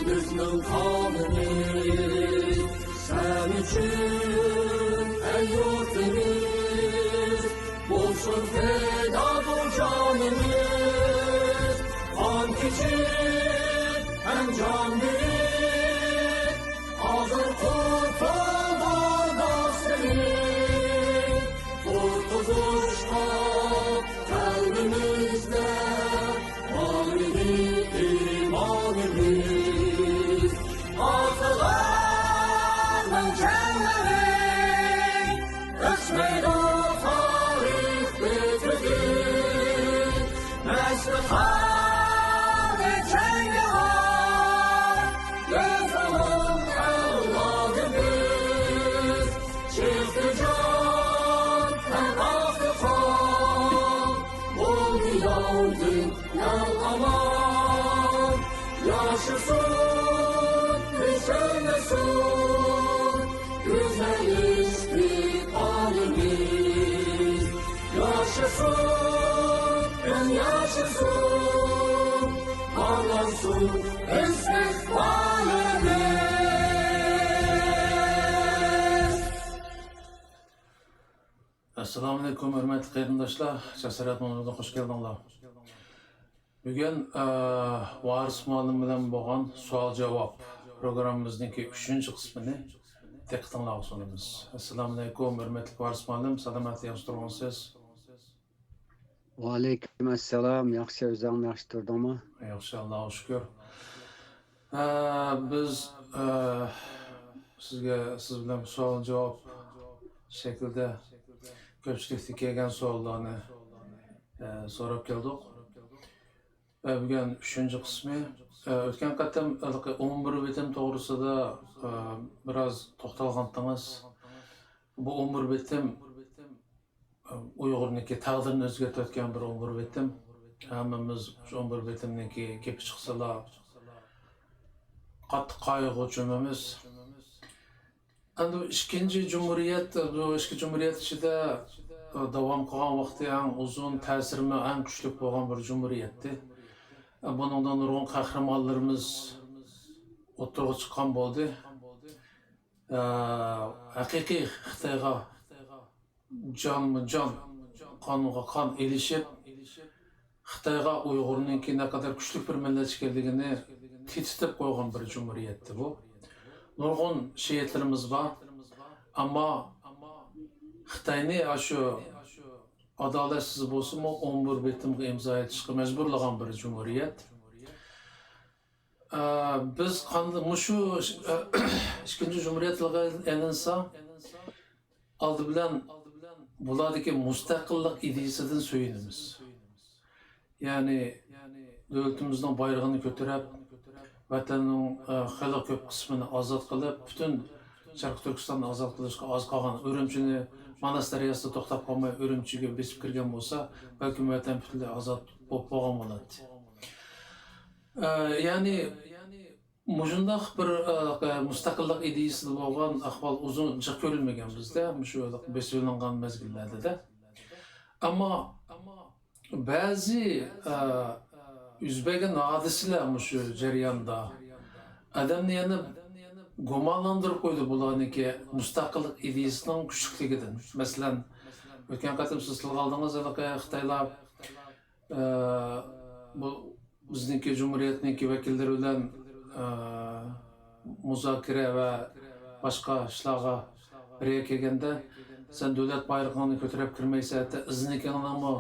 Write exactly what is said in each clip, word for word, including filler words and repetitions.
بىزنىڭ قانىمىز سەن ئۈچۈن، ئەي يۇرتىمىز، بولسۇن پىدا بۇ جانىمىز. قان كېچىپ ھەم جان بېرىپ، ھازىر قۇتۇلدۇق سېنى قۇتقۇزۇشقا قەلبىمىزدە بار ئىدى ئىمانىمىز. ئاتىلارنىڭ جەڭلىرى ئۆچمەيدۇ تارىخ بېتىدىن. مەستخانا جەڭگىۋار، بىز ئۇنىڭ ئەۋلادىمىز. چىقتى جان ھەم ئاقتى قان، بولدى ياۋدىن ئەل ئامان. ياشىسۇن، كۈچەيمىسۇن گۈزەل ئىستىقبالىمىز. ياشىسۇن، ياشىسۇن، پارلانسۇن ئىستىقبالىمىز. ئەسسالامۇئەلەيكۇم، ھۆرمەتلىك قېرىنداشلار، جاسارەت مۇنبىرىگە خوش كەلدىڭلار. بۈگۈن، ئە، ۋارىس مۇئەللىم بىلەن بولغان سوئال-جاۋاب پروگراممىمىزنىڭكى ئۈچىنچى قىسمىنى دىققىتىڭلارغا سۇنىمىز. ئەسسالامۇئەلەيكۇم، ھۆرمەتلىك ۋارىس مۇئەللىم، سالامەت، ياخشى تۇرغانسىز؟ ۋەئەلەيكۇم ئەسسالام، ياخشى، ئۆزۈڭ ياخشى تۇردۇڭمۇ؟ ياخشى، ئاللاغا شۈكۈر. ئە، بىز، ئە، سىزگە، سىز بىلەن سوئال-جاۋاب شەكلىدە كۆپچىلىكتىن كەلگەن سوئاللارنى، ئە، سوراپ كەلدۇق. ئە، بۈگۈن ئۈچىنچى قىسمى. ئە، ئۆتكەن قېتىم ھېلىقى ئون بىر بېتىم توغرىسىدا، ئە، بىراز توختالغانتىڭىز. بۇ ئون بىر بېتىم، ئە، ئۇيغۇرنىڭكى تەقدىرىنى ئۆزگەرتىۋەتكەن بىر ئون بىر بېتىم. ھەممىمىز شۇ ئون بىر بېتىمنىڭكى گېپى چىقسىلا، قاتتىق قايغۇغا چۆمىمىز. ئەمدى بۇ ئىككىنچى جۇمھۇرىيەت، بۇ ئىككى جۇمھۇرىيەت ئىچىدە، ئە، داۋام قىلغان ۋاقتى ئەڭ ئۇزۇن، تەسىرىمۇ ئەڭ كۈچلۈك بولغان بىر جۇمھۇرىيەتتى. ئە، بۇنىڭدا نۇرغۇن قەھرىمانلىرىمىز ئوتتۇرىغا چىققان بولدى. ئە، ھەقىقىي خىتايغا جانمۇ جان، قانغا قان ئېلىشىپ، خىتايغا ئۇيغۇرنىڭكى نەقەدەر كۈچلۈك بىر مىللەت ئىكەنلىكىنى تېتىتىپ قويغان بىر جۇمھۇرىيەتتى بۇ. نۇرغۇن شېھىتلىرىمىز بار. ئەمما خىتاينى ئاشۇ ئادالەتسىز بولسىمۇ ئون بىر بېتىمغا ئىمزا ئېتىشقا مەجبۇرلىغان بىر جۇمھۇرىيەت. ئە، بىز قانداق مۇشۇ، ئە، ئىككىنچى جۇمھۇرىيەت تىلغا ئېلىنسا، ئالدى بىلەن بۇلاردىكى مۇستەقىللىق ئىدىيىسىدىن سۆيۈنىمىز. يەنى دۆلىتىمىزنىڭ بايرىقىنى كۆتۈرۈپ، ۋەتەننىڭ، ئە، خېلى كۆپ قىسمىنى ئازاد قىلىپ، پۈتۈن شەرقىي تۈركىستاننى ئازاد قىلىشقا ئاز قالغان، ئۈرۈمچىنى، ماناس دەرياسىدا توختاپ قالماي، ئۈرۈمچىگە بېسىپ كىرگەن بولسا، بەلكىم ۋەتەن پۈتۈنلەي ئازاد بولۇپ بولغان بولاتتى. ئە، يەنى مۇشۇنداق بىر، ئە، مۇستەقىللىق ئىدىيىسىدە بولغان ئەھۋال ئۇزۇن جىق كۆرۈلمىگەن بىزدە، مۇشۇ بېسىۋېلىنغان مەزگىللەردە. ئەمما بەزى، ئە، يۈز بەرگەن ھادىسىلەر مۇشۇ جەرياندا ئادەمنى يەنە گۇمانلاندۇرۇپ قويدى، بۇلارنىڭكى مۇستەقىللىق ئىدىيىسىنىڭ كۈچلۈكلۈكىدىن. مەسىلەن، ئۆتكەن قېتىم سىز تىلغا ئالدىڭىز، ھېلىقى خىتايلار ئە، بۇ بىزنىڭكى جۇمھۇرىيەتنىڭكى ۋەكىللىرى بىلەن، ئە، مۇزاكىرە ۋە باشقا ئىشلارغا بىر يەرگە كەلگەندە، سەن دۆلەت بايرىقىڭنى كۆتۈرۈپ كىرمەيسەن، ھەتتا ئىزنىكىڭنىمۇ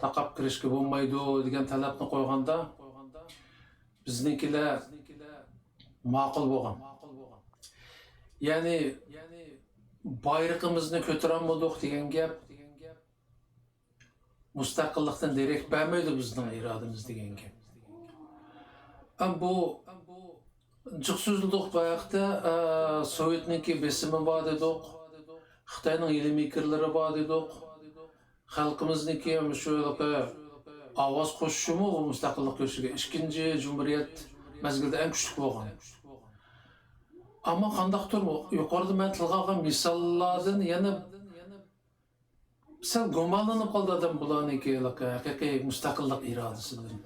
تاقاپ كىرىشكە بولمايدۇ، دېگەن تەلەپنى قويغاندا، بىزنىڭكىلەر ماقۇل بولغان. يەنى، بايرىقىمىزنى كۆتۈرەلمىدۇق دېگەن گەپ، مۇستەقىللىقتىن دېرەك بەرمەيدۇ بىزنىڭ ئىرادىمىز دېگەن گەپ. ئەم بۇ جىق سۆزلىدۇق باياقتا، ئە، سوۋېتنىڭكى بېسىمى بار دېدۇق، خىتاينىڭ ھىيلە-مىكىرلىرى بار دېدۇق، خەلقىمىزنىڭكى مۇشۇ ھېلىقى ئاۋاز قوشۇشىمۇ بۇ مۇستەقىللىق كۈرىشىگە ئىككىنچى جۇمھۇرىيەت مەزگىلىدە ئەڭ كۈچلۈك بولغان. ئەمما قانداقتۇر بۇ يۇقىرىدا مەن تىلغا ئالغان مىساللاردىن يەنە سەل گۇمانلىنىپ قالدى ئادەم بۇلارنىڭكى ھېلىقى ھەقىقىي مۇستەقىللىق ئىرادىسىدىن.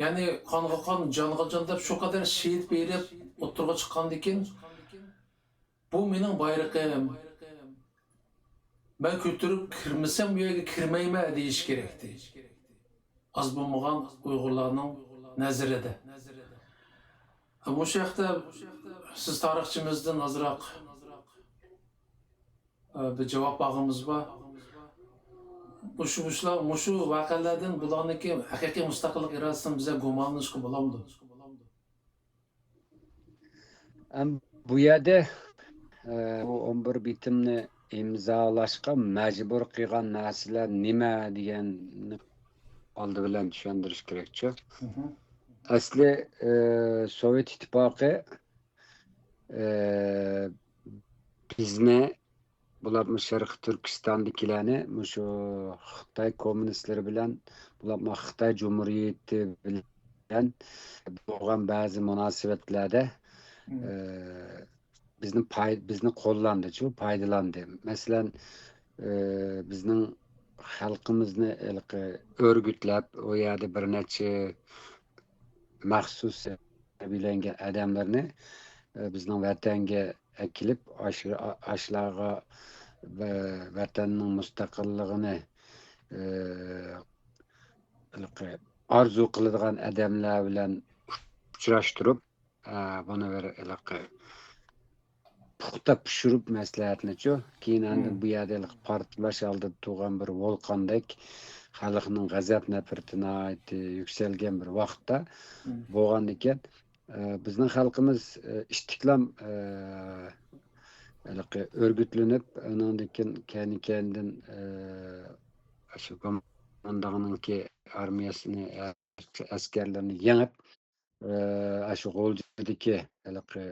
يەنى قانغا قان، جانغا جان دەپ شۇ قەدەر شېھىت بېرىپ ئوتتۇرىغا چىققاندىكىن، بۇ مېنىڭ بايرىقىم، مەن كۆتۈرۈپ كىرمىسەم بۇ يەرگە كىرمەيمەن دېيىش كېرەكتى. ئاز بولمىغان ئۇيغۇرلارنىڭ نەزىرىدە. مۇشۇ ھەقتە سىز تارىخچىمىزدىن ئازراق، ئە، بىر جاۋاب ئالغىنىمىز بار. مۇشۇ، مۇشۇلار، مۇشۇ ۋەقەلەردىن بۇلارنىڭكى ھەقىقىي مۇستەقىللىق ئىرادىسىنى بىزلەر گۇمانلىنىشقا بولامدۇ؟ ئەم، بۇ يەردە، ئە، بۇ ئون بىر بېتىمنى ئىمزالاشقا مەجبۇر قىلغان نەرسىلەر نېمە دېگەننى ئالدى بىلەن چۈشەندۈرۈش كېرەكچۇ. ئەسلى، ئە، سوۋېت ئىتتىپاقى، ئە، بىزنى، بولۇپمۇ شەرقىي تۈركىستاندىكىلەرنى مۇشۇ خىتاي كوممۇنىستلىرى بىلەن، بولۇپمۇ خىتاي جۇمھۇرىيىتى بىلەن بولغان بەزى مۇناسىۋەتلەردە، ئە، بىزنى پاي-، بىزنى قوللاندىچۇ، پايدىلاندى. مەسىلەن، ئە، بىزنىڭ خەلقىمىزنى ھېلىقى ئۆرگۈتلەپ، ئۇ يەردە بىر نەچچە مەخسۇس تەربىيەلەنگەن ئادەملەرنى، ئە، بىزنىڭ ۋەتەنگە ئەكېلىپ، ئاش-، ئا-، ئاشلارغا ۋە ۋەتەننىڭ مۇستەقىللىقىنى، ئە، ھېلىقى ئارزۇ قىلىدىغان ئادەملەر بىلەن ئۇچراشتۇرۇپ، ئە، بۇنى بىر ھېلىقى پۇختا پىشۇرۇپ مەسلىھەتنىچۇ، كېيىن ئاندىن بۇ يەردە ھېلىقى پارتلاش ئالدىدا تۇرغان بىر ۋولقاندەك خەلقنىڭ غەزەپ نەپرىتى ناھايىتى يۈكسەلگەن بىر ۋاقىتتا بولغاندىكىن، ئە، بىزنىڭ خەلقىمىز، ئە، ئىتتىكلام، ئە، ھېلىقى ئۆرگۈتلىنىپ، ئۇنىڭدىن كېيىن كەينى-كەينىدىن، ئە، شۇ گومىنداڭنىڭكى ئارمىيەسىنى، ئە، ئەسكەرلىرىنى يېڭىپ، ئە، ئاشۇ غۇلجىدىكى ھېلىقى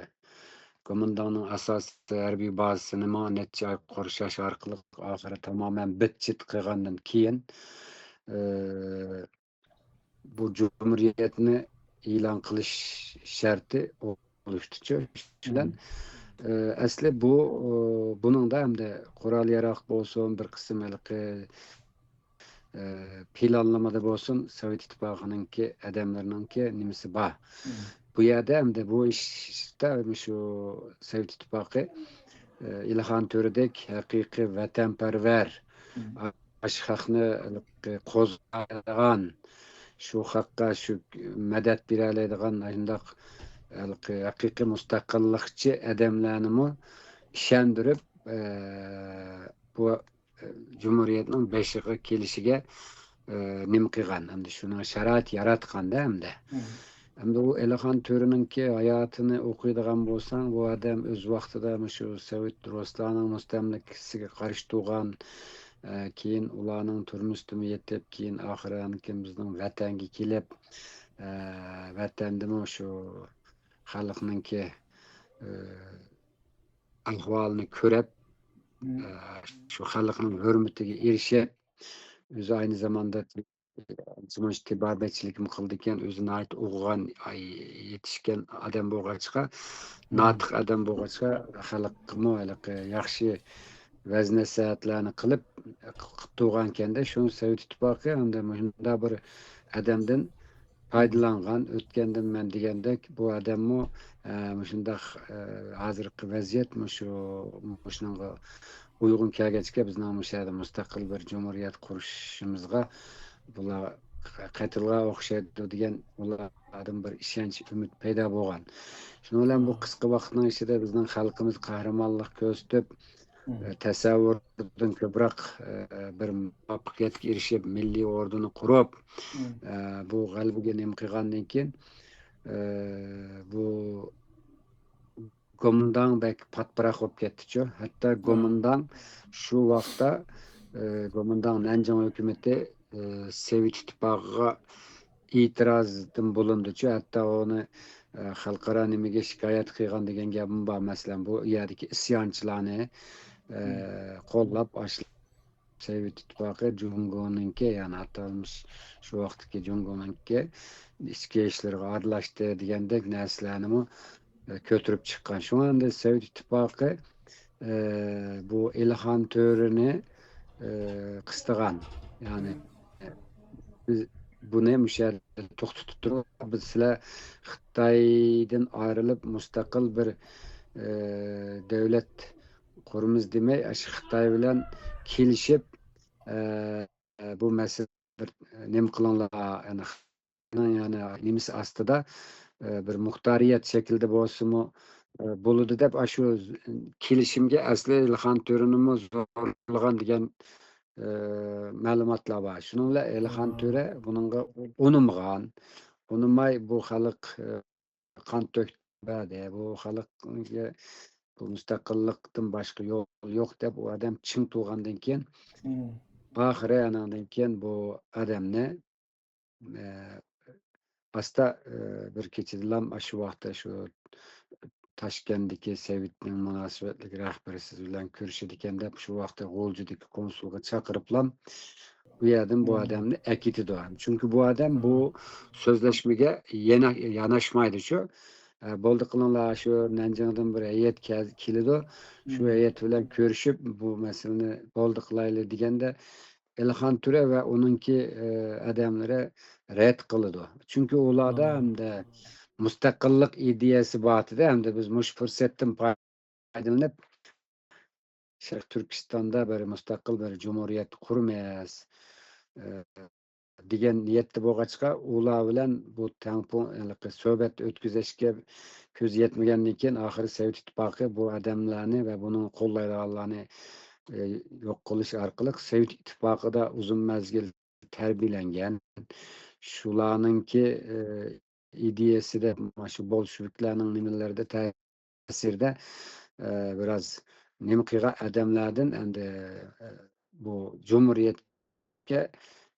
گومىنداڭنىڭ ئاساسىي ھەربىي بازىسىنىمۇ نەچچە ئاي قورشاش ئارقىلىق ئاخىرى تامامەن بىت-چىت قىلغاندىن كېيىن، ئە، بۇ جۇمھۇرىيەتنى ئېلان قىلىش شەرتى ئولۇشتىچۇ. شۇ بىلەن، ئە، ئەسلى بۇ، ئە، بۇنىڭدا ھەمدە قورال-ياراق بولسۇن، بىر قىسىم ھېلىقى ئە، پىلانلىمىدا بولسۇن، سوۋېت ئىتتىپاقىنىڭكى ئادەملىرىنىڭكى نېمىسى بار. بۇ يەردە ئەمدى بۇ ئىشتا مۇشۇ سوۋېت ئىتتىپاقى، ئە، ئىلھان تۆرىدەك ھەقىقىي ۋەتەنپەرۋەر، ئاشۇ خەقنى قوزغايدىغان، شۇ خەققە شۇ مەدەت بېرەلەيدىغان شۇنداق ھېلىقى ھەقىقىي مۇستەقىللىقچى ئادەملەرنىمۇ ئىشەندۈرۈپ، ئە، بۇ جۇمھۇرىيەتنىڭ بېشىغا كېلىشىگە، ئە، نېمە قىلغان، ئەمدى شۇنىڭ شارائىت ياراتقاندا ئەمدى. ئەمدى ئۇ ئېلىخان تۆرىنىڭكى ھاياتىنى ئوقۇيدىغان بولساڭ، بۇ ئادەم ئۆز ۋاقتىدا مۇشۇ سوۋېت رۇسلارنىڭ مۇستەملىكىسىگە قارشى تۇرغان، ئە، كېيىن ئۇلارنىڭ تۈرمىسىدىمۇ يېتىپ، كېيىن ئاخىرى ئاندىن كېيىن بىزنىڭ ۋەتەنگە كېلىپ، ئە، ۋەتەندىمۇ شۇ خەلقنىڭكى، ئە، ئەھۋالىنى كۆرۈپ، ئە، شۇ خەلقنىڭ ھۆرمىتىگە ئېرىشىپ، ئۆزى ئاينى زاماندا ئانچە-مۇنچە تېبابەتچىلىكمۇ قىلىدىكەن، ئۆزى ناھايىتى ئوقۇغان، ئاي، يېتىشكەن ئادەم بولغاچقا، ناتىق ئادەم بولغاچقا، خەلققىمۇ ھېلىقى ياخشى ۋەز-نەسىھەتلەرنى قىلىپ، قىلىپ تۇرغانكەندە، شۇ سوۋېت ئىتتىپاقى ئەمدى مۇشۇنداق بىر ئادەمدىن پايدىلانغان. ئۆتكەندە مەن دېگەندەك، بۇ ئادەممۇ، ئە، مۇشۇنداق، ئە، ھازىرقى ۋەزىيەت مۇشۇ، مۇشۇنىڭغا ئۇيغۇن كەلگەچكە، بىزنىڭ مۇشۇ يەردە مۇستەقىل بىر جۇمھۇرىيەت قۇرۇشىمىزغا بۇلار قېتىلغا ئوخشايدۇ دېگەن ئۇلاردىن بىر ئىشەنچ، ئۈمىد پەيدا بولغان. شۇنىڭ بىلەن بۇ قىسقا ۋاقىتنىڭ ئىچىدە بىزنىڭ خەلقىمىز قەھرىمانلىق كۆرسىتىپ، ئە، تەسەۋۋۇردىن كۆپرەك، ئە، بىر مۇۋەپپەقىيەتكە ئېرىشىپ، مىللىي ئوردىنى قۇرۇپ، ئە، بۇ غەلىبىگە نېمە قىلغاندىن كېيىن، ئە، بۇ گومىنداڭ بەك پات-پىراق بولۇپ كەتتىچۇ. ھەتتا گومىنداڭ شۇ ۋاقىتتا، ئە، گومىنداڭ نەنجىڭ ھۆكۈمىتى، ئە، سوۋېت ئىتتىپاقىغا ئېتىرازدىن بولۇندىچۇ، ھەتتا ئۇنى، ئە، خەلقئارا نېمىگە شىكايەت قىلغان دېگەن گەپمۇ بار. مەسىلەن، بۇ يەردىكى ئىسيانچىلارنى، ئە، قوللاپ، ئاشۇ سوۋېت ئىتتىپاقى جۇڭگونىڭكى، يەنى ئاتالمىش شۇ ۋاقىتتىكى جۇڭگونىڭكى ئىچكى ئىشلىرىغا ئارىلاشتى دېگەندەك نەرسىلەرنىمۇ، ئە، كۆتۈرۈپ چىققان. شۇڭا ئەمدى سوۋېت ئىتتىپاقى، ئە، بۇ ئىلھان تۆرىنى، ئە، قىستىغان. يەنى، بىز بۇنى مۇشۇ يەردە توختىتىپ تۇرۇپ، بىز سىلەر خىتايدىن ئايرىلىپ مۇستەقىل بىر، ئە، دۆلەت قۇرىمىز دېمەي، ئاشۇ خىتاي بىلەن كېلىشىپ، ئە، بۇ مەسىلە بىر نېمە قىلىڭلار، يەنى، يەنى نېمىسى ئاستىدا، ئە، بىر مۇختارىيەت شەكلىدە بولسىمۇ، ئە، بولىدۇ دەپ، ئاشۇ كېلىشىمگە ئەسلى ئېلىخان تۆرىنىمۇ زورلىغان دېگەن، ئە، مەلۇماتلار بار. شۇنىڭ بىلەن ئېلىخان تۆرە بۇنىڭغا ئۇنىمىغان. ئۇنىماي بۇ خەلق، ئە، قان تۆكتى، بۇ خەلققە بۇ مۇستەقىللىقتىن باشقا يول يوق دەپ، ئۇ ئادەم چىڭ تۇرغاندىن كېيىن، ئاخىرى ئانىڭدىن كېيىن بۇ ئادەمنى، ئە، ئاستا، ئە، بىر كېچىدىلا ئاشۇ ۋاقىتتا شۇ تاشكەنتتىكى سوۋېتنىڭ مۇناسىۋەتلىك رەھبىرى سىز بىلەن كۆرۈشىدىكەن دەپ، شۇ ۋاقىتتا غۇلجىدىكى كونسۇلغا چاقىرىپلا، ئۇ يەردىن بۇ ئادەمنى ئەكېتىدۇ. چۈنكى بۇ ئادەم بۇ سۆزلەشمىگە يەنە ياناشمايدۇچۇ. ئە، بولدى قىلىڭلار، شۇ نەنجىڭدىن بىر ھەيئەت كەل-، كېلىدۇ. شۇ ھەيئەت بىلەن كۆرۈشۈپ، بۇ مەسىلىنى بولدى قىلايلى دېگەندە، ئېلىخان تۆرە ۋە ئۇنىڭكى، ئە، ئادەملىرى رەت قىلىدۇ. چۈنكى ئۇلاردا ئەمدى مۇستەقىللىق ئىدىيەسى بار ئىدى. ئەمدى بىز مۇشۇ پۇرسەتتىن پايدىلىنىپ، شەرقىي تۈركىستاندا بىر مۇستەقىل بىر جۇمھۇرىيەت قۇرىمىز، ئە، دېگەن نىيەتتە بولغاچقا، ئۇلار بىلەن بۇ تەڭپۇڭ، ھېلىقى سۆھبەت ئۆتكۈزۈشكە كۆزى يەتمىگەندىن كېيىن، ئاخىرى سوۋېت ئىتتىپاقى بۇ ئادەملەرنى ۋە بۇنى قوللايدىغانلارنى، ئە، يوق قىلىش ئارقىلىق سوۋېت ئىتتىپاقىدا ئۇزۇن مەزگىل تەربىيەلەنگەن، شۇلارنىڭكى، ئە، ئىدىيەسىدە، مانا شۇ بولشېۋىكلارنىڭ نېمىلىرىدە تەسىرىدە، ئە، بىراز نېمە قىلغان ئادەملەردىن ئەمدى، ئە، بۇ جۇمھۇرىيەتكە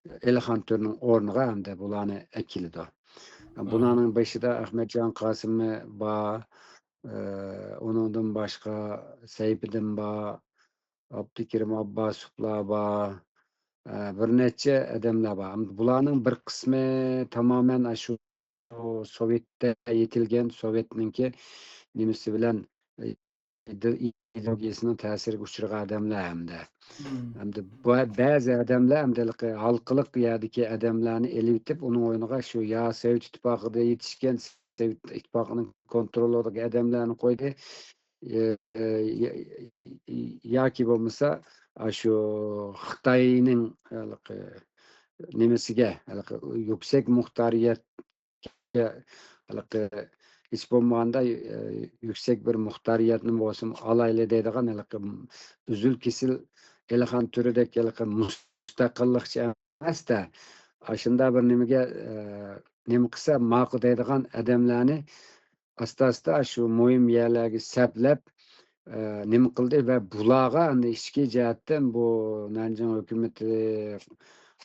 ئېلىخان تۆرىنىڭ ئورنىغا ئەمدى بۇلارنى ئەكېلىدۇ. بۇلارنىڭ بېشىدا ئەخمەتجان قاسىمى بار، ئە، ئۇنىڭدىن باشقا سەيپىدىن بار، ئابدۇكېرىم ئابباسوۋلار بار، ئە، بىر نەچچە ئادەملەر بار. ئەمدى بۇلارنىڭ بىر قىسمى تامامەن ئاشۇ سوۋېتتە يېتىلگەن، سوۋېتنىڭكى نېمىسى بىلەن، ئىدېئولوگىيەسىنىڭ تەسىرىگە ئۇچرىغان ئادەملەر ھەمدە. ھەمدە بۇ بەزى ئادەملەر ھەمدە ھېلىقى ھالقىلىق يەردىكى ئادەملەرنى ئېلىۋېتىپ، ئۇنىڭ ئورنىغا شۇ يا سوۋېت ئىتتىپاقىدا يېتىشكەن، سوۋېت ئىتتىپاقىنىڭ كونترولىدىكى ئادەملەرنى قويدى. ئى، ئى، يا-، ياكى بولمىسا، ئاشۇ خىتاينىڭ ھېلىقى نېمىسىگە، ھېلىقى يۈكسەك مۇختارىيەتكە، ھېلىقى ھېچ بولمىغاندا، ئى، يۈكسەك بىر مۇختارىيەتنى بولسىمۇ ئالايلى دەيدىغان ھېلىقى ئۈزۈل-كېسىل ئېلىخان تۆرىدەك ھېلىقى مۇستەقىللىقچى ئەمەس-دە، ئاشۇنداق بىر نېمىگە، ئى، نېمە قىلسا ماقۇل دەيدىغان ئادەملەرنى ئاستا-ئاستا شۇ مۇھىم يەرلەرگە سەپلەپ، ئە، نېمە قىلدى ۋە بۇلارغا ئەمدى ئىچكى جەھەتتىن بۇ نەنجىڭ ھۆكۈمىتى،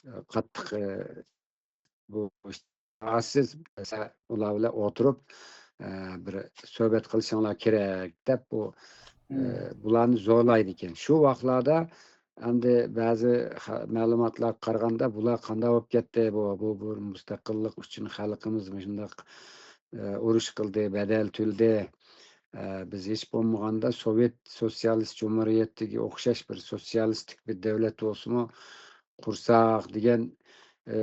ئە، قاتتىق، ئە، بۇ ئاسىس ئۇلار بىلەن ئولتۇرۇپ، ئە، بىر سۆھبەت قىلىشىڭلار كېرەك دەپ بۇ، ئە، بۇلارنى زورلايدىكەن. شۇ ۋاقىتلاردا ئەمدى بەزى خە-، مەلۇماتلارغا قارىغاندا، بۇلار قانداق بولۇپ كەتتى؟ بۇ، بۇ، بۇ مۇستەقىللىق ئۈچۈن خەلقىمىز مۇشۇنداق، ئە، ئۇرۇش قىلدى، بەدەل تۆلىدى. ئە، بىز ھېچ بولمىغاندا سوۋېت سوتسىيالىست جۇمھۇرىيىتىگە ئوخشاش بىر سوتسىيالىستىك بىر دۆلەت بولسىمۇ قۇرساق دېگەن، ئە،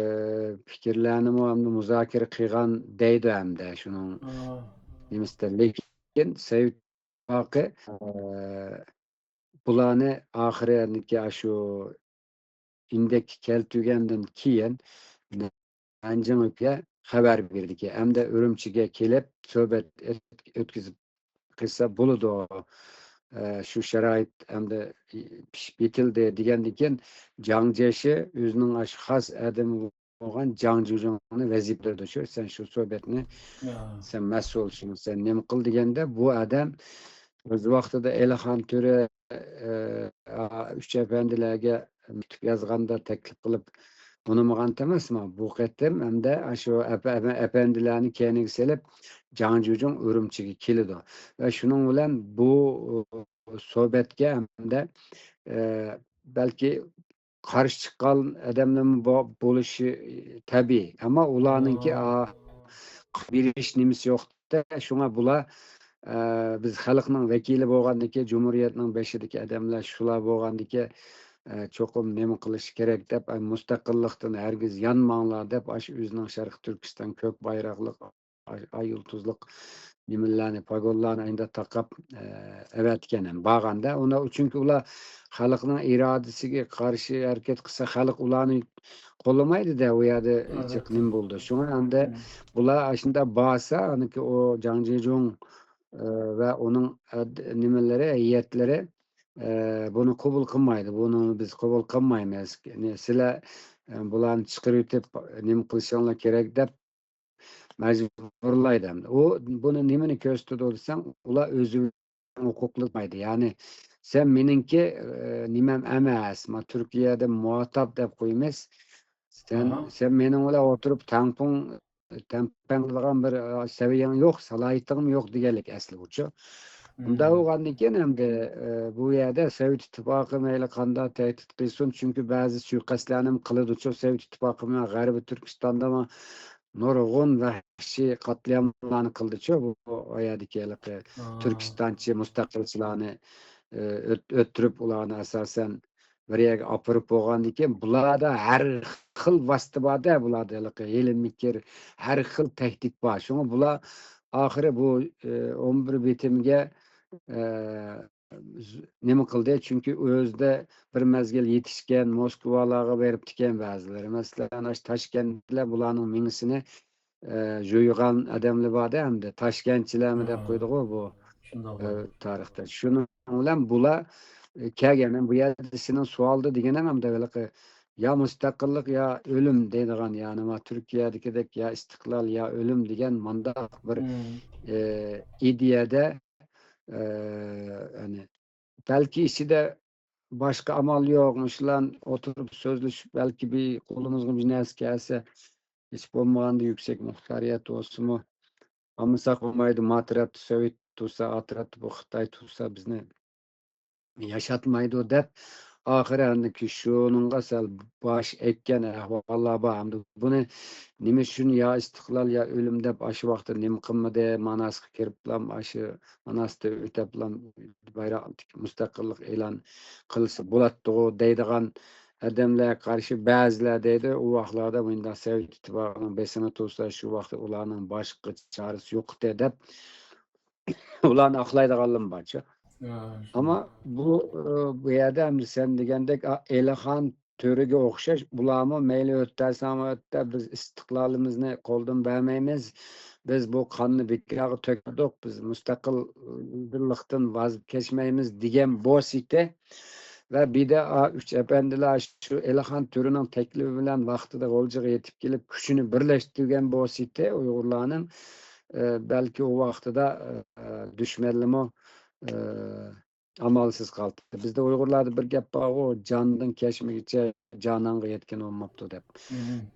پىكىرلەرنىمۇ ئەمدى مۇزاكىرە قىلغان دەيدۇ ئەمدى شۇنىڭ نېمىسىدە. لېكىن سوۋېت ئىتتىپاقى، ئە، بۇلارنى ئاخىرىنىكى ئاشۇ ئىندەككە كەلتۈرگەندىن كېيىن، نەنجىڭگە خەۋەر بېرىدىكەن. ئەمدى ئۈرۈمچىگە كېلىپ سۆھبەت ئۆت-، ئۆتكۈزۈپ قىلسا بولىدۇ. ئە، شۇ شارائىت ئەمدى پىشىپ يېتىلدى دېگەندىن كېيىن، جاڭ جيېشى ئۆزىنىڭ ئاشۇ خاس ئادىمى بولغان جاڭ جۇجۇڭنى ۋەزىپە بېرىدۇ، شۇ، سەن شۇ سۆھبەتنى، سەن مەسئۇلسەن، سەن نېمە قىل دېگەندە، بۇ ئادەم ئۆز ۋاقتىدا ئېلىخان تۆرە، ئە، ئۈچ ئەپەندىلەرگە مەكتۇپ يازغاندا تەكلىپ قىلىپ ئۇنىمىغان ئەمەسمۇ؟ بۇ قېتىم ئەمدى شۇ ئەپە-، ئەپەندىلەرنى كەينىگە سېلىپ، جاڭ جۇجۇڭ ئۈرۈمچىگە كېلىدۇ. ۋە شۇنىڭ بىلەن بۇ سۆھبەتكە ئەمدى، ئە، بەلكى قارشى چىققان ئادەملەرمۇ بو-، بولۇشى تەبىئىي. ئەمما ئۇلارنىڭكى، ئا، بېرىش نېمىسى يوق-دە. شۇڭا بۇلار، ئە، بىز خەلقنىڭ ۋەكىلى بولغاندىكى، جۇمھۇرىيەتنىڭ بېشىدىكى ئادەملەر شۇلار بولغاندىكى، ئە، چوقۇم نېمە قىلىش كېرەك دەپ، ئە، مۇستەقىللىقتىن ھەرگىز يانماڭلار دەپ، ئاشۇ ئۆزىنىڭ شەرقىي تۈركىستان كۆك بايراقلىق، ئاي، ئاي يۇلتۇزلۇق نېمىلەرنى، پاگونلارنى ئەينىدە تاقاپ، ئە، ئەۋەتكەن ھەم بارغاندا. ئۇنى، چۈنكى ئۇلار خەلقنىڭ ئىرادىسىگە قارشى ھەرىكەت قىلسا، خەلق ئۇلارنى قوللىمايدۇ-دە، ئۇ يەردە جىق نېمە بولىدۇ. شۇڭا ئەمدى بۇلار ئاشۇنداق بارسا، ئانىكى ئۇ جاڭ جيېجۇڭ، ئە، ۋە ئۇنىڭ، ئە، نېمىلىرى، ھەيئەتلىرى، ئە، بۇنى قوبۇل قىلمايدۇ. بۇنى بىز قوبۇل قىلمايمىز. سىلەر، ئە، بۇلارنى چىقىرىۋېتىپ نېمە قىلىشىڭلار كېرەك دەپ مەجبۇرلايدۇ ئەمدى. ئۇ بۇنى نېمىنى كۆرسىتىدۇ دېسەڭ، ئۇلار ئۆزى ھوقۇقلۇق دەيدۇ. يەنى سەن مېنىڭكى، ئە، نېمەم ئەمەس، ما تۈركىيەدە مۇھاتاب دەپ قويىمىز. سەن، سەن مېنىڭ بىلەن ئولتۇرۇپ تەڭپۇڭ، تەڭپەڭلىگەن بىر، ئە، سەۋىيەڭ يوق، سالاھىيىتىڭمۇ يوق دېگەنلىك ئەسلى ئۇچۇ. ئۇنداق بولغاندىن كېيىن ئەمدى، ئە، بۇ يەردە سوۋېت ئىتتىپاقى مەيلى قانداق تەھدىت قىلسۇن، چۈنكى بەزى سۇيىقەستلەرنىمۇ قىلىدۇچۇ سوۋېت ئىتتىپاقى بىلەن غەربىي تۈركىستاندىمۇ نۇرغۇن ۋەھشىي قاتلىئاملارنى قىلدىچۇ، بۇ، بۇ يەردىكى ھېلىقى تۈركىستانچى مۇستەقىلچىلارنى، ئى، ئۆت-، ئۆلتۈرۈپ، ئۇلارنى ئاساسەن بىر يەرگە ئاپىرىپ بولغاندىن كېيىن، بۇلاردا ھەر خىل ۋاسىتە بار-دە، بۇلاردا ھېلىقى ھىيلە-مىكىر، ھەر خىل تەھدىت بار. شۇڭا بۇلار ئاخىرى بۇ، ئى، ئون بىر بېتىمگە، ئى، نېمە قىلدى؟ چۈنكى ئۆزىدە بىر مەزگىل يېتىشكەن، موسكۋالارغا بېرىپتىكەن بەزىلىرى. مەسىلەن، ئاشۇ تاشكەنتلىكلەر بۇلارنىڭ مېڭىسىنى، ئە، جۇيغان ئادەملەر بار-دە ئەمدى. تاشكەنتچىلەرمۇ دەپ قويدىغۇ بۇ، شۇنداق ئە، بولدى. تارىختا. شۇنىڭ بىلەن بۇلار، ئە، كەلگەن. بۇ يەردە سېنىڭ سوئالدا دېگىنىڭ ئەمدى ھېلىقى يا مۇستەقىللىق، يا ئۆلۈم دەيدىغان، يەنى ما تۈركىيەدىكىدەك يا ئىستىقلال، يا ئۆلۈم دېگەن مانداق بىر، ئە، ئىدىيەدە، ئە، يەنى بەلكى ئىچىدە باشقا ئامال يوق، مۇشۇلار ئولتۇرۇپ سۆزلىشىپ، بەلكى بىر قولىمىزغا بىر نەرسە كەلسە، ھېچ بولمىغاندا يۈكسەك مۇختارىيەت بولسىمۇ، ئالمىساق بولمايدۇ، ما تەرەپتە سوۋېت تۇرسا، ئا تەرەپتە بۇ خىتاي تۇرسا بىزنى ياشاتمايدۇ دەپ، ئاخىرى ئاندىكى شۇنىڭغا سەل باش ئەگكەن ئەھۋاللار بار. ئەمدى بۇنى نېمە ئۈچۈن يا ئىستىقلال، يا ئۆلۈم دەپ ئاشۇ ۋاقىتتا نېمە قىلمىدى، ماناسقا كىرىپلام، ئاشۇ ماناستا ئۆتەپلام بايراق مۇستەقىللىق ئېلان قىلسا بولاتتىغۇ دەيدىغان ئادەملەرگە قارشى بەزىلەر دەيدۇ، ئۇ ۋاقىتلاردا مۇنداق سوۋېت ئىتتىپاقىنىڭ بېسىمى تۇرسا، شۇ ۋاقىتتا ئۇلارنىڭ باشقا چارىسى يوق ئىدى دەپ، ئۇلارنى ئاقلايدىغانلىرىمۇ بارچۇ. ئەمما بۇ، ئى، بۇ يەردە ئەمدى سەن دېگەندەك، ئا، ئېلىخان تۆرىگە ئوخشاش، بۇلارمۇ مەيلى ئۆتەرسەڭ ئۆتە، بىز ئىستىقلالىمىزنى قولدىن بەرمەيمىز، بىز بۇ قاننى بىكارغا تۆكمىدۇق، بىز مۇستەقىللىقتىن ۋاز كەچمەيمىز دېگەن بولسىتى ۋە بىدە ئا، ئۈچ ئەپەندىلەر شۇ ئېلىخان تۆرىنىڭ تەكلىپى بىلەن ۋاقتىدا غۇلجىغا يېتىپ كېلىپ، كۈچىنى بىرلەشتۈرگەن بولسىتى ئۇيغۇرلارنىڭ، ئى، بەلكى ئۇ ۋاقتىدا، ئى، دۈشمەنلىرىمۇ، ئى، ئامالسىز قالدى. بىزدە ئۇيغۇرلاردا بىر گەپ بارغۇ، «جاندىن كەچمىگۈچە جانانغا يەتكىنى بولماپتۇ» دەپ.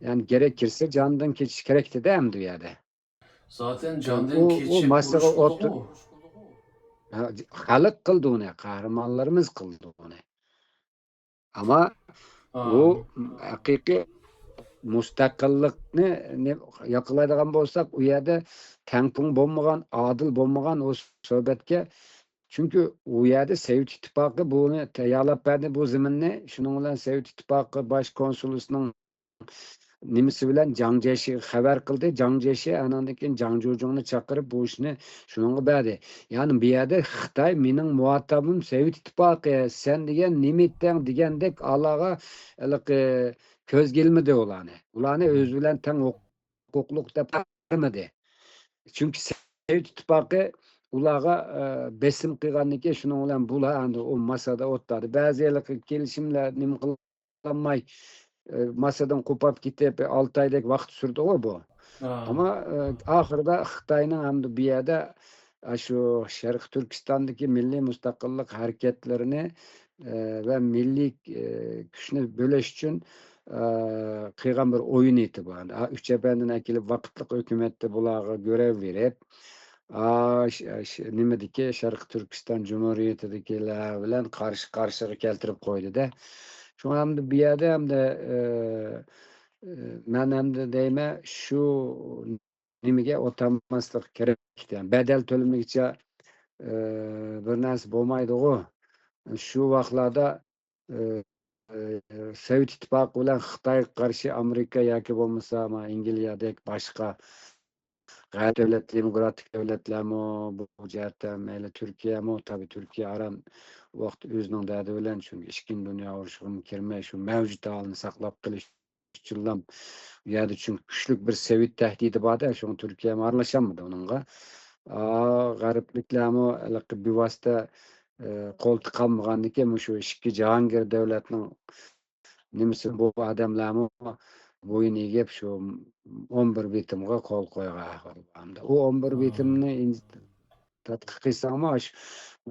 يەنى گېرەك كىرسە جاندىن كېچىش كېرەكتى-دە ئەمدى ئۇ يەردە. زاتەن ئۇ، جاندىن ئۇ كېچىپ ماسىغا ئولتۇر-، ھە، خەلق قىلدى ئۇنى، قەھرىمانلىرىمىز قىلدى ئۇنى. ئەمما ئۇ ھەقىقىي مۇستەقىللىقنى نى-، ياقلايدىغان بولساق، ئۇ يەردە تەڭپۇڭ بولمىغان، ئادىل بولمىغان ئۇ سۆھبەتكە. چۈنكى ئۇ يەردە سوۋېت ئىتتىپاقى بۇنى تەييارلاپ بەردى، بۇ زېمىننى. شۇنىڭ بىلەن سوۋېت ئىتتىپاقى باش كونسۇلىسىنىڭ نېمىسى بىلەن جاڭ جيېشىغا خەۋەر قىلدى. جاڭ جيېشى ئانىڭدىن كېيىن جاڭ جيۇجۇڭنى چاقىرىپ، بۇ ئىشنى شۇنىڭغا بەردى. يەنى بۇ يەردە خىتاي مېنىڭ مۇھاتابىم سوۋېت ئىتتىپاقى، سەن دېگەن نېمە ئېيتتىڭ دېگەندەك ئالارغا ھېلىقى كۆزگە ئىلمىدى ئۇلارنى. ئۇلارنى ئۆزى بىلەن تەڭ ھوقۇقلۇق دەپ قارىمىدى. چۈنكى سوۋېت ئىتتىپاقى ئۇلارغا، ئە، بېسىم قىلغاندىن كېيىن شۇنىڭ بىلەن بۇلار ئەمدى ئۇ ماسادا ئولتۇردى. بەزى ھېلىقى كېلىشىملەر نېمە قىل-، قىلالماي، ئە، ماسىدىن قوپاپ كېتىپ، ئالتە ئايدەك ۋاقىت سۈردىغۇ بۇ. ئەمما، ئە، ئاخىرىدا خىتاينىڭ ھەمدە بۇ يەردە، ئە، شۇ شەرقىي تۈركىستاندىكى مىللىي مۇستەقىللىق ھەرىكەتلىرىنى، ئە، ۋە مىللىي، ئە، كۈچنى بۆلۈش ئۈچۈن، ئە، قىلغان بىر ئويۇن ئىدى بۇ. ئا، ئۈچ ئەپەندىنى ئەكېلىپ ۋاقىتلىق ھۆكۈمەتتە بۇلارغا گۆرەۋ بېرىپ، ئا، ش-، ش-، نېمىدىكى، شەرقىي تۈركىستان جۇمھۇرىيىتىدىكىلەر بىلەن قارشى قارشىغا كەلتۈرۈپ قويدى-دە. شۇڭا ئەمدى بۇ يەردە ئەمدى، ئە، ئە، مەن ئەمدى دەيمەن، شۇ نېمىگە ئولتۇرماسلىق كېرەك. بەدەل تۆلىمىگىچە، ئە، بىر نەرسە بولمايدىغۇ. شۇ ۋاقىتلاردا، ئە، سوۋېت ئىتتىپاقى بىلەن خىتايغا قارشى ئامېرىكا ياكى بولمىسا ما ئەنگلىيەدەك باشقا غەرب دۆلەت، دېموكراتىك دۆلەتلەرمۇ بۇ جەھەتتە، مەيلى تۈركىيەمۇ، تەبىئىي تۈركىيە ئاران ۋاقىت ئۆزىنىڭ دەردى بىلەن، چۈنكى ئىككىنچى دۇنيا ئۇرۇشىغىمۇ كىرمەي، شۇ مەۋجۇت ھالىنى ساقلاپ قېلىش ئۈچۈنلا، ئۇ يەردە چۈنكى كۈچلۈك بىر سوۋېت تەھدىتى بار-دە، شۇڭا تۈركىيەمۇ ئارىلىشالمىدى ئۇنىڭغا. ئا، غەربلىكلەرمۇ ھېلىقى بىۋاسىتە، ئە، قول تىقالمىغاندىكىن، مۇشۇ ئىككى جاھانگىر دۆلەتنىڭ نېمىسى، بۇ ئادەملەرمۇ بويۇن ئېگىپ، شۇ ئون بىر بېتىمغا قول قويغان ئەھۋال بار. ئۇ ئون بىر بېتىمنى ئىن-، تەتقىق قىلساڭمۇ، ئاشۇ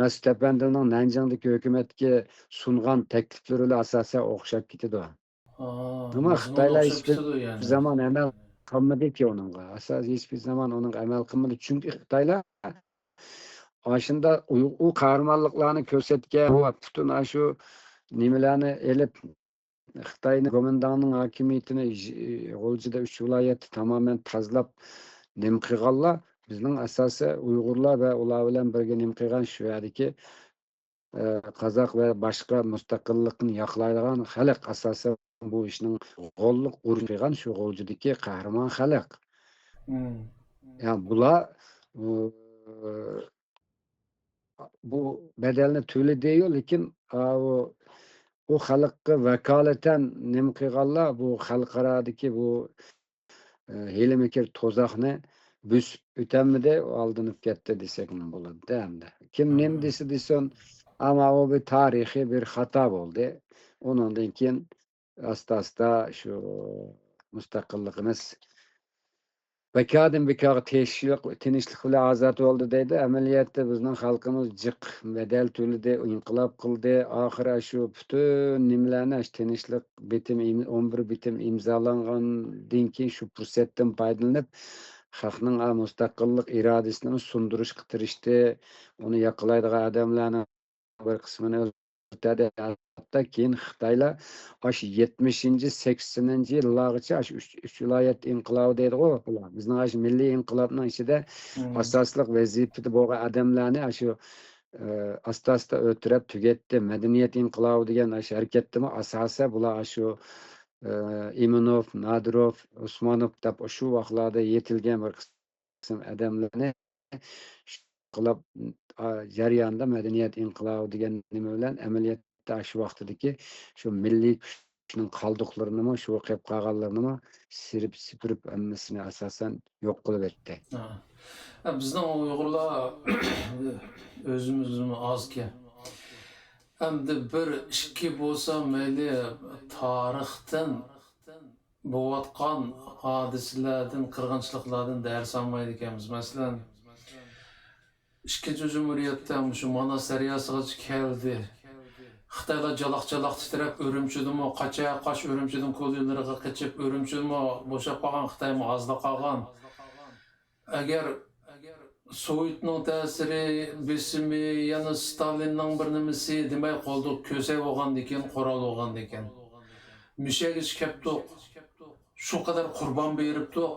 مەسئۇد ئەپەندىنىڭ نەنجىڭدىكى ھۆكۈمەتكە سۇنغان تەكلىپلىرى بىلەن ئاساسەن ئوخشاپ كېتىدۇ. ئەمما خىتايلار ھېچبىر زامان ئەمەل قىلمىدىكى ئۇنىڭغا. ئاساس ھېچبىر زامان ئۇنىڭغا ئەمەل قىلمىدى. چۈنكى خىتايلار ئاشۇنداق ئۇ، ئۇ قەھرىمانلىقلارنى كۆرسەتكەن، ئۇ پۈتۈن ئاشۇ نېمىلەرنى ئېلىپ، خىتاينى، گومىنداڭنىڭ ھاكىمىيىتىنى ژ-، غۇلجىدا ئۈچ ۋىلايەتتە تامامەن تازىلاپ، نېمە قىلغانلار، بىزنىڭ ئاساسىي ئۇيغۇرلار ۋە ئۇلار بىلەن بىرگە نېمە قىلغان شۇ يەردىكى، ئە، قازاق ۋە باشقا مۇستەقىللىقنى ياقلايدىغان خەلق، ئاساسەن بۇ ئىشنىڭ غوللۇق ئۇرۇش قىلغان شۇ غۇلجىدىكى قەھرىمان خەلق. يا بۇلار، ئۇ، بۇ بەدەلنى تۆلىدىيۇ، لېكىن، ئا، ئۇ، ئۇ خەلققە ۋاكالىتەن نېمە قىلغانلار، بۇ خەلقئارادىكى بۇ، ئە، ھىيلە-مىكىر تۇزاقنى بۆسۈپ ئۆتەلمىدى، ئالدىنىپ كەتتى دېسەكمۇ بولىدۇ ئەمدى. كىم نېمە دېسە دېسۇن، ئەمما ئۇ بىر تارىخىي بىر خاتا بولدى. ئۇنىڭدىن كېيىن ئاستا-ئاستا شۇ مۇستەقىللىقىمىز بىكاردىن بىكارغا تىنچلىق، تىنچلىق بىلەن ئازاد بولدى دەيدۇ. ئەمەلىيەتتە بىزنىڭ خەلقىمىز جىق بەدەل تۆلىدى، ئىنقىلاب قىلدى. ئاخىرى شۇ پۈتۈن نېمىلەرنى، شۇ تىنچلىق بېتىم ئىم-، ئون بىر بېتىم ئىمزالانغاندىن كېيىن شۇ پۇرسەتتىن پايدىلىنىپ، خەقنىڭ، ئا، مۇستەقىللىق ئىرادىسىنى سۇندۇرۇشقا تىرىشتى. ئۇنى ياقلايدىغان ئادەملەرنىڭ بىر قىسمىنى ئۆلتۈردى. ھەتتا كېيىن خىتايلار ئاشۇ يەتمىشىنچى، سەكسىنىنچى يىللارغىچە ئاشۇ ئۈچ، ئۈچ ۋىلايەت ئىنقىلابى دەيدىغۇ بۇلار. بىزنىڭ ئاشۇ مىللىي ئىنقىلابنىڭ ئىچىدە ئاساسلىق ۋەزىپىدە بولغان ئادەملەرنى ئاشۇ، ئە، ئاستا-ئاستا ئۆلتۈرۈپ تۈگەتتى. مەدەنىيەت ئىنقىلابى دېگەن ئاشۇ ھەرىكەتتىمۇ ئاساسەن بۇلار ئاشۇ، ئە، ئىمىنوف، نادىروف، ئۇسمانوف دەپ شۇ ۋاقىتلاردا يېتىلگەن بىر قىسىم ئادەملەرنى قىلىپ، ئا، جەريانىدا مەدەنىيەت ئىنقىلابى دېگەن نېمە بىلەن ئەمەلىيەتتە شۇ ۋاقتىدىكى شۇ مىللىي كۈچنىڭ قالدۇقلىرىنىمۇ، شۇ قېلىپ قالغانلىرىنىمۇ سىرىپ سۈپۈرۈپ، ھەممىسىنى ئاساسەن يوق قىلىۋەتتى. ھە. ھە، بىزنىڭ ئۇيغۇرلار ئۆزىمىزمۇ ئازكەن. ئەمدى بىر، ئىككى بولسا مەيلى، تارىختىن بولۇۋاتقان ھادىسىلەردىن، قىرغىنچىلىقلاردىن دەرس ئالمايدىكەنمىز. مەسىلەن، ئىككىنچى جۇمھۇرىيەتتە مۇشۇ ماناس دەرياسىغىچە كەلدى. خىتايلار جالاق-جالاق تىترەپ، ئۈرۈمچىدىمۇ قاچا قاچ، ئۈرۈمچىدىن كولونىيەلىرىغا قېچىپ، ئۈرۈمچىدىمۇ بوشاپ قالغان، خىتايمۇ ئازلا قالغان. ئەگەر سوۋېتنىڭ تەسىرى، بېسىمى، يەنە ستالىننىڭ بىر نېمىسى دېمەي، قولدا كۆسەي بولغاندىكىن، قورال بولغاندىكىن، مۇشۇ يەرگىچە كەپتۇق. شۇ قەدەر قۇربان بېرىپتۇق.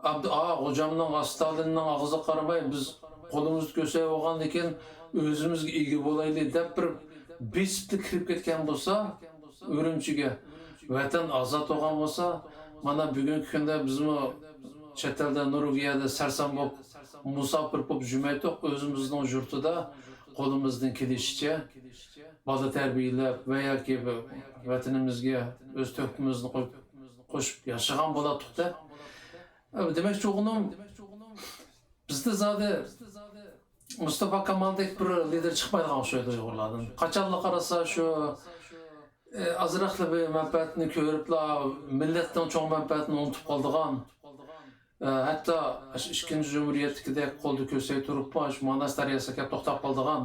ئابد-، ئا، خوجامنىڭ، ستالىننىڭ ئاغزىغا قارىماي، بىز قولىمىزدا كۆسەي بولغاندىكىن، ئۆزىمىزگە ئىگە بولايلى دەپ بىر بېسىپلا كىرىپ كەتكەن بولسا، ئۈرۈمچىگە ۋەتەن ئازاد بولغان بولسا، مانا بۈگۈنكى كۈندە بىزمۇ چەت ئەلدە، نورۋېگىيەدە سەرسان بولۇپ، مۇساپىر بولۇپ يۈرمەيتتۇق، ئۆزىمىزنىڭ يۇرتىدا قولىمىزدىن كېلىشىچە بالا تەربىيەلەپ ۋە ياكى بىر ۋەتىنىمىزگە ئۆز تۆھپىمىزنى قويۇپ، قوشۇپ ياشىغان بولاتتۇق-دە. دېمەكچى بولغىنىم، بىزدە زادى مۇستافا كامالدەك بىر لىدېر چىقمايدىغان ئوخشايدۇ ئۇيغۇرلاردىن. قاچانلا قارىسا شۇ، ئازراقلا بىر مەنپەئەتنى كۆرۈپلا، مىللەتنىڭ چوڭ مەنپەئەتىنى ئۇنتۇپ قالىدىغان. ھەتتا شۇ ئىككىنچى جۇمھۇرىيەتتىكىدەك قولدا كۆسەي تۇرۇپمۇ، شۇ ماناس دەرياسىغا كەپ توختاپ قالىدىغان.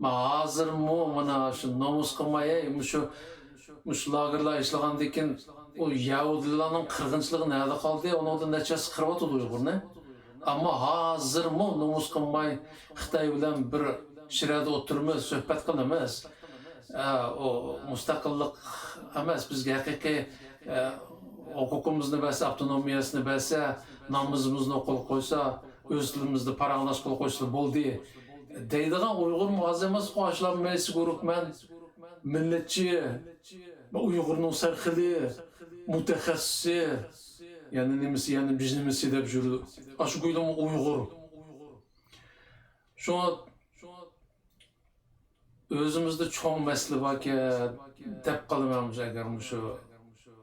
مانا ھازىرمۇ مانا شۇ نومۇس قىلماي، ھەي، مۇشۇ، مۇشۇ لاگېرلار ئىشلىغاندىن كېيىن ئۇ يەھۇدىيلارنىڭ قىرغىنچىلىقى نەدە قالدى؟ ئۇنىڭدىن نەچچە ھەسسە قىرىۋاتىدۇ ئۇيغۇرنى. ئەمما ھازىرمۇ نومۇس قىلماي، خىتاي بىلەن بىر شىرەدە ئولتۇرىمىز، سۆھبەت قىلىمىز. ئە، ئۇ مۇستەقىللىق ئەمەس، بىزگە ھەقىقىي، ئە، ھوقۇقىمىزنى بەرسە، ئاپتونومىيەسىنى بەرسە، نامىزىمىزنى ئوقۇغىلى قويسا، ئۆز تىلىمىزدا پاراڭلاشقىلى قويسا بولدى دەيدىغان ئۇيغۇرمۇ ئاز ئەمەسقۇ، ئاشۇلار مەيسى گۇرۇھمەن. مىللەتچى، ئۇيغۇرنىڭ سەرخىلى، مۇتەخەسسىسى، يەنە نېمىسى، يەنە بىز نېمىسى دەپ يۈرىدۇ. ئاشۇ گويلىمۇ ئۇيغۇر. شۇڭا ئۆزىمىزدە چوڭ مەسىلە باركەن دەپ قالىمەن، ئەگەر مۇشۇ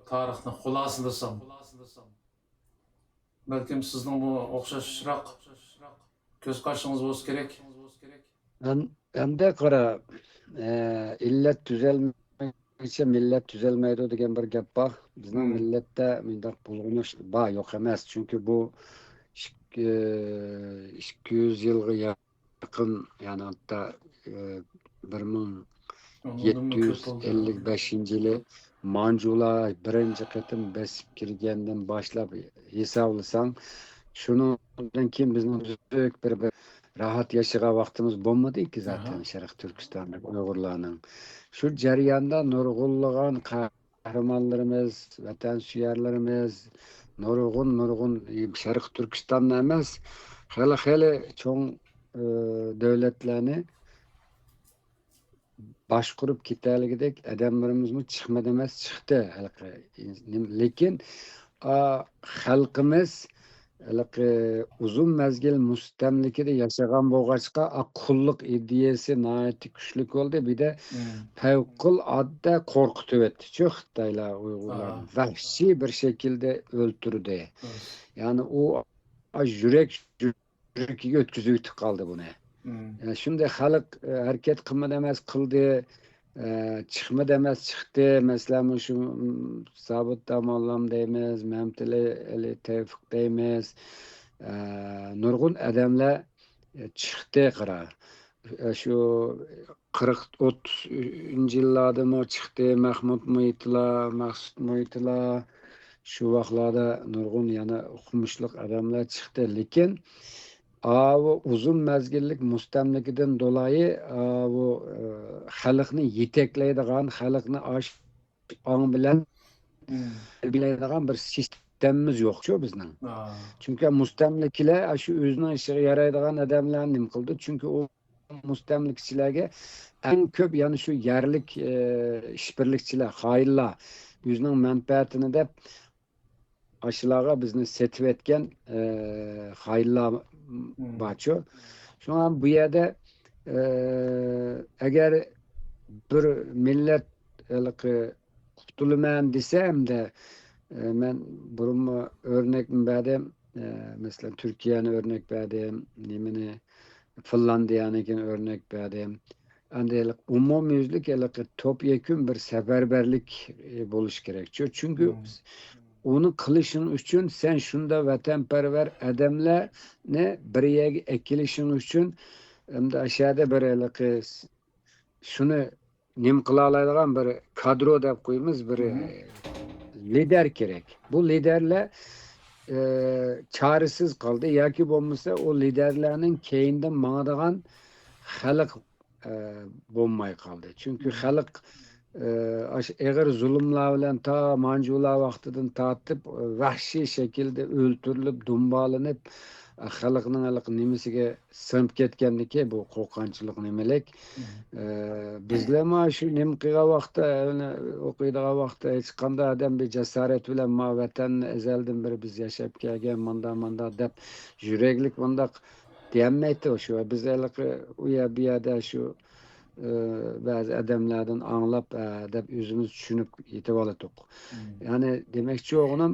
تارىخنى خۇلاسىلىسام. بەلكىم سىزنىڭمۇ ئوخشاشراق كۆز قارىشىڭىز بولسا كېرەك. ئەم-، ئەمدى قارا، ئە، ئىللەت تۈزەلمىگىچە مىللەت تۈزەلمەيدۇ دېگەن بىر گەپ بار. بىزنىڭ مىللەتتە مۇنداق بۇلغىنىش بار، يوق ئەمەس. چۈنكى بۇ ئىككى، ئىككى يۈز يىلغا يېقىن، يەنى ھەتتا، ئە، بىر مىڭ يەتتە يۈز ئەللىك بەشىنچى يىلى مانجۇلار بىرىنچى قېتىم بېسىپ كىرگەندىن باشلاپ ھېسابلىساڭ، شۇنىڭدىن كېيىن بىزنىڭ تۈزۈك بىر، بىر راھەت ياشىغان ۋاقتىمىز بولمىدىكى زاتەن شەرقىي تۈركىستاندا ئۇيغۇرلارنىڭ. شۇ جەرياندا نۇرغۇنلىغان قەھرىمانلىرىمىز، ۋەتەنسۆيەرلىرىمىز، نۇرغۇن، نۇرغۇن شەرقىي تۈركىستاندا ئەمەس، خېلى، خېلى چوڭ، ئە، دۆلەتلەرنى باشقۇرۇپ كېتەلىگۈدەك ئادەملىرىمىزمۇ چىقمىدى ئەمەس، چىقتى ھېلىقى. لېكىن، ئا، خەلقىمىز ھېلىقى ئۇزۇن مەزگىل مۇستەملىكىدە ياشىغان بولغاچقا، ئا، قۇللۇق ئىدىيەسى ناھايىتى كۈچلۈك بولدى. بىردە پەۋقۇلئاددە قورقۇتۇۋەتتىچۇ خىتايلار ئۇيغۇرلارنى. ۋەھشىي بىر شەكىلدە ئۆلتۈردى. يەنى ئۇ، ئا، يۈرەك يۈرىكىگە ئۆتكۈزۈۋېتىپ قالدى بۇنى. ئە، شۇنداق خەلق، ئە، ھەرىكەت قىلمىدى ئەمەس، قىلدى. ئە، چىقمىدى ئەمەس، چىقتى. مەسىلەن، مۇشۇ، م، سابىت داموللام دەيمىز، مەمتىلى ئەلى تەۋپىق دەيمىز. ئە، نۇرغۇن ئادەملەر، ئە، چىقتى قارا. ئە، شۇ قىرىق، ئوتتۇزىنچى يىللاردىمۇ چىقتى. مەخمۇت مۇھىتلا، مەخسۇت مۇھىتلا، شۇ ۋاقىتلاردا نۇرغۇن يەنە ئوقۇمۇشلۇق ئادەملەر چىقتى. لېكىن، ئاۋۇ ئۇزۇن مەزگىللىك مۇستەملىكىدىن دولايى، ئاۋۇ، ئە، خەلقنى يېتەكلەيدىغان، خەلقنى ئاش-، ئاڭ بىلەن تەربىيەلەيدىغان بىر سىستېمىمىز يوقچۇ بىزنىڭ. چۈنكى مۇستەملىكىلەر شۇ ئۆزىنىڭ ئىشىغا يارايدىغان ئادەملەرنى نېمە قىلىدۇ؟ چۈنكى ئۇ مۇستەملىكىچىلەرگە ئەڭ كۆپ، يەنى شۇ يەرلىك، ئە، ئىشبىرلىكچىلەر، خائىنلار، ئۆزىنىڭ مەنپەئەتىنى دەپ ئاشۇلارغا بىزنى سېتىۋەتكەن، ئە، خائىنلار بارچۇ. شۇڭا بۇ يەردە، ئە، ئەگەر بىر مىللەت ھېلىقى قۇتۇلىمەن دېسە، ئەمدى، ئە، مەن بۇرۇنمۇ ئۆرنەكنى بەردىم. ئە، مەسىلەن، تۈركىيەنى ئۆرنەك بەردىم، نېمىنى، فىنلاندىيەنىڭكىنى ئۆرنەك بەردىم. ئەمدى ھېلىقى ئومۇميۈزلۈك ھېلىقى توپ يەكۈن بىر سەپەربەرلىك، ئە، بولۇشى كېرەك. چۈ-، چۈنكى ئۇنى قىلىشىڭ ئۈچۈن سەن شۇنداق ۋەتەنپەرۋەر ئادەملەرنى بىر يەرگە ئەكېلىشىڭ ئۈچۈن، ئەمدى ئاشۇ يەردە بىر ھېلىقى س-، شۇنى نېمە قىلالايدىغان بىر كادرو دەپ قويىمىز، بىر، ئە، لىدەر كېرەك. بۇ لىدەرلەر، ئە، چارىسىز قالدى ياكى بولمىسا ئۇ لىدەرلەرنىڭ كەينىدىن ماڭىدىغان خەلق، ئە، بولماي قالدى. چۈنكى خەلق، ئە، ئاشۇ ئېغىر زۇلۇملار بىلەن تا مانجۇلار ۋاقتىدىن تارتىپ، ئە، ۋەھشىي شەكىلدە ئۆلتۈرۈلۈپ، دۇمبالىنىپ، ئە، خەلقنىڭ ھېلىقى نېمىسىگە سىڭىپ كەتكەندىكى بۇ قورقۇنچلۇق نېمىلىك. ئە، بىزلەرمۇ شۇ نېمە قىلغان ۋاقىتتا، ئوقۇيدىغان ۋاقىتتا ھېچقانداق ئادەم بىر جاسارەت بىلەن ما ۋەتەننى ئەزەلدىن بېرى بىز ياشاپ كەلگەن، مانداق، مانداق دەپ يۈرەكلىك مۇنداق دېيەلمەيتتى. شۇ بىز ھېلىقى ئۇ يەر، بۇ يەردە شۇ، ئە، بەزى ئادەملەردىن ئاڭلاپ، ئە، دەپ ئۆزىمىز چۈشىنىپ يېتىۋالاتتۇق. يەنى دېمەكچى بولغىنىم،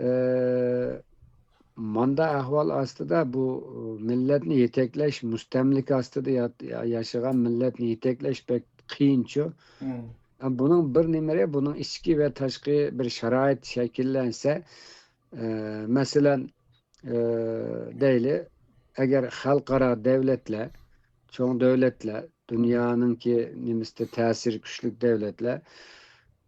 ئە، ماندا ئەھۋال ئاستىدا بۇ مىللەتنى يېتەكلەش، مۇستەملىكە ئاستىدا يا-، يا-، ياشىغان مىللەتنى يېتەكلەش بەك قىيىنچۇ. ئە، بۇنىڭ بىر نېمىرى، بۇنىڭ ئىچكى ۋە تاشقى بىر شارائىت شەكىللەنسە، ئە، مەسىلەن، ئە، دەيلى، ئەگەر خەلقئارا دۆلەتلەر، چوڭ دۆلەتلەر، دۇنيانىڭكى نېمىسىدە تەسىرى كۈچلۈك دۆلەتلەر،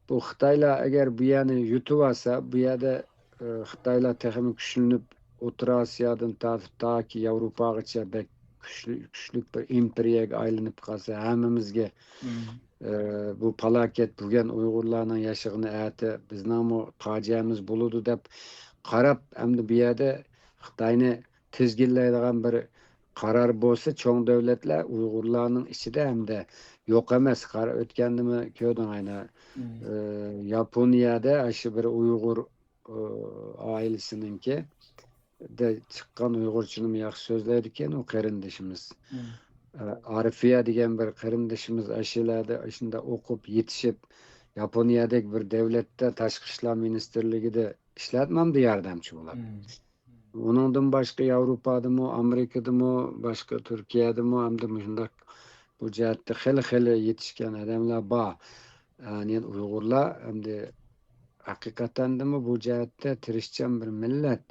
بۇ خىتايلار ئەگەر بۇ يەرنى يۇتۇۋالسا، بۇ يەردە، ئە، خىتايلار تېخىمۇ كۈچلىنىپ، ئوتتۇرا ئاسىيادىن تارتىپ تاكى ياۋروپاغىچە بەك كۈچلۈك، كۈچلۈك بىر ئىمپېرىيەگە ئايلىنىپ قالسا، ھەممىمىزگە، ئە، بۇ پالاكەت بۈگۈن ئۇيغۇرلارنىڭ ياشىغىنى ئەتە بىزنىڭمۇ پاجىئەمىز بولىدۇ دەپ قاراپ، ئەمدى بۇ يەردە خىتاينى تىزگىنلەيدىغان بىر قارار بولسا، چوڭ دۆلەتلەر ئۇيغۇرلارنىڭ ئىچىدە ھەمدە يوق ئەمەس. قارا ئۆتكەندىمۇ كۆردۈڭ ئاينا. ئى، ياپونىيەدە ئاشۇ بىر ئۇيغۇر، ئى، ئائىلىسىنىڭكى دە چىققان ئۇيغۇرچىنىمۇ ياخشى سۆزلەيدىكەن ئۇ قېرىندىشىمىز. ئى، ئارىفىيە دېگەن بىر قېرىندىشىمىز ئاشۇ يەردە ئاشۇنداق ئوقۇپ يېتىشىپ، ياپونىيەدەك بىر دۆلەتتە تاشقى ئىشلار مىنىستىرلىكىدە ئىشلەتمەمدۇ ياردەمچى بولاپ. ئۇنىڭدىن باشقا ياۋروپادىمۇ، ئامېرىكىدىمۇ، باشقا تۈركىيەدىمۇ ھەمدە مۇشۇنداق بۇ جەھەتتە خېلى، خېلى يېتىشكەن ئادەملەر بار. يەنى ئۇيغۇرلار ھەمدە ھەقىقەتەندىمۇ بۇ جەھەتتە تىرىشچان بىر مىللەت.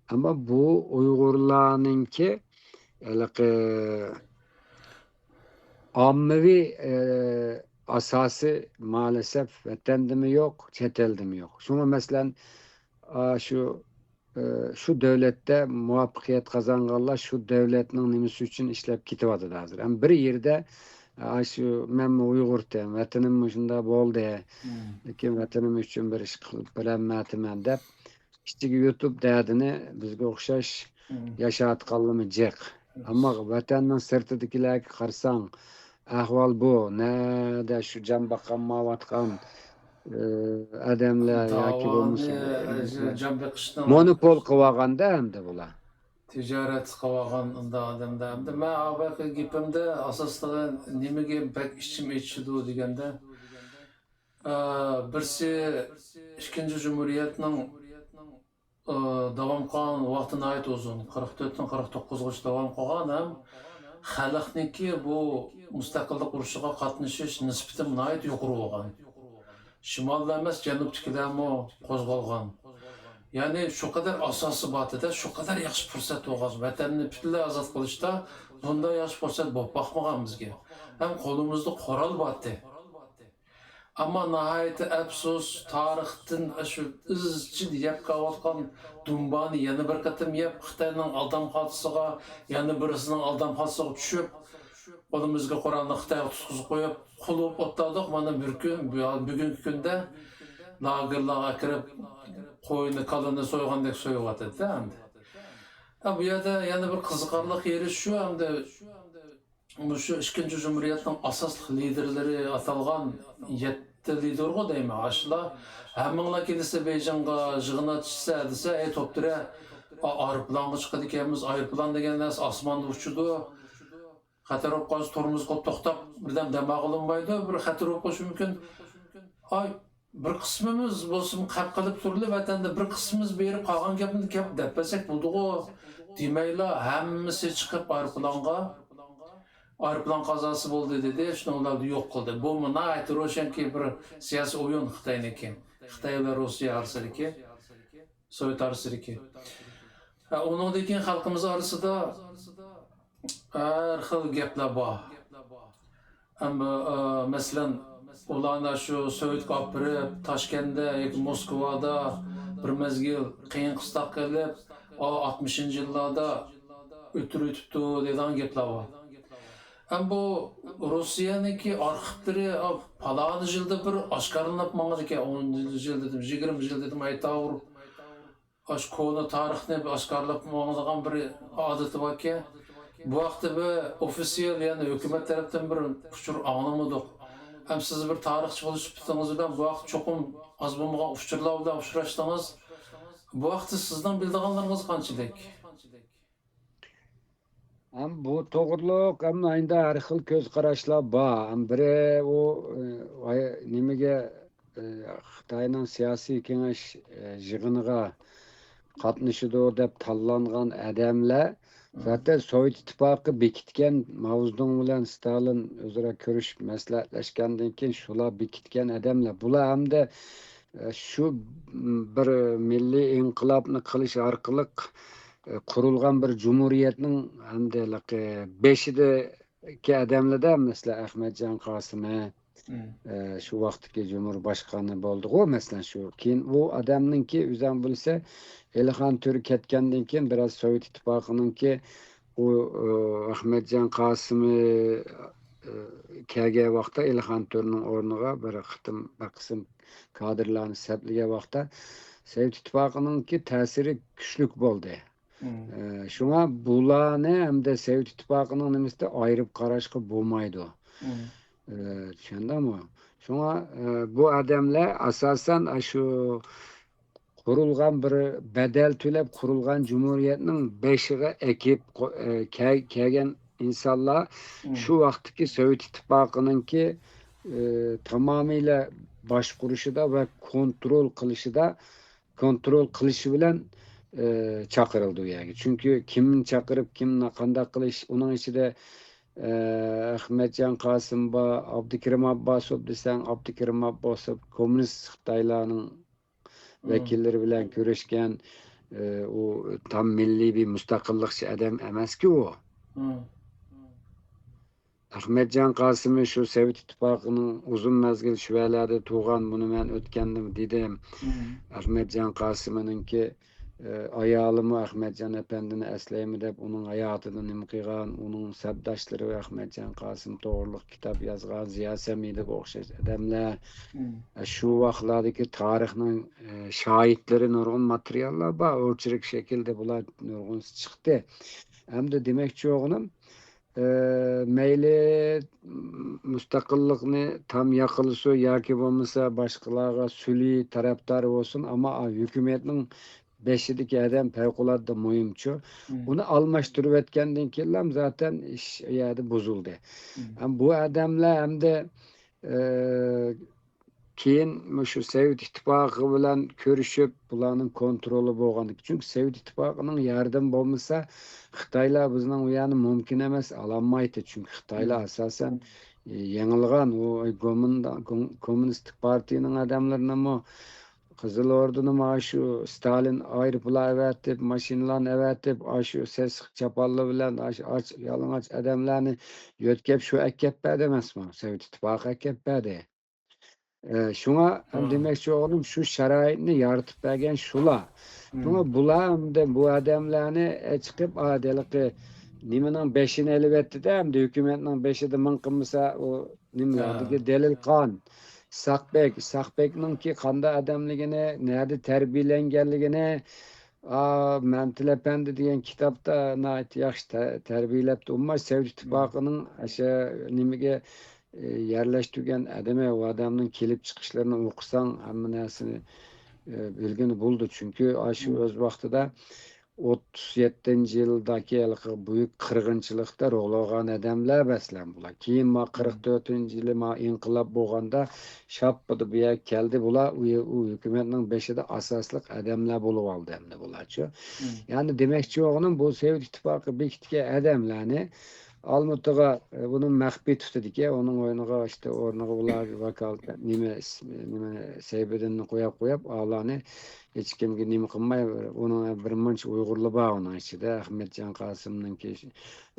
ئەمما بۇ ئۇيغۇرلارنىڭكى ھېلىقى ئاممىۋى، ئە، ئاساسى مائالىسەپ ۋەتەندىمۇ يوق، چەت ئەلدىمۇ يوق. شۇڭا مەسىلەن، ئا، شۇ، ئە، شۇ دۆلەتتە مۇۋەپپەقىيەت قازانغانلار شۇ دۆلەتنىڭ نېمىسى ئۈچۈن ئىشلەپ كېتىۋاتىدۇ ھازىر. ھەم بىر يېرىدە، ئا، شۇ مەنمۇ ئۇيغۇرتەن، ۋەتىنىم مۇشۇنداق بولدى، لېكىن ۋەتىنىم ئۈچۈن بىر ئىش قىلىپ بېرەلمەپتىمەن دەپ، ئىچىگە يۇتۇپ دەردىنى بىزگە ئوخشاش ياشاۋاتقانلىرىمۇ جىق. ئەمما ۋەتەننىڭ سىرتىدىكىلەرگە قارىساڭ، ئەھۋال بۇ. نەدە شۇ جان باقالمايۋاتقان، ئى، ئادەملەر ياكى بولمىسا داۋانى، جان بېقىشنىڭ مونوپول قىلىۋالغاندا ئەمدى بۇلار. تىجارەت قىلىۋالغان ئۇنداق ئادەمدە. ئەمدى مەن ئاۋۋالقى گېپىمدە ئاساسلىقى نېمىگە بەك ئىچىم ئېچىشىدۇ دېگەندە، ئە، بىرسى ئىككىنچى جۇمھۇرىيەتنىڭ ئى، داۋام قىلغان ۋاقتى ناھايىتى ئۇزۇن، قىرىق تۆتتىن قىرىق توققۇزغىچە داۋام قىلغان ھەم خەلقنىڭكى بۇ مۇستەقىللىق ئۇرۇشىغا قاتنىشىش نىسبىتى ناھايىتى يۇقىرى بولغان. شىمالدا ئەمەس، جەنۇبتىكىلەرمۇ قوزغالغان. يەنى شۇ قەدەر ئاساسى بار ئىدى، شۇ قەدەر ياخشى پۇرسەت بولغان. ۋەتەننى پۈتۈنلەي ئازاد قىلىشتا بۇنداق ياخشى پۇرسەت بولۇپ باقمىغان بىزگە. ھەم قولىمىزدا قورال بار ئىدى. ئەمما ناھايىتى ئەپسۇس، تارىختىن ئاشۇ ئىزچىل يەپ كېلىۋاتقان دۇمبانى يەنە بىر قېتىم يەپ، خىتاينىڭ ئالدام خالتىسىغا، يەنە بىرسىنىڭ ئالدام خالتىسىغا چۈشۈپ، قولىمىزغا قورالنى خىتايغا تۇتقۇزۇپ قويۇپ، قۇل بولۇپ ئولتۇردۇق. مانا بىر كۈن، بۈگۈنكى كۈندە لاگېرلارغا كىرىپ، قوينى، كالىنى سويغاندەك سويۇۋاتىدۇ ئەمدى. ھە، بۇ يەردە يەنە بىر قىزىقارلىق يېرى شۇ، ئەمدى مۇشۇ ئىككىنچى جۇمھۇرىيەتنىڭ ئاساسلىق لىدېرلىرى ئاتالغان يەتتە لىدېرغۇ دەيمەن، ئاشۇلار ھەممىڭلار كېلىسە بېيجىڭغا يىغىن ئاچىسە دېسە، ئەي توپتۇرە، ئا-، ئايروپىلانغا چىقىدىكەنمىز، ئايروپىلان دېگەن نەرسە ئاسماندا ئۇچىدۇ، خەتەر بولۇپ قالسا تورمۇز قىلىپ توختاپ، بىردەم دەم ئالغىلى بولمايدۇ، بىر خەتەر بولۇپ قېلىشى مۇمكىن. ئاي، بىر قىسمىمىز بولسىمۇ قەپ قىلىپ تۇرۇلۇپ، ۋەتەندە بىر قىسمىمىز بېرىپ قالغان گەپنى گەپ دەپ بەرسەك بولىدىغۇ دېمەيلا، ھەممىسى چىقىپ ئايروپىلانغا، ئايروپىلان قازاسى بولدى دېدى، شۇنىڭ بىلەن يوق قىلدى. بۇ ناھايىتى روشەنكى بىر سىياسىي ئويۇن خىتاينىڭكى، خىتاي بىلەن روسىيە ئارىسىدىكى، سوۋېت ئارىسىدىكى. ھە، ئۇنىڭدىن كېيىن خەلقىمىز ئارىسىدا ھەر خىل گەپلەر بار. ئەمما، ئە، مەسىلەن، ئۇلارنى شۇ سوۋېتقا ئاپىرىپ، تاشكەندتە ياكى موسكۋادا بىر مەزگىل قىيىن قىستاق قىلىپ، ئا، ئاتمىشىنچى يىللاردا ئۆلتۈرۈۋېتىپتۇ دەيدىغان گەپلەر بار. ئەمما بۇ روسىيەنىڭكى ئارخىپلىرى، ئا، پالانى يىلدا بىر ئاشكارىلىنىپ ماڭىدىكەن، ئون يىل دېدىم، يىگىرمە يىل دېدىم، ئەيتاۋۇر. ئاشۇ كونا تارىخنى ئاشكارىلاپ ماڭىدىغان بىر ئادىتى باركەن. بۇ ھەقتە بىر ئوفىتسىيال، يەنى ھۆكۈمەت تەرەپتىن بىر ئۇچۇر ئاڭلىمىدۇق. ھەم سىز بىر تارىخچى بولۇش سۈپىتىڭىز بىلەن بۇ ھەقتە چوقۇم ئاز بولمىغان ئۇچۇرلار بىلەن ئۇچراشتىڭىز. بۇ ھەقتە سىزنىڭ بىلىدىغانلىرىڭىز قانچىلىك؟ ھەم بۇ توغرۇلۇق ھەم ئاينىدا ھەر خىل كۆز قاراشلار بار. ھەم بىرى ئۇ، ئە، نېمىگە، ئە، خىتاينىڭ سىياسىي كېڭەش، ئە، يىغىنىغا قاتنىشىدۇ دەپ تاللانغان ئادەملەر، زاتەن سوۋېت ئىتتىپاقى بېكىتكەن، ماۋزېدۇڭ بىلەن ستالىن ئۆزئارا كۆرۈشۈپ مەسلىھەتلەشكەندىن كېيىن شۇلار بېكىتكەن ئادەملەر. بۇلار ھەمدە، ئە، شۇ بىر مىللىي ئىنقىلابنى قىلىش ئارقىلىق، ئە، قۇرۇلغان بىر جۇمھۇرىيەتنىڭ ھەمدە ھېلىقى بېشىدىكى ئادەملەردە، مەسىلەن، ئەخمەتجان قاسىمى، ئە، شۇ ۋاقىتتىكى جۇمھۇر باشقانى بولدىغۇ، مەسىلەن، شۇ. كېيىن ئۇ ئادەمنىڭكى، ئۆزەڭ بىلسە، ئېلىخان تۆرە كەتكەندىن كېيىن بىراز سوۋېت ئىتتىپاقىنىڭكى ئۇ، ئە، ئەخمەتجان قاسىمى، ئە، كەلگەن ۋاقىتتا ئېلىخان تۆرىنىڭ ئورنىغا بىر قېتىم بىر قىسىم كادىرلارنى سەپلىگەن ۋاقىتتا سوۋېت ئىتتىپاقىنىڭكى تەسىرى كۈچلۈك بولدى. ئە، شۇڭا بۇلارنى ھەمدە سوۋېت ئىتتىپاقىنىڭ نېمىسىدە ئايرىپ قاراشقا بولمايدۇ. ئە، چۈشەندىڭمۇ؟ شۇڭا، ئە، بۇ ئادەملەر ئاساسەن ئاشۇ قۇرۇلغان، بىر بەدەل تۆلەپ قۇرۇلغان جۇمھۇرىيەتنىڭ بېشىغا ئەكىپ قو-، ئە، كە-، كەلگەن ئىنسانلار شۇ ۋاقىتتىكى سوۋېت ئىتتىپاقىنىڭكى، ئە، تامامىيلە باشقۇرۇشىدا ۋە كونترول قىلىشىدا، كونترول قىلىشى بىلەن، ئە، چاقىرىلدى ئۇ يەرگە. چۈنكى كىمنى چاقىرىپ، كىمنى قانداق قىلىش، ئۇنىڭ ئىچىدە، ئە، ئەخمەتجان قاسىم بار، ئابدۇكېرىم ئابباسوف دېسەڭ، ئابدۇكېرىم ئابباسوف كوممۇنىست خىتايلارنىڭ ۋەكىللىرى بىلەن كۆرۈشكەن، ئى، ئۇ تام مىللىي بىر مۇستەقىللىقچى ئادەم ئەمەسكى ئۇ. ئەخمەتجان قاسىمى شۇ سوۋېت ئىتتىپاقىنىڭ ئۇزۇن مەزگىل شۇ يەرلەردە تۇرغان، بۇنى مەن ئۆتكەندىمۇ دېدىم. ئەخمەتجان قاسىمىنىڭكى، ئى، ئايالىمۇ ئەخمەتجان ئەپەندىنى ئەسلەيمۇ دەپ ئۇنىڭ ھاياتىدا نېمە قىلغان، ئۇنىڭ سەپداشلىرى ئەخمەتجان قاسىم توغرۇلۇق كىتاب يازغان، زىيا سەمىدىگە ئوخشاش ئادەملەر. شۇ ۋاقىتلاردىكى تارىخنىڭ، ئە، شاھىتلىرى نۇرغۇن ماتېرىياللار بار، ئوچېرك شەكلىدە بۇلار نۇرغۇنسى چىقتى. ئەمدى دېمەكچى بولغىنىم، ئە، مەيلى مۇستەقىللىقنى تام ياقلىسۇن ياكى بولمىسا باشقىلارغا سۈلھى تەرەپدارى بولسۇن، ئەمما ھۆكۈمەتنىڭ بېشىدىكى ئادەم پەۋقۇلئاددە مۇھىمچۇ. ئۇنى ئالماشتۇرۇۋەتكەندىن كېيىنلا زاتەن ئىش ئۇ يەردە بۇزۇلدى. ھەم بۇ ئادەملەر ئەمدى، ئە، كېيىن مۇشۇ سوۋېت ئىتتىپاقى بىلەن كۆرۈشۈپ، بۇلارنىڭ كونترولى بولغاندىكىن، چۈنكى سوۋېت ئىتتىپاقىنىڭ ياردىمى بولمىسا، خىتايلار بىزنىڭ ئۇ يەرنى مۇمكىن ئەمەس، ئالالمايتتى. چۈنكى خىتايلار ئاساسەن، ئە، يېڭىلغان، ئۇ گومىندا-، گوم-، كوممۇنىستىك پارتىيىنىڭ ئادەملىرىنىمۇ قىزىل ئوردىنىمۇ ئاشۇ ستالىن ئايروپىلان ئەۋەتىپ، ماشىنىلارنى ئەۋەتىپ، ئاشۇ سېسىق چاپانلار بىلەن، ئاشۇ ئاچ، يالىڭاچ ئادەملەرنى يۆتكەپ شۇ ئەكەپ بەردى ئەمەسمۇ؟ سوۋېت ئىتتىپاقى ئەكەپ بەردى. ئە، شۇڭا ھەم دېمەكچى بولغىنىم، شۇ شارائىتنى يارىتىپ بەرگەن شۇلار. شۇڭا بۇلار ئەمدى بۇ ئادەملەرنى، ئە، چىقىپ، ئا، ھېلىقى نېمىنىڭ بېشىنى ئېلىۋەتتى-دە، ئەمدى ھۆكۈمەتنىڭ بېشىدە مىڭ قىلمىسا، ئۇ نېمىلەردىكى دېلىل قان، ساقبەك، ساقبەكنىڭكى قاندا ئادەملىكىنى، نەدە تەربىيەلەنگەنلىكىنى، ئا، مەمتىلى ئەپەندى دېگەن كىتابتا ناھايىتى ياخشى تە-، تەربىيەلەپتۇ. ئۇمۇ سوۋېت ئىتتىپاقىنىڭ ئاشۇ نېمىگە، ئى، يەرلەشتۈرگەن ئادىمى، ئۇ ئادەمنىڭ كېلىپ چىقىشلىرىنى ئوقۇساڭ، ھەممە نەرسىنى، ئى، بىلگىلى بولىدۇ. چۈنكى ئاشۇ ئۆز ۋاقتىدا ئوتتۇز يەتتىنچى يىلدىكى ھېلىقى بۈيۈك قىرغىنچىلىقتا روھلانغان ئادەملەر مەسىلەن بۇلار. كېيىن ما قىرىق تۆتىنچى يىلى ما ئىنقىلاب بولغاندا شاپپىدە بۇ يەرگە كەلدى. بۇلار ئۇ، ئۇ ھۆكۈمەتنىڭ بېشىدا ئاساسلىق ئادەملەر بولۇۋالدى ئەمدى بۇلارچۇ. يەنى دېمەكچى بولغىنىم، بۇ سوۋېت ئىتتىپاقى بېكىتكەن ئادەملەرنى ئالمۇتىغا، ئە، بۇنى مەخپىي تۇتىدىكەن. ئۇنىڭ ئورنىغا، ئىشتە، ئورنىغا ئۇلارغا ۋاكالىتەن نېمە ئىسمى، نېمە، سەيپىدىننى قويۇپ، قويۇپ، ئالانى ھېچكىمگە نېمە قىلماي، ئۇنىڭ بىر مۇنچە ئۇيغۇرلار بار ئۇنىڭ ئىچىدە. ئەخمەتجان قاسىمنىڭكى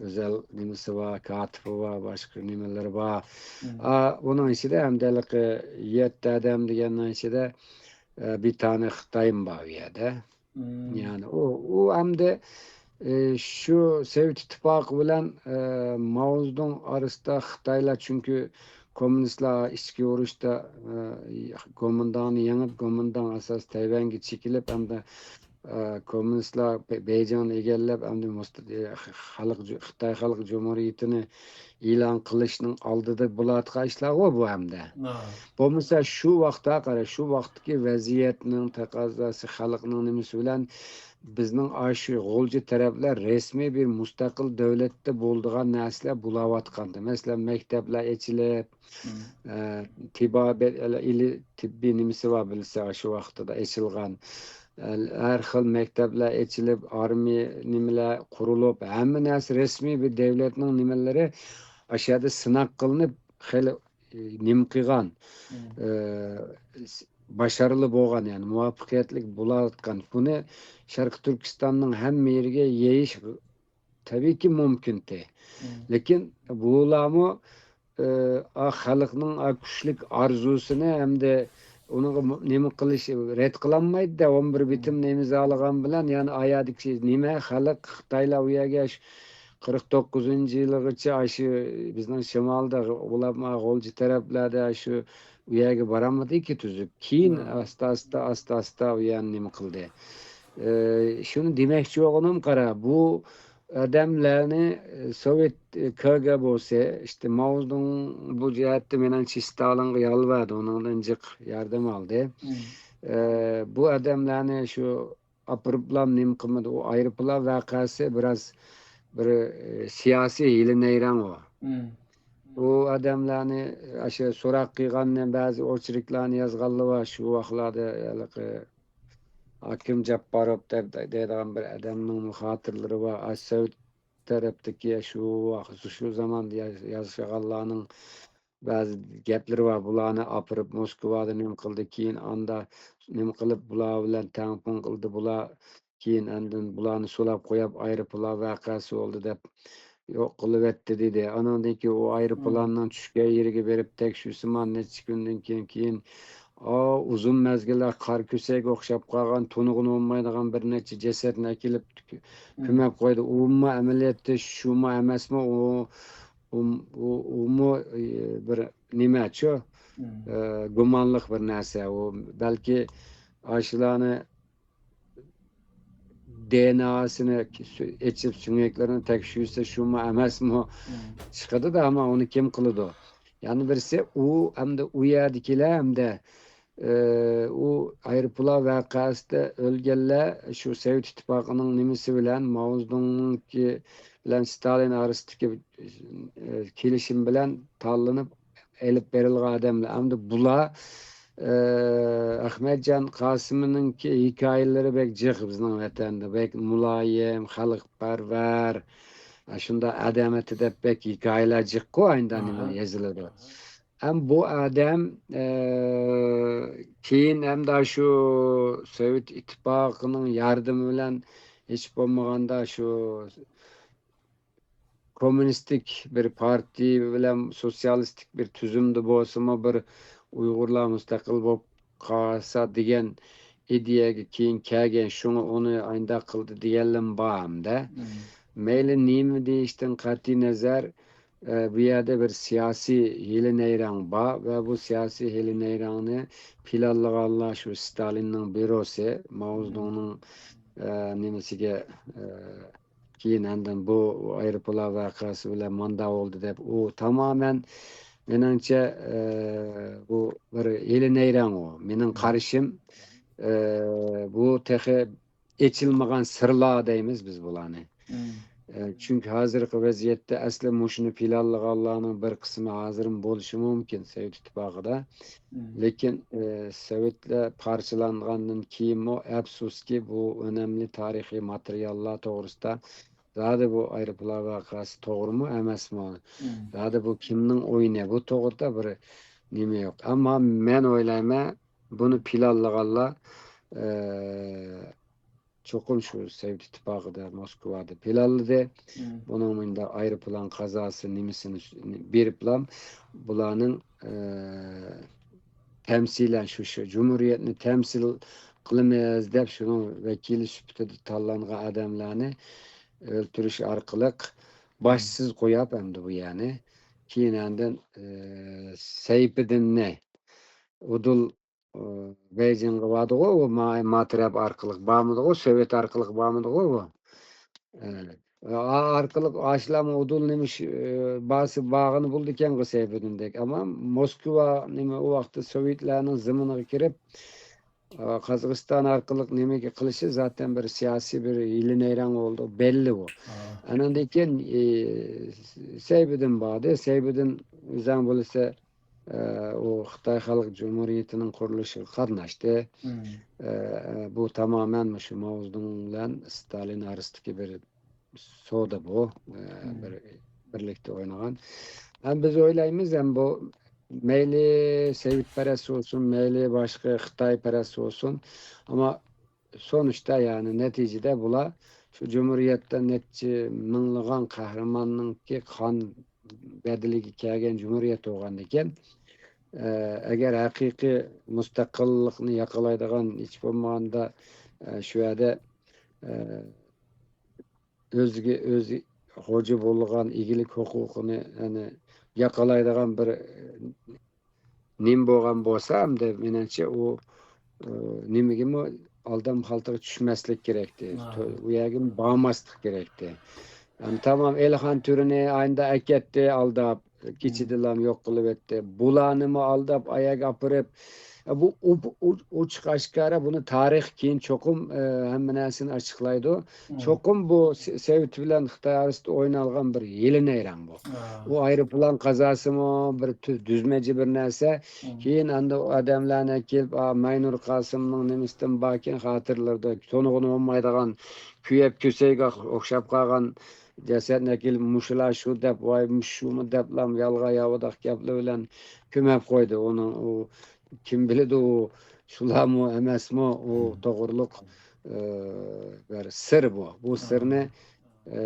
ئۆزەل نېمىسى بار، كاتىپى بار، باشقا نېمىلىرى بار. ئا، ئۇنىڭ ئىچىدە ھەمدە ھېلىقى يەتتە ئادەم دېگەننىڭ ئىچىدە، ئە، بىر تانە خىتايمۇ بار ئۇ يەردە. يەنى ئۇ، ئۇ ئەمدى، ئى، شۇ سوۋېت ئىتتىپاقى بىلەن، ئى، ماۋزېدۇڭ ئارىسىدا خىتايلار، چۈنكى كوممۇنىستلار ئىچكى ئۇرۇشتا، ئى، گومىنداڭنى يېڭىپ، گومىنداڭ ئاساس تەيۋەنگە چېكىلىپ، ئەمدى، ئى، كوممۇنىستلار بې-، بېيجىڭنى ئىگىلەپ، ئەمدى مۇست-، ئى، خەلق جۇ-، خىتاي خەلق جۇمھۇرىيىتىنى ئېلان قىلىشنىڭ ئالدىدا بولۇۋاتقان ئىشلارغۇ بۇ ئەمدى. بولمىسا شۇ ۋاقىتتا قارا، شۇ ۋاقىتتىكى ۋەزىيەتنىڭ تەقەززاسى، خەلقنىڭ نېمىسى بىلەن بىزنىڭ ئاشۇ غۇلجا تەرەپلەر رەسمىي بىر مۇستەقىل دۆلەتتە بولىدىغان نەرسىلەر بولاۋاتقانىدى. مەسىلەن، مەكتەپلەر ئېچىلىپ، ئە، تېبابەت، ئىلى تېببىي نېمىسى بار بىلسە، شۇ ۋاقتىدا ئېچىلغان. ئە، ھەر خىل مەكتەپلەر ئېچىلىپ، ئارمىيە نېمىلەر قۇرۇلۇپ، ھەممە نەرسە رەسمىي بىر دۆلەتنىڭ نېمىلىرى ئاشۇ يەردە سىناق قىلىنىپ، خېلى، ئى، نېمە قىلغان، ئى، باشارىلى بولغان، يەنى مۇۋەپپەقىيەتلىك بولۇۋاتقان. بۇنى شەرقىي تۈركىستاننىڭ ھەممە يېرىگە يېيىش تەبىئىيكى مۇمكىنتى. لېكىن بۇلارمۇ، ئى، ئا، خەلقنىڭ ئا، كۈچلۈك ئارزۇسىنى ھەمدە ئۇنىڭغا مۇ-، نېمە قىلىش، رەت قىلالمايدۇ-دە، ئون بىر بىتىمنى ئىمزالىغان بىلەن، يەنى ئايادىكى نېمە، خەلق، خىتايلار ئۇ يەرگە شۇ قىرىق توققۇزىنچى يىلىغىچە ئاشۇ بىزنىڭ شىمالدا، ئۇلار ما غۇلجا تەرەپلەردە شۇ ئۇ يەرگە بارالمىدىكى تۈزۈپ. كېيىن ئاستا، ئاستا، ئاستا، ئاستا ئۇ يەرنى نېمە قىلدى. ئى، شۇنى دېمەكچى بولغىنىم، قارا، بۇ ئادەملەرنى، ئە، سوۋېت، ئە، كىگبوسى، ئىشتە، ماۋزېدۇڭ بۇ جەھەتتە مېنىڭچە ستالىنغا يالۋاردى، ئۇنىڭدىن جىق ياردەم ئالدى. ئە، بۇ ئادەملەرنى شۇ ئاپىرىپلا نېمە قىلمىدى. ئۇ ئايروپىلان ۋەقەسى بىراز بىر، ئە، سىياسىي ھىيلە نەيرەڭ ئۇ. ئۇ ئادەملەرنى، ئاشۇ سوراق قىلغاننى، بەزى ئوچېركلارنى يازغانلار بار، شۇ ۋاقىتلاردا ھېلىقى ئاكىم جاپپاروف دەپ دەيدىغان بىر ئادەمنىڭ خاتىرىلىرى بار. ئاشۇ سوۋېت تەرەپتىكى شۇ ۋاقىت، شۇ زاماندا يا-، ياشىغانلارنىڭ بەزى گەپلىرى بار. بۇلارنى ئاپىرىپ موسكۋادا نېمە قىلدى، كېيىن ئاندا نېمە قىلىپ بۇلار بىلەن تەڭپۇڭ قىلدى، بۇلار كېيىن ئاندىن بۇلارنى سولاپ قويۇپ، ئايروپىلان ۋەقەسى بولدى دەپ يوق قىلىۋەتتى دېدى. ئانىڭدىن كېيىن ئۇ ئايروپىلاننىڭ چۈشكەن يېرىگە بېرىپ تەكشۈرسىمۇ، نەچچە كۈندىن كېيىن، كېيىن، ئا، ئۇزۇن مەزگىللەر قارا كۆسەككە ئوخشاپ قالغان، تونۇغىلى بولمايدىغان بىر نەچچە جەسەتنى ئەكېلىپ كۆمۈپ قويدى. ئۇمۇ ئەمەلىيەتتە شۇمۇ ئەمەسمۇ؟ ئۇ، ئۇ، ئۇ، ئۇمۇ، ئى، بىر نېمەچۇ؟ ئى، گۇمانلىق بىر نەرسە. ئۇ بەلكى ئاشۇلارنى دېئېنئاسىنى ئېچىپ، سۆڭەكلىرىنى تەكشۈرسە، شۇمۇ ئەمەسمۇ چىقىدۇ-دە، ئەمما ئۇنى كىم قىلىدۇ؟ يەنە بىرسى، ئۇ ھەمدە ئۇ يەردىكىلەر ھەمدە، ئى، ئۇ ئايروپىلان ۋەقەسىدە ئۆلگەنلەر شۇ سوۋېت ئىتتىپاقىنىڭ نېمىسى بىلەن، ماۋزېدۇڭنىڭكى بىلەن ستالىن ئارىسىدىكى، ئى، كېلىشىم بىلەن تاللىنىپ ئېلىپ بېرىلغان ئادەملەر. ئەمدى بۇلار، ئى، ئەخمەتجان قاسىمنىڭكى ھېكايىلىرى بەك جىق بىزنىڭ ۋەتەندە، بەك مۇلايىم، خەلقپەرۋەر، ئاشۇنداق ئادەم ئىدى دەپ بەك ھېكايىلەر جىققۇ، ئاينىدا نېمە يېزىلىدۇ. ھەم بۇ ئادەم، ئى، كېيىن ھەمدە شۇ سوۋېت ئىتتىپاقىنىڭ ياردىمى بىلەن ھېچ بولمىغاندا شۇ كوممۇنىستىك بىر پارتىيە بىلەن سوتسىيالىستىك بىر تۈزۈمدە بولسىمۇ، بىر ئۇيغۇرلار مۇستەقىل بولۇپ قالسا دېگەن ئىدىيەگە كېيىن كەلگەن، شۇڭا ئۇنى ئاينداق قىلدى دېگەنلەرمۇ بار ھەمدە. مەيلى نېمە دېيىشتىن قەتئىي نەزەر، ئە، بۇ يەردە بىر سىياسىي ھىيلە نەيرەڭ بار ۋە بۇ سىياسىي ھىيلە نەيرەڭنى پىلانلىغانلار شۇ ستالىننىڭ بيۇروسى، ماۋزېدۇڭنىڭ، ئە، نېمىسىگە، ئە، كېيىن ئاندىن بۇ ئايروپىلان ۋەقەسى بىلەن ماندا بولدى دەپ، ئۇ تامامەن مېنىڭچە، ئە، بۇ بىر ھىيلە نەيرەڭ ئۇ. مېنىڭ قارىشىم، ئە، بۇ تېخى ئېچىلمىغان سىرلار دەيمىز بىز بۇلارنى. ئە، چۈنكى ھازىرقى ۋەزىيەتتە ئەسلى مۇشۇنى پىلانلىغانلارنىڭ بىر قىسمى ھازىرمۇ بولۇشى مۇمكىن سوۋېت ئىتتىپاقىدا. لېكىن، ئە، سوۋېتلار پارچىلانغاندىن كېيىنمۇ، ئەپسۇسكى، بۇ ئۆنەملىك تارىخىي ماتېرىياللار توغرىسىدا زادى بۇ ئايروپىلان ۋەقەسى توغرىمۇ ئەمەسمۇ؟ زادى بۇ كىمنىڭ ئويۇنى؟ بۇ توغرىدا بىر نېمە يوق. ئەمما مەن ئويلايمەن، بۇنى پىلانلىغانلار، ئە، چوقۇم شۇ سوۋېت ئىتتىپاقىدا، موسكۋادا پىلانلىدى. بۇنىڭ مۇنداق ئايروپىلان قازاسى نېمىسىنى بېرىپلا بۇلارنىڭ، ئە، تەمسىلەن شۇ، شۇ جۇمھۇرىيەتنى تەمسىل قىلىمىز دەپ شۇنىڭ ۋەكىلى سۈپىتىدە تاللانغان ئادەملەرنى ئۆلتۈرۈش ئارقىلىق باشسىز قوياپ ئەمدى بۇ يەرنى. كېيىن ئاندىن، ئە، سەيپىدىننى ئۇدۇل ئۇ، بېيجىڭغا باردىغۇ، ئۇ ما-، ماترەپ ئارقىلىق بارمىدىغۇ، سوۋېت ئارقىلىق بارمىدىغۇ ئۇ. ئە، ئا-، ئارقىلىق ئاشۇلارمۇ ئۇدۇل نېمە ئىش، ئە، بارسا بارغىنى بولىدىكەنغۇ سەيپىدىندەك. ئەمما موسكۋا نېمە ئۇ ۋاقىتتا سوۋېتلارنىڭ زېمىنىغا كىرىپ، ئا، قازاقىستان ئارقىلىق نېمىگە قىلىشى زاتەن بىر سىياسىي بىر ھىيلە نەيرەڭ بولدى، بەللى ئۇ. ئانىڭدىن كېيىن، ئى، سەيپىدىن باردى. سەيپىدىن ئۆزەڭ بولسا، ئە، ئۇ خىتاي خەلق جۇمھۇرىيىتىنىڭ قۇرۇلۇشىغا قاتناشتى. ئە، بۇ تامامەن مۇشۇ ماۋزېدۇڭ بىلەن ستالىن ئارىسىدىكى بىر سودا بۇ. ئە، بىر بىرلىكتە ئوينىغان. ھەم بىز ئويلايمىز، ھەم بۇ مەيلى سوۋېتپەرەس بولسۇن، مەيلى باشقا خىتايپەرەس بولسۇن، ئەمما سونۇشتا، يەنى نەتىجىدە بۇلار شۇ جۇمھۇرىيەتتە نەچچە مىڭلىغان قەھرىماننىڭكى قان بەدىلىگە كەلگەن جۇمھۇرىيەت بولغاندىكىن، ئە، ئەگەر ھەقىقىي مۇستەقىللىقنى ياقىلايدىغان، ھېچ بولمىغاندا، ئە، شۇ يەردە، ئە، ئۆزىگە ئۆزى خوجا بولغان ئىگىلىك ھوقۇقىنى، يەنى، ياقالايدىغان بىر، ئە، نېمە بولغان بولسا، ئەمدى مېنىڭچە ئۇ، ئە، نېمىگىمۇ ئالدام خالتىغا چۈشمەسلىك كېرەكتى. ئۇ يەرگىمۇ بارماسلىق كېرەكتى. ئەمدى تامام ئېلىخان تۈرىنى ئاينىدا ئەكەتتى، ئالداپ، كېچىدىلا يوق قىلىۋەتتى. بۇلارنىمۇ ئالداپ، ئاياغ ئاپىرىپ، بۇ ئۇ-، ئۇ-، ئوچۇق ئاشكارا بۇنى تارىخ كېيىن چوقۇم، ئە، ھەممە نەرسىنى ئاچىقلايدۇ. چوقۇم بۇ سې-، سوۋېت بىلەن خىتاي ئارىسىدا ئوينالغان بىر ھىيلە نەيرەڭ بۇ. ئۇ ئايروپىلان قازاسىمۇ بىر تۈ-، دۈزمەجە بىر نەرسە. كېيىن ئاندا ئۇ ئادەملەرنى كېلىپ، ئا، مەينۇر قاسىمنىڭ نېمىسىدىن باركەن خاتىرىلىرىدە تونۇغىلى بولمايدىغان كۆيۈپ كۆسەيگە ئوخشاپ قالغان جەسەتنى ئەكېلىپ، مۇشۇلار شۇ دەپ، ۋاي، مۇشۇ شۇمۇ دەپلا يالغان ياۋىداق گەپلەر بىلەن كۆمۈپ قويدى. ئۇنىڭ ئۇ كىم بىلىدۇ، ئۇ شۇلارمۇ ئەمەسمۇ، ئۇ توغرۇلۇق، ئە، بىر سىر بۇ. بۇ سىرنى، ئە،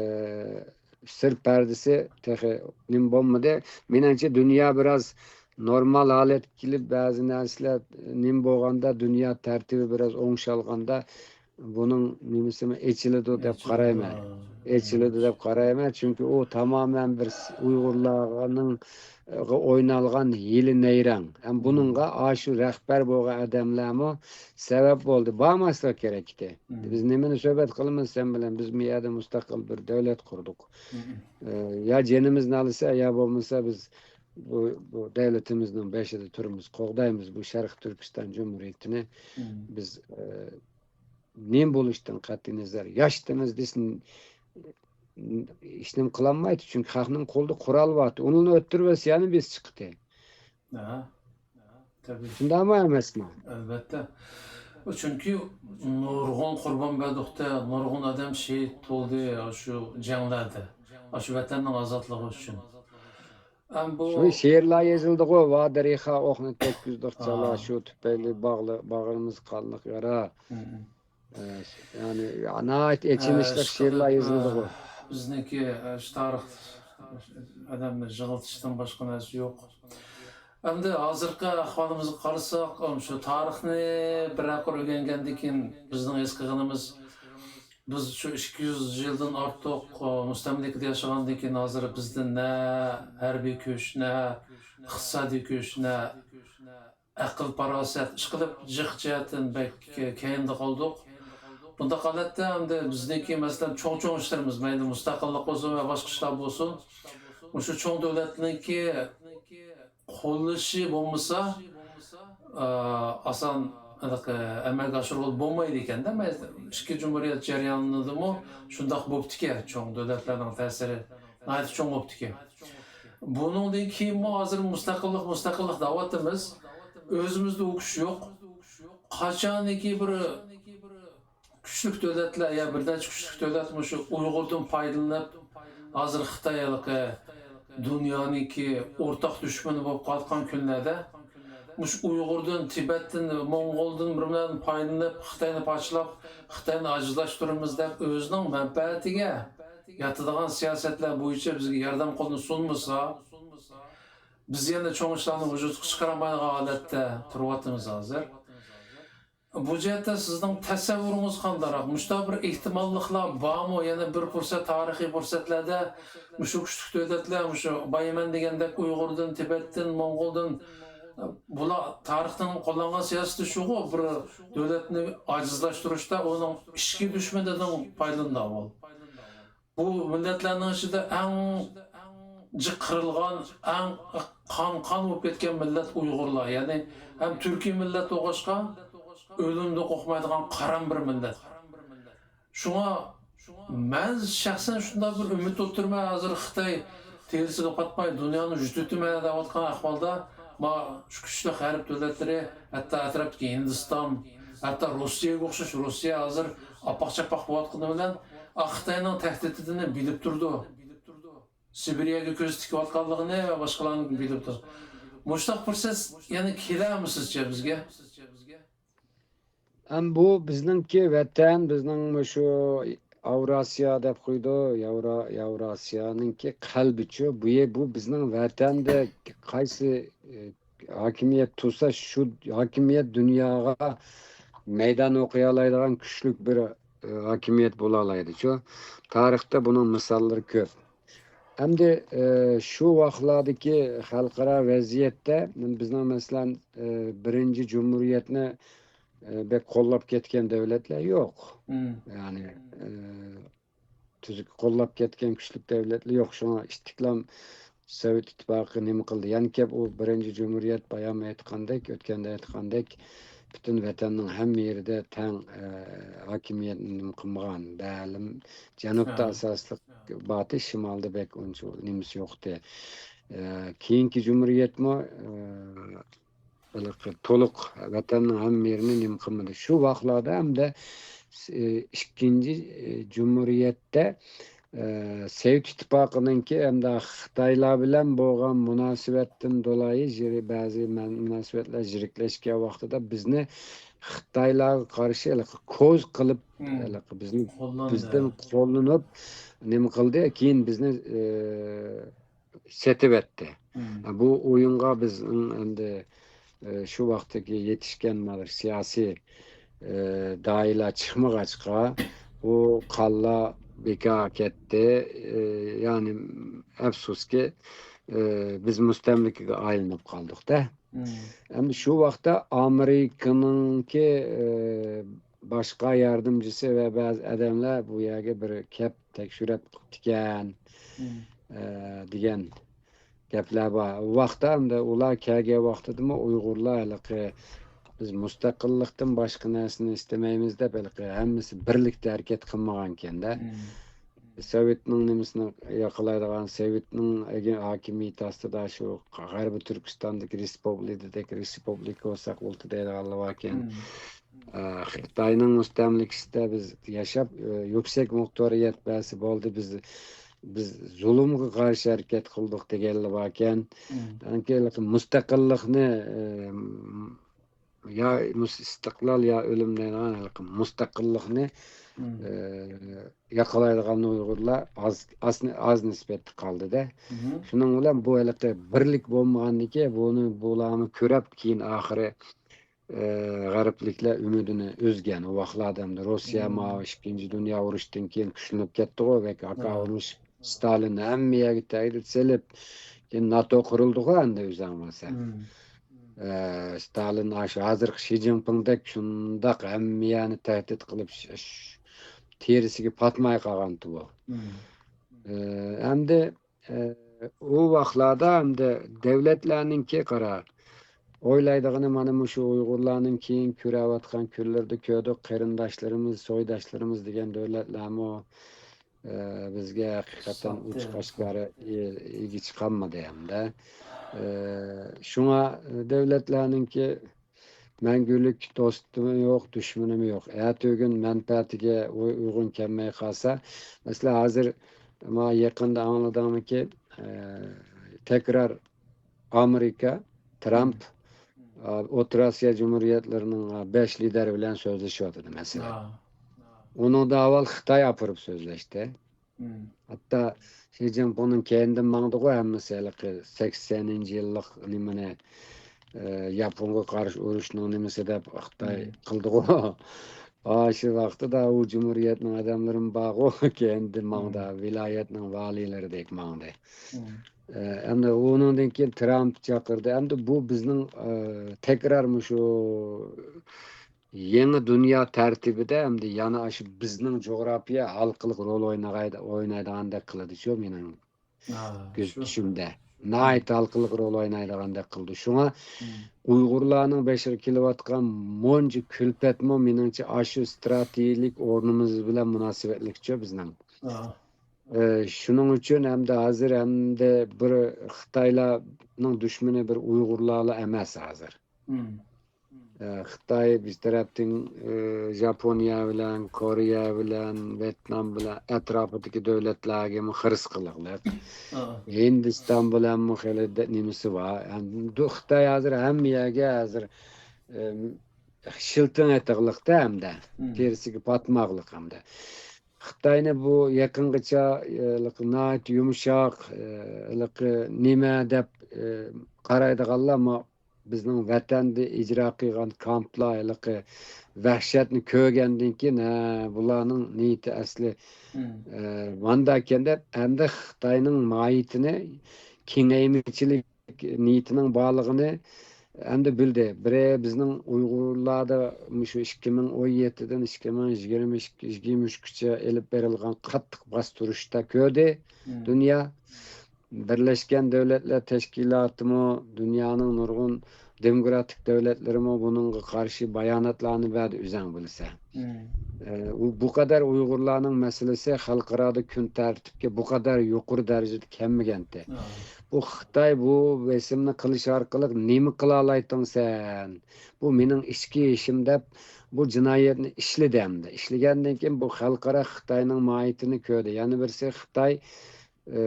سىر پەردىسى تېخى نېمە بولمىدى. مېنىڭچە، دۇنيا بىراز نورمال ھالەتكە كېلىپ، بەزى نەرسىلەر نېمە بولغاندا، دۇنيا تەرتىپى بىراز ئوڭشالغاندا، بۇنىڭ نېمىسىمۇ ئېچىلىدۇ دەپ قارايمەن. ئېچىلىدۇ دەپ قارايمەن، چۈنكى ئۇ تامامەن بىر س-، ئۇيغۇرلارنىڭ، ئە، ئوينالغان ھىيلە نەيرەڭ. ھەم بۇنىڭغا ئاشۇ رەھبەر بولغان ئادەملەرمۇ سەۋەب بولدى. بارماسلىق كېرەك ئىدى. بىز نېمىنى سۆھبەت قىلىمىز سەن بىلەن؟ بىز بۇ يەردە مۇستەقىل بىر دۆلەت قۇردۇق. ئە، يا جېنىمىزنى ئالسا، يا بولمىسا بىز بۇ، بۇ دۆلىتىمىزنىڭ بېشىدا تۇرىمىز، قوغدايمىز بۇ شەرقىي تۈركىستان جۇمھۇرىيىتىنى. بىز، ئە، نېمە بولۇشتىن قەتئىينەزەر، ياشتىمىز دېسە، ھېچنېمە قىلالمايدۇ، چۈنكى خەقنىڭ قولىدا قورال بار. ئۇنى ئۆتتۈرۈۋەتسە يەنە بىز چىقتى. ھە، تەبىئىي. شۇنداقمۇ ئەمەسمۇ؟ ئەلۋەتتە. چۈنكى نۇرغۇن قۇربان بەردۇق-تە، نۇرغۇن ئادەم شېھىت بولدى شۇ جەڭلەردە، شۇ ۋەتەننىڭ ئازادلىقى ئۈچۈن. ھەم بۇ شۇ شېئىرلار يېزىلدىغۇ، ۋادىرىخا ئوقنى تەگكۈزدۇق چالا، شۇ تۈپەيلى باغلى-، باغرىمىز قانلىق يارا. ئە، يەنى ناھايىتى ئېچىنىشلىق شېئىرلار يېزىلدىغۇ. بىزنىڭكى، ئە، شۇ تارىخ ئادەمنى يىغلىتىشتىن باشقا نەرسە يوق. ئەمدى ھازىرقى ئەھۋالىمىزغا قارىساق، ئەم، شۇ تارىخنى بىرەر قۇر ئۆگەنگەندىن كېيىن بىزنىڭ ھېس قىلغىنىمىز، بىز شۇ ئىككى يۈز يىلدىن ئارتۇق، ئە، مۇستەملىكىدە ياشىغاندىن كېيىن ھازىر بىزدە نە ھەربىي كۈچ، نە ئىقتىسادىي كۈچ، نە ئەقىل-پاراسەت، ئىشقىلىپ جىق جەھەتتىن بەك كەينىدە قالدۇق. بۇنداق ھالەتتە ئەمدى بىزنىڭكى، مەسىلەن، چوڭ-چوڭ ئىشلىرىمىز، مەيلى مۇستەقىللىق بولسۇن ۋە باشقا ئىشلار بولسۇن، مۇشۇ چوڭ دۆلەتنىڭكى قوللىشى بولمىسا، ئا، ئاسان ھېلىقى ئەمەلگە ئاشۇرغىلى بولمايدىكەن-دە. مەيلى ئىككى جۇمھۇرىيەت جەريانىدىمۇ شۇنداق بوپتىكەن، چوڭ دۆلەتلەرنىڭ تەسىرى ناھايىتى چوڭ بوپتىكەن. بۇنىڭدىن كېيىنمۇ ھازىر مۇستەقىللىق، مۇستەقىللىق دەۋاتىمىز. ئۆزىمىزدە ئۇ كۈچ يوق. قاچانكى بىر كۈچلۈك دۆلەتلەر يا بىر نەچچە كۈچلۈك دۆلەت مۇشۇ ئۇيغۇردىن پايدىلىنىپ، ھازىر خىتاي ھېلىقى دۇنيانىڭكى ئورتاق دۈشمىنى بولۇپ قالغان كۈنلەردە، مۇشۇ ئۇيغۇردىن، تىبەتتىن، موڭغۇلدىن بىر بىلەن پايدىلىنىپ، خىتاينى پارچىلاپ، خىتاينى ئاجىزلاشتۇرىمىز دەپ، ئۆزىنىڭ مەنپەئەتىگە ياتىدىغان سىياسەتلەر بويىچە بىزگە ياردەم قولىنى سۇنمىسا، بىز يەنە چوڭ ئىشلارنى ۋۇجۇدقا چىقىرالمايدىغان ھالەتتە تۇرۇۋاتىمىز ھازىر. بۇ جەھەتتە سىزنىڭ تەسەۋۋۇرىڭىز قانداقراق؟ مۇشۇنداق بىر ئېھتىماللىقلار بارمۇ؟ يەنە بىر پۇرسەت، تارىخىي پۇرسەتلەردە مۇشۇ كۈچلۈك دۆلەتلەر، مۇشۇ بايىمەن دېگەندەك ئۇيغۇردىن، تىبەتتىن، موڭغۇلدىن، بۇلار تارىختىن قوللانغان سىياسىتى شۇغۇ، بىر دۆلەتنى ئاجىزلاشتۇرۇشتا ئۇنىڭ ئىچكى دۈشمىنىدىن پايدىلىنىدۇ ئاۋۋال. بۇ مىللەتلەرنىڭ ئىچىدە ئەڭ جىق قىرىلغان، ئەڭ قان قان بولۇپ كەتكەن مىللەت ئۇيغۇرلار. يەنى ھەم تۈركىي مىللەت بولغاچقا، ئۆلۈمدىن قورقمايدىغان قارام بىر مىللەت. شۇڭا مەن شەخسەن شۇنداق بىر ئۈمىد ئولتۇرىمەن، ھازىر خىتاي تېرىسىگە پاتماي دۇنيانى يۈتۈتىمەن دەۋاتقان ئەھۋالدا، ما شۇ كۈچلۈك غەرب دۆلەتلىرى، ھەتتا ئەتراپتىكى ھىندىستان، ھەتتا روسىيەگە ئوخشاش، روسىيە ھازىر ئاپاق-چاپاق بولۇۋاتقىنى بىلەن، ئا، خىتاينىڭ تەھدىتىدىنى بىلىپ تۇرىدۇ. سىبىرىيەگە كۆز تىكىۋاتقانلىقىنى ۋە باشقىلارنى بىلىپ تۇرۇپ، مۇشۇنداق پۇرسەت يەنە كېلەرمۇ سىزچە بىزگە؟ ئەم، بۇ بىزنىڭكى ۋەتەن، بىزنىڭ مۇشۇ ئاۋراسىيا دەپ قويىدۇ، ياۋرا-، ياۋراسىيانىڭكى قەلبىچۇ. بۇ يە-، بۇ بىزنىڭ ۋەتەندە قايسى، ئە، ھاكىمىيەت تۇرسا، شۇ ھاكىمىيەت دۇنياغا مەيدان ئوقۇيالايدىغان كۈچلۈك بىر، ئە، ھاكىمىيەت بولالايدىچۇ. تارىختا بۇنىڭ مىساللىرى كۆپ. ئەمدى، ئە، شۇ ۋاقىتلاردىكى خەلقئارا ۋەزىيەتتە بىزنىڭ، مەسىلەن، ئە، بىرىنچى جۇمھۇرىيەتنى، ئە، بەك قوللاپ كەتكەن دۆلەتلەر يوق. يەنى، ئە، تۈزۈككە قوللاپ كەتكەن كۈچلۈك دۆلەتلەر يوق. شۇڭا ئىتتىكلام سوۋېت ئىتتىپاقى نېمە قىلدى؟ يەنە كەپ ئۇ بىرىنچى جۇمھۇرىيەت بايام ئېيتقاندەك، ئۆتكەندە ئېيتقاندەك، پۈتۈن ۋەتەننىڭ ھەممە يېرىدە تەڭ، ئە، ھاكىمىيەتنى نېمە قىلمىغان. بەلىم جەنۇبتا ئاساسلىق باتى، شىمالدا بەك ئۇنچە نېمىسى يوقتى. ئە، كېيىنكى جۇمھۇرىيەتمۇ، ئە، ھېلىقى تولۇق ۋەتەننىڭ ھەممە يېرىنى نېمە قىلمىدى. شۇ ۋاقىتلاردا ھەمدە، ئى، ئىككىنچى، ئى، جۇمھۇرىيەتتە، ئى، سوۋېت ئىتتىپاقىنىڭكى ھەمدە خىتايلار بىلەن بولغان مۇناسىۋەتتىن دولايى جىرى-، بەزى مەن-، مۇناسىۋەتلەر جىرىكلەشكەن ۋاقتىدا بىزنى خىتايلارغا قارشى ھېلىقى كوز قىلىپ، ھېلىقى بىزنى، بىزدىن قوللىنىپ نېمە قىلدى؟ كېيىن بىزنى، ئى، سېتىۋەتتى. بۇ ئويۇنغا بىزنىڭ ئەمدى، ئە، شۇ ۋاقىتتىكى يېتىشكەن مانا سىياسىي، ئە، داھىيلار چىقمىغاچقا، بۇ قانلار بىكار كەتتى. ئە، يەنى، ئەپسۇسكى، ئە، بىز مۇستەملىكىگە ئايلىنىپ قالدۇق-دە. ئەمدى شۇ ۋاقىتتا ئامېرىكىنىڭكى، ئە، باشقا ياردەمچىسى ۋە بەزى ئادەملەر بۇ يەرگە بىر كەپ تەكشۈرۈپ قىپتىكەن، ئە، دېگەن گەپلەر بار. ئۇ ۋاقىتتا ئەمدى ئۇلار كەلگەن ۋاقتىدىمۇ ئۇيغۇرلار ھېلىقى، «بىز مۇستەقىللىقتىن باشقا نەرسىنى ئىستىمەيمىز» دەپ، ھېلىقى ھەممىسى بىرلىكتە ھەرىكەت قىلمىغانىكەن-دە. سوۋېتنىڭ نېمىسىنى ياقلايدىغان، سوۋېتنىڭ ئەگەر ھاكىمىيىتى ئاستىدا شۇ غەربىي تۈركىستاندىكى رېسپۇبلىكىدەك رېسپۇبلىكا بولساق بولدى دەيدىغانلار باركەن. ئە، خىتاينىڭ مۇستەملىكىسىدە بىز ياشاپ، ئە، يۈكسەك مۇقتەدەرىيەت بەرسە بولدى، بىز، بىز زۇلۇمغا قارشى ھەرىكەت قىلدۇق دېگەنلەر باركەن. چۈنكى مۇستەقىللىقنى، ئە، يا مۇس-، ئىستىقلال يا ئۆلۈم دەيدىغان ھېلىقى مۇستەقىللىقنى، ئە، ياقلايدىغان ئۇيغۇرلار ئاز، ئاز، ئاز نىسبەتتە قالدى-دە. شۇنىڭ بىلەن بۇ ھېلىقى بىرلىك بولمىغاندىكى بۇنى بۇلارمۇ كۆرۈپ كېيىن ئاخىرى، ئە، غەربلىكلەر ئۈمىدىنى ئۈزگەن. ئۇ ۋاقىتلاردا ئەمدى روسىيە ماۋۇ ئىككىنچى دۇنيا ئۇرۇشتىن كېيىن كۈچلىنىپ كەتتىغۇ، بەك ھاكا ئۇرۇش، ستالىن ھەممە يەرگە تەھدىت سېلىپ، كېيىن ناتو قۇرۇلدىغۇ ئەمدى ئۆزۈڭ بىلسەن. ئە، ستالىن ئاشۇ ھازىرقى شى جىنپىڭدەك شۇنداق ھەممە يەرنى تەھدىت قىلىپ، ش-، ش-، تېرىسىگە پاتماي قالغانتى بۇ. ئە، ئەمدى ئە، ئۇ ۋاقىتلاردا ئەمدى دۆلەتلەرنىڭكى قارا، ئويلايدىغىنى مانا مۇشۇ ئۇيغۇرلارنىڭ كېيىن كۆرۈۋاتقان كۈنلىرىدە كۆردۇق، قېرىنداشلىرىمىز، سويداشلىرىمىز دېگەن دۆلەتلەرمۇ، ئە، بىزگە ھەقىقەتەن ئوچۇق ئاشكارا ئى-، ئىگە چىقالمىدى ھەمدە. ئە، شۇڭا دۆلەتلەرنىڭكى مەڭگۈلۈك دوستۇمۇ يوق، دۈشمىنىمۇ يوق. ئەتىگۈن مەنپەئەتىگە ئۇ-، ئۇيغۇن كەلمەي قالسا، مەسىلەن، ھازىر ما يېقىندا ئاڭلىدىڭمىكى، ئە، تەكرار ئامېرىكا، ترامپ، ئە، ئوتتۇرا ئاسىيا جۇمھۇرىيەتلىرىنىڭ، ئە، بەش لىدىرى بىلەن سۆزلىشىۋاتىدۇ، مەسىلەن. ئۇنىڭدا ئاۋۋال خىتاي ئاپىرىپ سۆزلەشتى. ھەتتا شى جىنپىڭنىڭ كەينىدىن ماڭدىغۇ ھەممىسى، ھېلىقى سەكسەنىنچى يىللىق نېمىنى، ئە، ياپونغا قارشى ئۇرۇشنىڭ نېمىسى دەپ خىتاي قىلدىغۇ. ئاشۇ ۋاقتىدا ئۇ جۇمھۇرىيەتنىڭ ئادەملىرىمۇ بارغۇ، كەينىدىن ماڭدى، ۋىلايەتنىڭ ۋالىيلىرىدەك ماڭدى. ئە، ئەمدى ئۇنىڭدىن كېيىن ترامپ چاقىردى. ئەمدى بۇ بىزنىڭ، ئە، تەكرار مۇشۇ يېڭى دۇنيا تەرتىپىدە ئەمدى يەنە ئاشۇ بىزنىڭ جۇغراپىيە ھالقىلىق رول ئوينىغايدى-، ئوينايدىغاندەك قىلىدىچۇ مېنىڭ كۆزىتىشىمدە. ناھايىتى ھالقىلىق رول ئوينايدىغاندەك قىلىدۇ. شۇڭا ئۇيغۇرلارنىڭ بېشىغا كېلىۋاتقان مۇنچە كۈلپەتمۇ مېنىڭچە ئاشۇ ستراتېگىيىلىك ئورنىمىز بىلەن مۇناسىۋەتلىكچۇ بىزنىڭ. ئە، شۇنىڭ ئۈچۈن ھەمدە ھازىر ھەمدە بىر خىتايلارنىڭ دۈشمىنى بىر ئۇيغۇرلارلا ئەمەس ھازىر. ئە، خىتاي بىر تەرەپتىن، ئە، ژاپونىيە بىلەن، كورېيە بىلەن، ۋيېتنام بىلەن ئەتراپىدىكى دۆلەتلەرگىمۇ خىرىس قىلىقلىق. ھىندىستان بىلەنمۇ خېلى دە-، نېمىسى بار. ئەمدى خىتاي ھازىر ھەممە يەرگە ھازىر، ئە، شىلتىڭ ئېتىقلىقتا ھەمدە تېرىسىگە پاتماقلىق ھەمدە. خىتاينى بۇ يېقىنغىچە، ئە، ھېلىقى ناھايىتى يۇمشاق، ئە، ھېلىقى نېمە دەپ، ئە، قارايدىغانلار ما-، بىزنىڭ ۋەتەندە ئىجرا قىلغان كامپلار ھېلىقى ۋەھشەتنى كۆرگەندىن كېيىن، ھە، بۇلارنىڭ نىيىتى ئەسلى، ئە، مانداكەن دەپ، ئەمدى خىتاينىڭ ماھىيىتىنى، كېڭەيمىچىلىك نىيىتىنىڭ بارلىقىنى، ئەمدى بىلدى. بىرى بىزنىڭ ئۇيغۇرلاردا مۇشۇ ئىككى مىڭ ئون يەتتىدىن ئىككى مىڭ يىگىرمە ئىككى، يىگىرمە ئۈچكىچە ئېلىپ بېرىلغان قاتتىق باستۇرۇشتا كۆردى دۇنيا. بىرلەشكەن دۆلەتلەر تەشكىلاتىمۇ، دۇنيانىڭ نۇرغۇن دېموكراتىك دۆلەتلىرىمۇ بۇنىڭغا قارشى باياناتلارنى بەردى، ئۆزەڭ بىلىسەن. ئە، ئۇ، بۇ قەدەر ئۇيغۇرلارنىڭ مەسىلىسى خەلقئارادا كۈن تەرتىپكە بۇ قەدەر يۇقىرى دەرىجىدە كەلمىگەنتى. بۇ خىتاي بۇ بېسىمنى قىلىش ئارقىلىق نېمە قىلالايتتىڭ سەن؟ بۇ مېنىڭ ئىچكى ئىشىم دەپ بۇ جىنايەتنى ئىشلىدى ئەمدى. ئىشلىگەندىن كېيىن بۇ خەلقئارا خىتاينىڭ ماھىيىتىنى كۆردى. يەنە بىرسى خىتاي، ئە،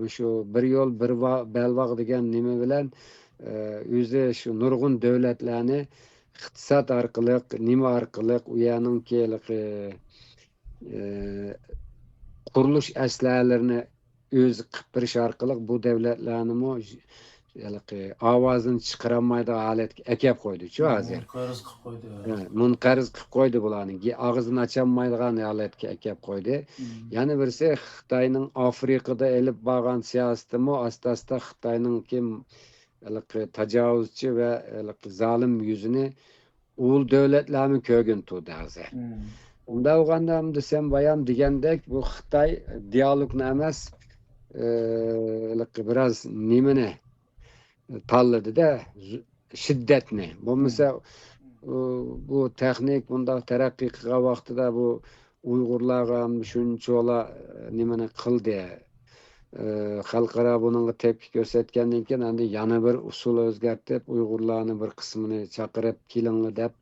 مۇشۇ بىر يول، بىر ۋا-، بەلباغ دېگەن نېمە بىلەن، ئە، ئۆزى شۇ نۇرغۇن دۆلەتلەرنى ئىقتىساد ئارقىلىق، نېمە ئارقىلىق، ئۇ يەرنىڭكى ھېلىقى، ئە، قۇرۇلۇش ئەسلىھەلىرىنى ئۆزى قىلىپ بېرىش ئارقىلىق بۇ دۆلەتلەرنىمۇ ھېلىقى ئاۋازىنى چىقىرالمايدىغان ھالەتكە ئەكەپ قويدىچۇ ھازىر. مۇنقەرز قىلىپ قويدى. ھە، مۇنقەرز قىلىپ قويدى بۇلارنى. گې-، ئاغزىنى ئاچالمايدىغان ھالەتكە ئەكەپ قويدى. يەنە بىرسى خىتاينىڭ ئافرىقىدا ئېلىپ بارغان سىياسىتىمۇ ئاستا-ئاستا خىتاينىڭكى ھېلىقى تاجاۋۇزچى ۋە ھېلىقى زالىم يۈزىنى ئۇل دۆلەتلەرمۇ كۆرگىلى تۇردى ھازىر. ئۇنداق بولغاندا دېسەم، بايام دېگەندەك، بۇ خىتاي دىيالوگنى ئەمەس، ئى، بىراز نېمىنى تاللىدى-دە، شىددەتنى. بولمىسا، ئۇ، بۇ تېخنىك بۇنداق تەرەققىي قىلغان ۋاقتىدا بۇ ئۇيغۇرلارغا شۇنچىۋالا، ئى، نېمىنى قىلدى. ئى، خەلقئارا بۇنىڭغا تەپكى كۆرسەتكەندىن كېيىن، ئەمدى يەنە بىر ئۇسۇل ئۆزگەرتىپ، ئۇيغۇرلارنى بىر قىسمىنى چاقىرىپ، كېلىڭلار دەپ،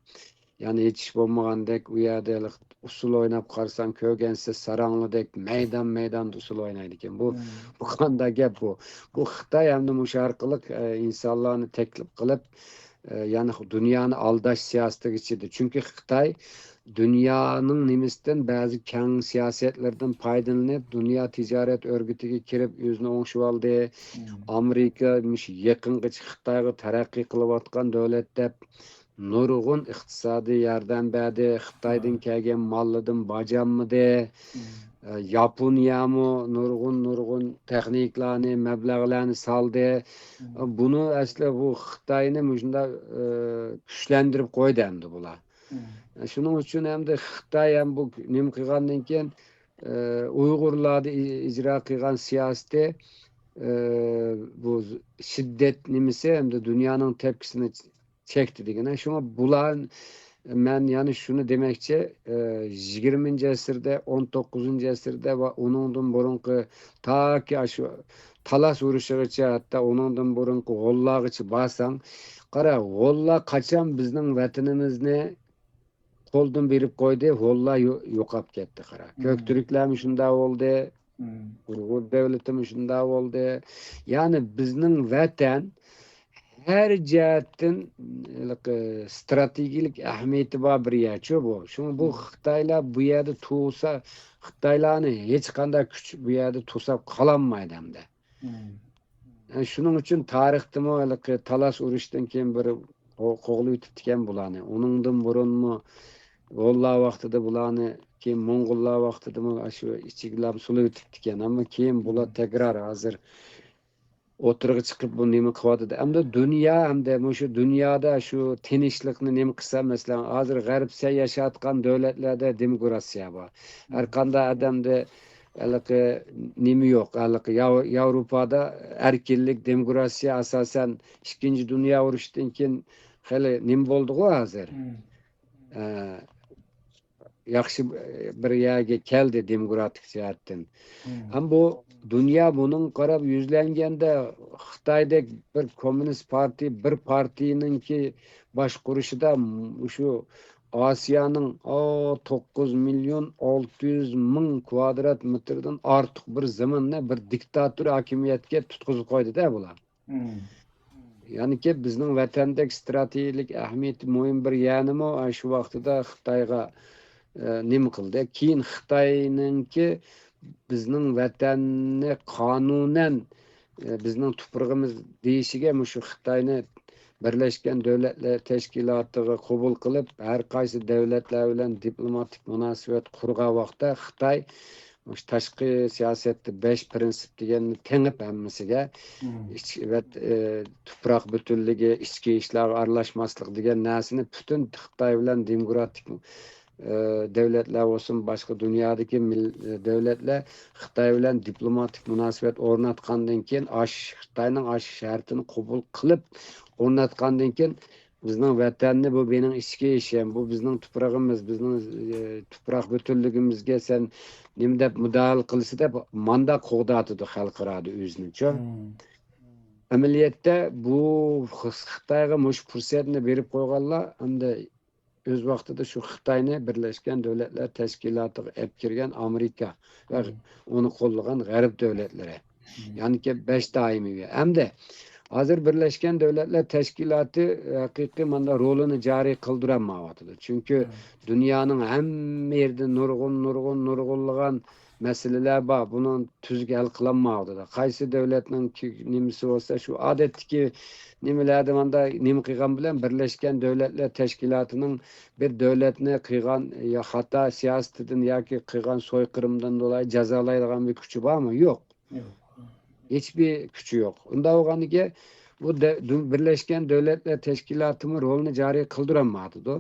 يەنى ھېچ ئىش بولمىغاندەك، ئۇ يەردە ئۇسسۇل ئويناپ قارىساڭ، كۆرگەنسىز، ساراڭلىدەك مەيدان-مەيداندا ئۇسسۇل ئوينايدىكەن. بۇ، بۇ قانداق گەپ بۇ؟ بۇ خىتاي ئەمدى مۇشۇ ئارقىلىق، ئى، ئىنسانلارنى تەكلىپ قىلىپ، ئى، يەنى دۇنيانى ئالداش سىياسىتىگە چىدى. چۈنكى خىتاي دۇنيانىڭ نېمىسىدىن، بەزى كەڭ سىياسەتلىرىدىن پايدىلىنىپ، دۇنيا تىجارەت ئۆرگىتىگە كىرىپ ئۆزىنى ئوڭشىۋالدى. ئامېرىكا مۇشۇ يېقىنغىچە خىتايغا تەرەققىي قىلىۋاتقان دۆلەت دەپ نۇرغۇن ئىقتىسادىي ياردەم بەردى. خىتايدىن كەلگەن ماللىدىن باج ئالمىدى. ئە، ياپونىيەمۇ نۇرغۇن، نۇرغۇن تېخنىكلارنى، مەبلەغلەرنى سالدى. بۇنى ئەسلى بۇ خىتاينى مۇشۇنداق، ئە، كۈچلەندۈرۈپ قويدى ئەمدى بۇلار. شۇنىڭ ئۈچۈن ئەمدى خىتاي ھەم بۇ نېمە قىلغاندىن كېيىن، ئە، ئۇيغۇرلاردا ئى-، ئىجرا قىلغان سىياسىتى، ئە، بۇ شىددەت نېمىسى ئەمدى دۇنيانىڭ تەپكىسىنى چەكتى دېگەن. شۇڭا بۇلار، مەن يەنە شۇنى دېمەكچى، ئى، يىگىرمىنچى ئەسىردە، ئون توققۇزىنچى ئەسىردە ۋە ئۇنىڭدىن بۇرۇنقى تاكى ئاشۇ تالاس ئۇرۇشىغىچە، ھەتتا ئۇنىڭدىن بۇرۇنقى غوللارغىچە بارساڭ، قارا، غوللار قاچان بىزنىڭ ۋەتىنىمىزنى قولدىن بېرىپ قويدى، غوللار يو-، يوقاپ كەتتى، قارا. كۆكتۈركلەرمۇ شۇنداق بولدى، ئۇيغۇر دۆلىتىمۇ شۇنداق بولدى. يەنى بىزنىڭ ۋەتەن ھەر جەھەتتىن ھېلىقى ستراتېگىيەلىك ئەھمىيىتى بار بىر يەرچۇ بۇ. شۇڭا بۇ خىتايلار بۇ يەردە تۇرسا، خىتايلارنى ھېچقانداق كۈچ بۇ يەردە توساپ قالالمايدۇ ئەمدى. شۇنىڭ ئۈچۈن تارىختىمۇ ھېلىقى تالاس ئۇرۇشتىن كېيىن بىر قو-، قوغلىۋېتىپتىكەن بۇلارنى. ئۇنىڭدىن بۇرۇنمۇ غوللار ۋاقتىدا بۇلارنى، كېيىن موڭغۇللار ۋاقتىدا ئاشۇ ئىچىگىلا سولىۋېتىپتىكەن. ئەمما كېيىن بۇلار تەكرار ھازىر ئوتتۇرىغا چىقىپ بۇ نېمە قىلىۋاتىدۇ؟ ئەمدى دۇنيا، ئەمدى مۇشۇ دۇنيادا شۇ تىنچلىقنى نېمە قىلسا، مەسىلەن، ھازىر غەرب سەن ياشاۋاتقان دۆلەتلەردە دېموكراتىيە بار. ھەر قانداق ئادەمدە ھېلىقى نېمە يوق، ھېلىقى ياۋ-، ياۋروپادا ئەركىنلىك، دېموكراتىيە ئاساسەن ئىككىنچى دۇنيا ئۇرۇشىدىن كېيىن خېلى نېمە بولدىغۇ ھازىر. ئە، ياخشى بىر يەرگە كەلدى دېموكراتىك جەھەتتىن. ھەم بۇ دۇنيا بۇنىڭغا قاراپ يۈزلەنگەندە، خىتايدەك بىر كوممۇنىست پارتىيە، بىر پارتىيىنىڭكى باشقۇرۇشىدا مۇشۇ ئاسىيانىڭ، ئا، توققۇز مىليون ئالتە يۈز مىڭ كۋادرات مېتىردىن ئارتۇق بىر زېمىننى بىر دىكتاتور ھاكىمىيەتكە تۇتقۇزۇپ قويدى-دە بۇلار. يەنىكى بىزنىڭ ۋەتەندەك ستراتېگىيەلىك ئەھمىيىتى مۇھىم بىر يەرنىمۇ، ئە، شۇ ۋاقتىدا خىتايغا، ئە، نېمە قىلدى؟ كېيىن خىتاينىڭكى بىزنىڭ ۋەتەننى قانۇنەن، ئە، بىزنىڭ تۇپرىقىمىز دېيىشىگە مۇشۇ خىتاينى بىرلەشكەن دۆلەتلەر تەشكىلاتىغا قوبۇل قىلىپ، ھەر قايسى دۆلەتلەر بىلەن دىپلوماتىك مۇناسىۋەت قۇرغان ۋاقىتتا خىتاي مۇشۇ تاشقى سىياسەتتە بەش پىرىنسىپ دېگەننى تېڭىپ ھەممىسىگە، ئىچ-، ۋەت-، ئى، تۇپراق پۈتۈنلۈكى، ئىچكى ئىشلارغا ئارىلاشماسلىق دېگەن نەرسىنى پۈتۈن خىتاي بىلەن دېموكراتىك، ئى، دۆلەتلەر بولسۇن، باشقا دۇنيادىكى مىل-، دۆلەتلەر خىتاي بىلەن دىپلوماتىك مۇناسىۋەت ئورناتقاندىن كېيىن، ئاش-، خىتاينىڭ ئاشۇ شەرتىنى قوبۇل قىلىپ ئورناتقاندىن كېيىن، بىزنىڭ ۋەتەننى، بۇ مېنىڭ ئىچكى ئىشىم، بۇ بىزنىڭ تۇپرىقىمىز، بىزنىڭ، ئى، تۇپراق پۈتۈنلۈكىمىزگە سەن نېمە دەپ مۇداخىلە قىلىسەن دەپ ماندا قوغداۋاتىدۇ خەلقئارادا ئۆزىنىچۇ. ئەمەلىيەتتە بۇ خىس-، خىتايغا مۇشۇ پۇرسەتنى بېرىپ قويغانلار ئەمدى ئۆز ۋاقتىدا شۇ خىتاينى بىرلەشكەن دۆلەتلەر تەشكىلاتىغا ئەپ كىرگەن ئامېرىكا ۋە ئۇنى قوللىغان غەرب دۆلەتلىرى. يەنىكى بەش دائىمىي ئۈيە. ئەمدى ھازىر بىرلەشكەن دۆلەتلەر تەشكىلاتى ھەقىقىي ماندا رولىنى جارى قىلدۇرالمايۋاتىدۇ. چۈنكى دۇنيانىڭ ھەممە يېرىدە نۇرغۇن، نۇرغۇن، نۇرغۇنلىغان مەسىلىلەر بار. بۇنى تۈزۈك ھەل قىلالمايۋاتىدۇ. قايسى دۆلەتنىڭ كى-، نېمىسى بولسا، شۇ ئادەتتىكى نېمىلەردە ماندا نېمە قىلغان بىلەن بىرلەشكەن دۆلەتلەر تەشكىلاتىنىڭ بىر دۆلەتنى قىلغان يا خاتا سىياسىتىدىن ياكى قىلغان سويقىرىمدىن دولاي جازالايدىغان بىر كۈچى بارمۇ؟ يوق. ھېچبىر كۈچى يوق. ئۇنداق بولغاندىكىن بۇ دە-، دۇ-، بىرلەشكەن دۆلەتلەر تەشكىلاتىمۇ رولىنى جارى قىلدۇرالمايۋاتىدۇ.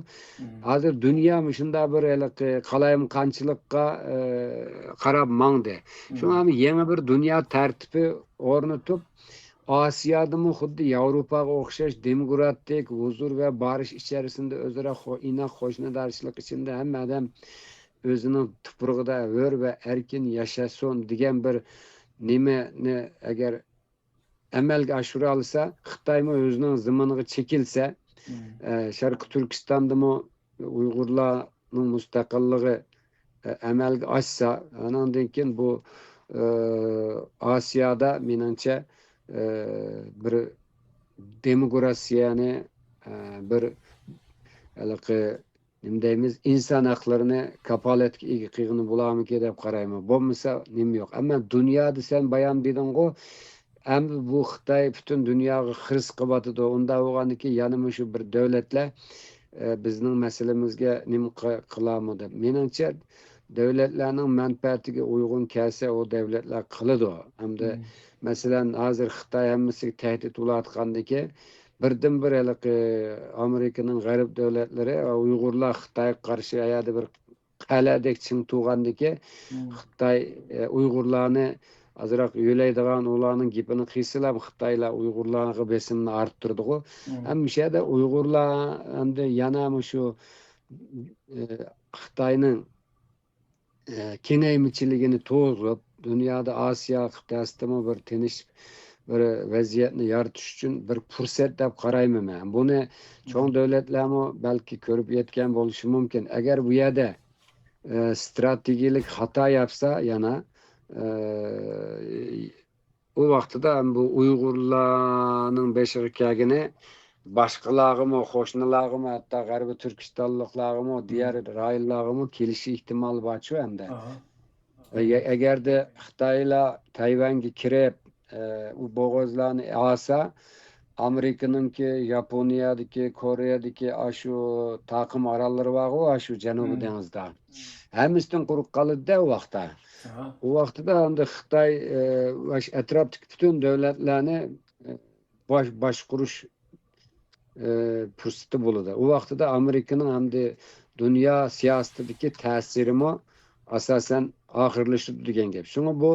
ھازىر دۇنيا مۇشۇنداق بىر ھېلىقى قالايمىقانچىلىققا، ئى، قاراپ ماڭدى. شۇڭا ھەم يېڭى بىر دۇنيا تەرتىپى ئورنىتىپ، ئاسىيادىمۇ خۇددى ياۋروپاغا ئوخشاش دېموكراتىك، ھۇزۇر ۋە بارىش ئىچەرىسىندە ئۆزئارا خو-، ئىناق قوشنىدارچىلىق ئىچىدە ھەممە ئادەم ئۆزىنىڭ تۇپرىقىدا ھۆر ۋە ئەركىن ياشاسۇن دېگەن بىر نېمىنى ئەگەر ئەمەلگە ئاشۇرالىسا، خىتايمۇ ئۆزىنىڭ زېمىنىغا چېكىلسە، ئە، شەرقىي تۈركىستاندىمۇ ئۇيغۇرلارنىڭ مۇستەقىللىقى، ئە، ئەمەلگە ئاشسا، ئانىڭدىن كېيىن بۇ، ئە، ئاسىيادا مېنىڭچە، ئە، بىر دېموكراتىيەنى، ئە، بىر ھېلىقى نېمە دەيمىز، ئىنسان ھەقلىرىنى كاپالەتكە ئىگە قىلغىنى بولارمىكىن دەپ قارايمەن. بولمىسا نېمە يوق. ئەمما دۇنيادا سەن بايام دېدىڭغۇ، ئەمدى بۇ خىتاي پۈتۈن دۇنياغا خىرىس قىلىۋاتىدۇ. ئۇنداق بولغاندىكىن يەنە مۇشۇ بىر دۆلەتلەر، ئە، بىزنىڭ مەسىلىمىزگە نېمە قى-، قىلارمۇ دەپ. مېنىڭچە، دۆلەتلەرنىڭ مەنپەئەتىگە ئۇيغۇن كەلسە، ئۇ دۆلەتلەر قىلىدۇ. ئەمدى، مەسىلەن، ھازىر خىتاي ھەممىسىگە تەھدىت بولۇۋاتقاندىكىن، بىردىنبىر ھېلىقى ئامېرىكىنىڭ غەرب دۆلەتلىرى، ئۇيغۇرلار خىتايغا قارشى ئەيەردە بىر قەلئەدەك چىڭ تۇرغاندىكىن، خىتاي، ئە، ئۇيغۇرلارنى ئازراق يۆلەيدىغان، ئۇلارنىڭ گېپىنى قىلسىلا، خىتايلار ئۇيغۇرلارغا بېسىمنى ئارتتۇرىدىغۇ. ھەم مۇشۇ يەردە ئۇيغۇرلار ئەمدى يەنە مۇشۇ، ئە، خىتاينىڭ، ئە، كېڭەيمىچىلىكىنى توغرىلاپ، دۇنيادا ئاسىيا قىتئەسىدىمۇ بىر تىنچ بىر ۋەزىيەتنى يارىتىش ئۈچۈن بىر پۇرسەت دەپ قارايمەن مەن. بۇنى چوڭ دۆلەتلەرمۇ بەلكى كۆرۈپ يەتكەن بولۇشى مۇمكىن. ئەگەر بۇ يەردە، ئە، ستراتېگىيەلىك خاتا ياپسا يەنە، ئە، ئۇ ۋاقتىدا ھەم بۇ ئۇيغۇرلارنىڭ بېشىغا كەلگىنى باشقىلارغىمۇ، قوشنىلارغىمۇ، ھەتتا غەربىي تۈركىستانلىقلارغىمۇ، دىيار رايونلارغىمۇ كېلىشى ئېھتىمالى بارچۇ ئەمدى. ئە-، ئەگەردە خىتايلار تەيۋەنگە كىرىپ، ئە، ئۇ بوغازلارنى ئالسا، ئامېرىكىنىڭكى، ياپونىيەدىكى، كورېيەدىكى ئاشۇ تاقىم ئاراللىرى بارغۇ، ئاشۇ جەنۇبىي دېڭىزدا. ھەممىسىدىن قۇرۇق قالىدۇ-دە ئۇ ۋاقىتتا. ئۇ ۋاقتىدا ئەمدى خىتاي، ئە، ۋە ئەتراپتىكى پۈتۈن دۆلەتلەرنى، ئە، باش-، باشقۇرۇش، ئە، پۇرسىتى بولىدۇ. ئۇ ۋاقتىدا ئامېرىكىنىڭ ئەمدى دۇنيا سىياسىتىدىكى تەسىرىمۇ ئاساسەن ئاخىرلىشىدۇ دېگەن گەپ. شۇڭا بۇ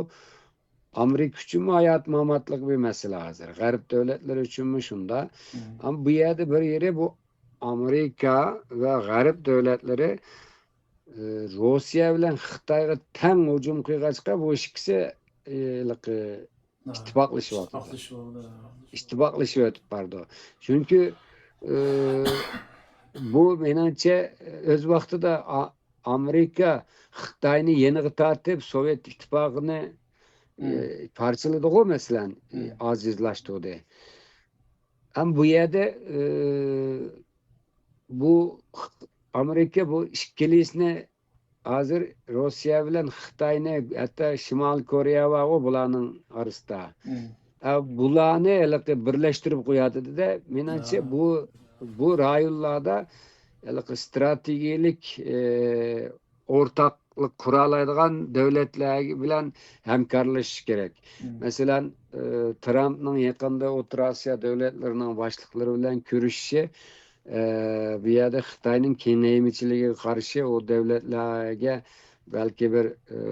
ئامېرىكا ئۈچۈنمۇ ھايات-ماماتلىق بىر مەسىلە ھازىر. غەرب دۆلەتلىرى ئۈچۈنمۇ شۇنداق. ئەمما بۇ يەردە بىر يېرى بۇ ئامېرىكا ۋە غەرب دۆلەتلىرى، ئى، روسىيە بىلەن خىتايغا تەڭ ھۇجۇم قىلغاچقا، بۇ ئىككىسى، ئى، ھېلىقى ئىتتىپاقلىشىۋاتىدۇ. ئىتتىپاقلىشىۋېتىپ بارىدۇ. چۈنكى، ئى، بۇ مېنىڭچە ئۆز ۋاقتىدا ئا-، ئامېرىكا خىتاينى يېنىغا تارتىپ، سوۋېت ئىتتىپاقىنى، ئى، پارچىلىدىغۇ، مەسىلەن، ئى، ئاجىزلاشتۇردى. ئەمما بۇ يەردە، ئى، بۇ ئامېرىكا بۇ ئىككىلىسىنى ھازىر روسىيە بىلەن خىتاينى، ھەتتا شىمالىي كورېيە بارغۇ بۇلارنىڭ ئارىسىدا. ئە، بۇلارنى ھېلىقى بىرلەشتۈرۈپ قوياتىدۇ-دە. مېنىڭچە بۇ، بۇ رايونلاردا ھېلىقى ستراتېگىيەلىك، ئى، ئورتاق قۇرالايدىغان دۆلەتلەر بىلەن ھەمكارلىشىش كېرەك. مەسىلەن، ئى، ترامپنىڭ يېقىندا ئوتتۇرا ئاسىيا دۆلەتلىرىنىڭ باشلىقلىرى بىلەن كۆرۈشۈشى، ئى، بۇ يەردە خىتاينىڭ كېڭەيمىچىلىكىگە قارشى ئۇ دۆلەتلەرگە بەلكى بىر، ئى،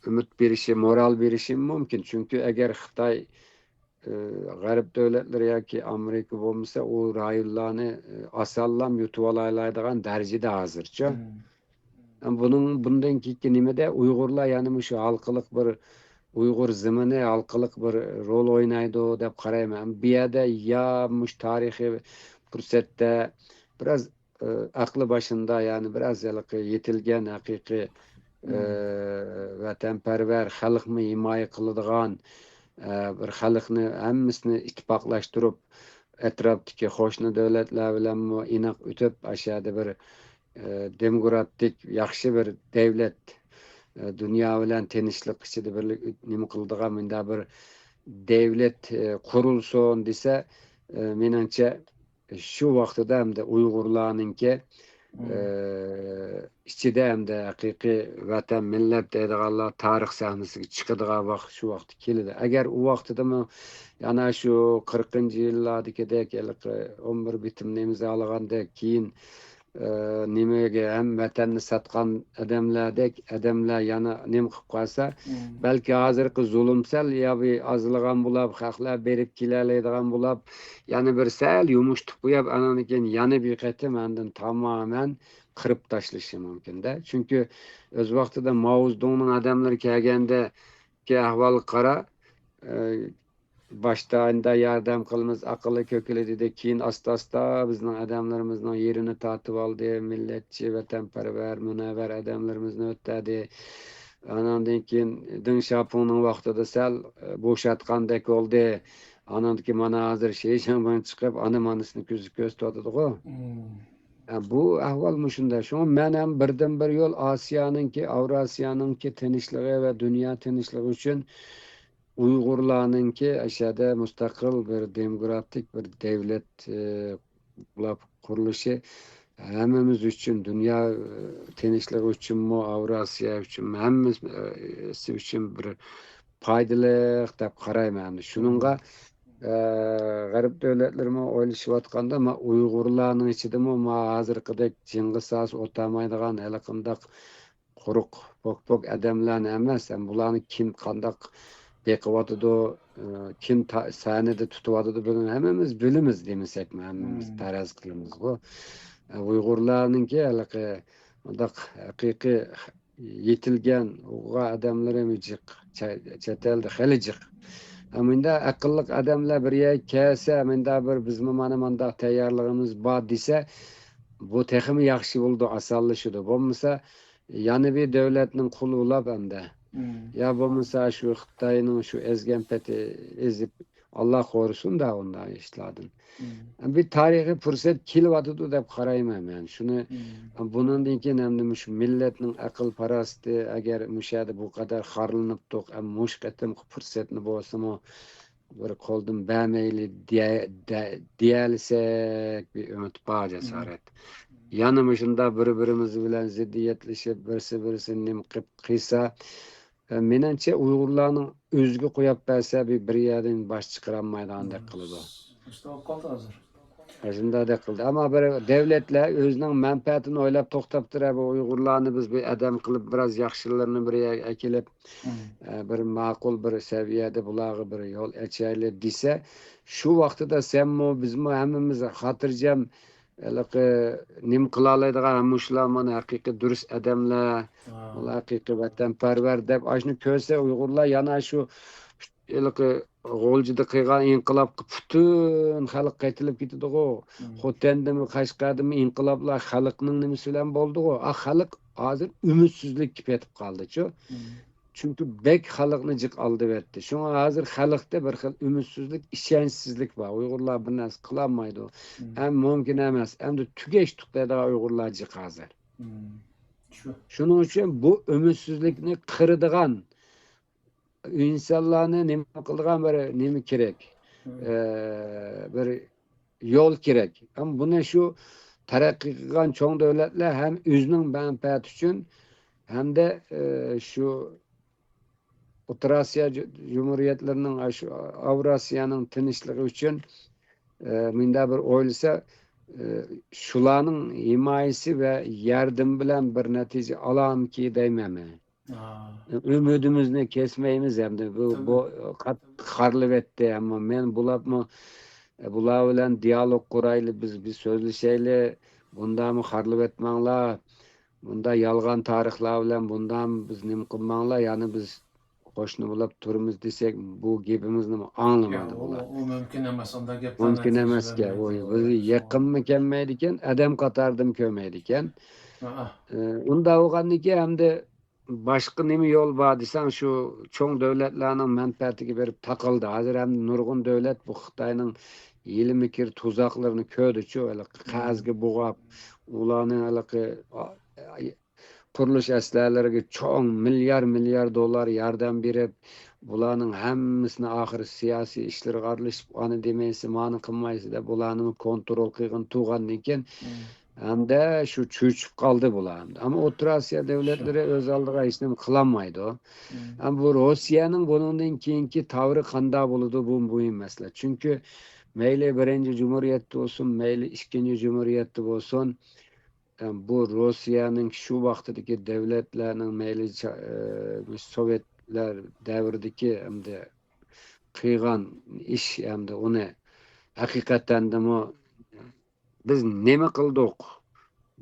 ئۈمىد بېرىشى، مورال بېرىشى مۇمكىن. چۈنكى ئەگەر خىتاي، ئى، غەرب دۆلەتلىرى ياكى ئامېرىكا بولمىسا، ئۇ رايونلارنى، ئى، ئاسانلا يۇتۇۋالالايدىغان دەرىجىدە ھازىرچۇ. بۇنىڭ، بۇندىن كېيىنكى نېمىدە ئۇيغۇرلار يەنە مۇشۇ ھالقىلىق بىر ئۇيغۇر زېمىنى ھالقىلىق بىر رول ئوينايدۇ دەپ قارايمەن. بۇ يەردە يا مۇشۇ تارىخىي پۇرسەتتە بىراز، ئە، ئەقلى باشىندا، يەنى بىراز ھېلىقى يېتىلگەن ھەقىقىي، ئە، ۋەتەنپەرۋەر، خەلقنى ھىمايە قىلىدىغان، ئە، بىر خەلقنى ھەممىسىنى ئىتتىپاقلاشتۇرۇپ، ئەتراپتىكى قوشنا دۆلەتلەر بىلەنمۇ ئىناق ئۆتۈپ، ئاشۇ يەردە بىر، ئە، دېموكراتىك، ياخشى بىر دەۋلەت، ئە، دۇنيا بىلەن تىنچلىق ئىچىدە بىرلىك نېمە قىلىدىغان مۇنداق بىر دەۋلەت، ئە، قۇرۇلسۇن دېسە، ئە، مېنىڭچە، شۇ ۋاقتىدا ھەمدە ئۇيغۇرلارنىڭكى، ئە، ئىچىدە ھەمدە ھەقىقىي ۋەتەن، مىللەت دەيدىغانلار تارىخ سەھنىسىگە چىقىدىغان ۋاقىت شۇ ۋاقىت كېلىدۇ. ئەگەر ئۇ ۋاقتىدىمۇ يەنە شۇ قىرىقىنچى يىللاردىكىدەك، ھېلىقى ئون بىر بىتىمنى ئىمزالىغاندەك، كېيىن، ئە، نېمىگە ھەم ۋەتەننى ساتقان ئادەملەردەك ئادەملەر يەنە نېمە قىلىپ قالسا، بەلكى ھازىرقى زۇلۇم سەل يا بىر ئازلىغان بولۇپ، خەقلەر بېرىپ كېلەلەيدىغان بولۇپ، يەنە بىر سەل يۇمشىتىپ قويۇپ، ئانان كېيىن يەنە بىر قېتىم ئاندىن تامامەن قىرىپ تاشلىشى مۇمكىن-دە. چۈنكى ئۆز ۋاقتىدا ماۋزېدۇڭنىڭ ئادەملىرى كەلگەندىكى ئەھۋالغا قارا، ئە، باشتا ئەندى ياردەم قىلىمىز، ئاقىلى كۆكىلى دېدى. كېيىن ئاستا-ئاستا بىزنىڭ ئادەملىرىمىزنىڭ يېرىنى تارتىۋالدى. مىللەتچى، ۋەتەنپەرۋەر، مۇنەۋۋەر ئادەملىرىمىزنى ئۆتتەدى. ئاناندىن كېيىن دېڭ شياۋپىڭنىڭ ۋاقتىدا سەل، ئە، بوشاتقاندەك بولدى. ئاناندىن كېيىن مانا ھازىر شى جىنپىڭ چىقىپ، ئانا مانىسىنى كۆزى كۆرسىتىۋاتىدىغۇ. ئە، بۇ ئەھۋال مۇشۇنداق. شۇڭا مەن ھەم بىردىنبىر يول ئاسىيانىڭكى، ئاۋراسىيانىڭكى تىنچلىقى ۋە دۇنيا تىنچلىقى ئۈچۈن ئۇيغۇرلارنىڭكى ئەشەدە مۇستەقىل بىر دېموكراتىك بىر دەۋلەت، ئى، قۇرۇلۇشى ھەممىمىز ئۈچۈن، دۇنيا، ئى، تىنچلىقى ئۈچۈنمۇ، ئاۋراسىيا ئۈچۈنمۇ، ھەممىسى ئۈچۈن بىر پايدىلىق دەپ قارايمەن. شۇنىڭغا، ئى، غەرب دۆلەتلىرىمۇ ئويلىشىۋاتقاندا، ما ئۇيغۇرلارنىڭ ئىچىدىمۇ ما ھازىرقىدەك جىڭغا ساس ئوتامايدىغان ھېلىقىنداق قۇرۇق پوك-پوك ئادەملەرنى ئەمەس، ھەم بۇلارنى كىم قانداق بېقىۋاتىدۇ، ئى، كىم تا-، سەھنىدە تۇتۇۋاتىدۇ، بۇنى ھەممىمىز بىلىمىز دېمىسەكمۇ، ھەممىمىز پەرەز قىلىمىزغۇ. ئە، ئۇيغۇرلارنىڭكى ھېلىقى مۇنداق ھەقىقىي يېتىلگەن ئۇيغۇر ئادەملىرىمۇ جىق، چە-، چەت ئەلدە خېلى جىق. ئە، مۇنداق ئەقىللىق ئادەملەر بىر يەرگە كەلسە، مۇنداق بىر بىزمۇ مانا مۇنداق تەييارلىقىمىز بار دېسە، بۇ تېخىمۇ ياخشى بولىدۇ، ئاسانلىشىدۇ. بولمىسا، يەنە بىر دۆلەتنىڭ قۇلى بولاپ ئەمدى. يا بولمىسا شۇ خىتاينىڭ شۇ ئەزگەن پېتى ئېزىپ، ئاللا قورۇسۇن-دە ئۇنداق ئىشلاردىن. بىر تارىخىي پۇرسەت كېلىۋاتىدۇ دەپ قارايمەن مەن. شۇنى، بۇنىڭدىن كېيىن ئەمدى مۇشۇ مىللەتنىڭ ئەقىل-پاراسىتى، ئەگەر مۇشۇ يەردە بۇ قەدەر خارلىنىپتۇق، ئەم، مۇشۇ قېتىمقى پۇرسەتنى بولسىمۇ، بىر قولدىن بەرمەيلى دېيە-، دە-، دېيەلىسەك بىر ئۈمىد بار، جاسارەت. يەنە مۇشۇنداق بىر-بىرىمىز بىلەن زىددىيەتلىشىپ، بىرسى-بىرسىنى نېمە قىلىپ قىلسا، ئە، مېنىڭچە ئۇيغۇرلارنىڭ ئۆزىگە قويۇپ بەرسە، بىر، بىر يەردىن باش چىقىرالمايدىغاندەك قىلىدۇ. ئاشۇنداقدەك قىلدى. ئەمما بىر دۆلەتلەر ئۆزىنىڭ مەنپەئەتىنى ئويلاپ توختاپتۇر، بۇ ئۇيغۇرلارنى بىز بىر ئادەم قىلىپ، بىراز ياخشىلىرىنى بىر يەرگە ئەكېلىپ، ئە، بىر ماقۇل بىر سەۋىيەدە بۇلارغا بىر يول ئېچەيلى دېسە، شۇ ۋاقتىدا سەنمۇ، بىزمۇ ھەممىمىز خاتىرجەم، ھېلىقى نېمە قىلالايدىغان، مۇشۇلار مانا ھەقىقىي دۇرۇس ئادەملەر، ئۇلار ھەقىقىي ۋەتەنپەرۋەر دەپ، ئاشۇنى كۆرسە ئۇيغۇرلار يەنە شۇ ھېلىقى غۇلجىدا قىلغان ئىنقىلابقا پۈتۈن خەلق قېتىلىپ كېتىدىغۇ. خوتەندىمۇ، قەشقەردىمۇ ئىنقىلابلار خەلقنىڭ نېمىسى بىلەن بولدىغۇ. ئا، خەلق ھازىر ئۈمىدسىزلىككە پېتىپ قالدىچۇ. چۈنكى بەك خەلقنى جىق ئالدىۋەتتى. شۇڭا ھازىر خەلقتە بىر خىل ئۈمىدسىزلىك، ئىشەنچسىزلىك بار. ئۇيغۇرلار بىر نەرسە قىلالمايدۇ. ھەم مۇمكىن ئەمەس. ئەمدى تۈگەشتۇق دەيدىغان ئۇيغۇرلار جىق ھازىر. شۇ. شۇنىڭ ئۈچۈن بۇ ئۈمىدسىزلىكنى قىرىدىغان، ئىنسانلارنى نېمە قىلىدىغان بىر نېمە كېرەك؟ ئە، بىر يول كېرەك. ئەمما بۇنى شۇ تەرەققىي قىلغان چوڭ دۆلەتلەر ھەم ئۆزىنىڭ مەنپەئەتى ئۈچۈن، ھەمدە، ئە، شۇ ئوتتۇرا ئاسىيا جۇ-، جۇمھۇرىيەتلىرىنىڭ، ئاشۇ ئاۋراسىيانىڭ تىنچلىقى ئۈچۈن، ئە، مۇنداق بىر ئويلىسا، ئە، شۇلارنىڭ ھىمايىسى ۋە ياردىمى بىلەن بىر نەتىجە ئالامكى دەيمەن مەن. ئا. ئۈمىدىمىزنى كەسمەيمىز ئەمدى. بۇ، تەبىئىي. بۇ قاتتىق خارلىۋەتتى. ئەمما مەن بۇلارمۇ، بۇلار بىلەن دىيالوگ قۇرايلى، بىز، بىز سۆزلىشەيلى. بۇنداقمۇ خارلىۋەتمەڭلار. بۇنداق يالغان تارىخلار بىلەن بۇنداق بىز نېمە قىلماڭلار. يەنى بىز قوشنا بولۇپ تۇرىمىز دېسەك، بۇ گېپىمىزنىمۇ ئاڭلىمايدۇ ياق، ئۇ، بۇلار. ئۇ مۇمكىن ئەمەس. ئۇنداق گەپلەر مۇمكىن نەتىجە ئەمەسكەن. بەرمەيدۇ. ئۇ، ئۇ يېقىنمۇ كەلمەيدىكەن، ئادەم قاتارىدىمۇ كۆرمەيدىكەن. ئا، ئا. ئە، ئۇنداق بولغاندىكىن ئەمدى باشقا نېمە يول بار دېسەڭ، شۇ چوڭ دۆلەتلەرنىڭ مەنپەئەتىگە بېرىپ تاقالدى. ھازىر ھەم نۇرغۇن دۆلەت بۇ خىتاينىڭ ھىيلە-مىكىر تۇزاقلىرىنى كۆردىچۇ، ھېلىقى قەرزگە بوغاپ، ئۇلارنىڭ ھېلىقى، ئا، قۇرۇلۇش ئەسلىھەلىرىگە چوڭ مىليار، مىليار دوللار ياردەم بېرىپ، بۇلارنىڭ ھەممىسىنى ئاخىرى سىياسىي ئىشلىرىغا ئارىلىشىپ، ئانى دېمەيسىز، مانى قىلمايسىز دەپ، بۇلارنىمۇ كونترول قىلغىن تۇرغاندىن كېيىن، ھەمدە شۇ چۆچۈپ قالدى بۇلار. ئەمما ئوتتۇرا ئاسىيا دۆلەتلىرى ئۆز ئالدىغا ھېچنېمە قىلالمايدۇ. ئەمما بۇ روسىيەنىڭ بۇنىڭدىن كېيىنكى تاۋرى قانداق بولىدۇ، بۇ مۇھىم مەسىلە. چۈنكى مەيلى بىرىنچى جۇمھۇرىيەتتە بولسۇن، مەيلى ئىككىنچى جۇمھۇرىيەتتە بولسۇن، بۇ روسىيەنىڭ شۇ ۋاقتىدىكى دۆلەتلەرنىڭ مەيلى چا-، ئە، سوۋېتلار دەۋرىدىكى ئەمدى قىلغان ئىش ئەمدى ئۇنى ھەقىقەتەندىمۇ بىز نېمە قىلدۇق؟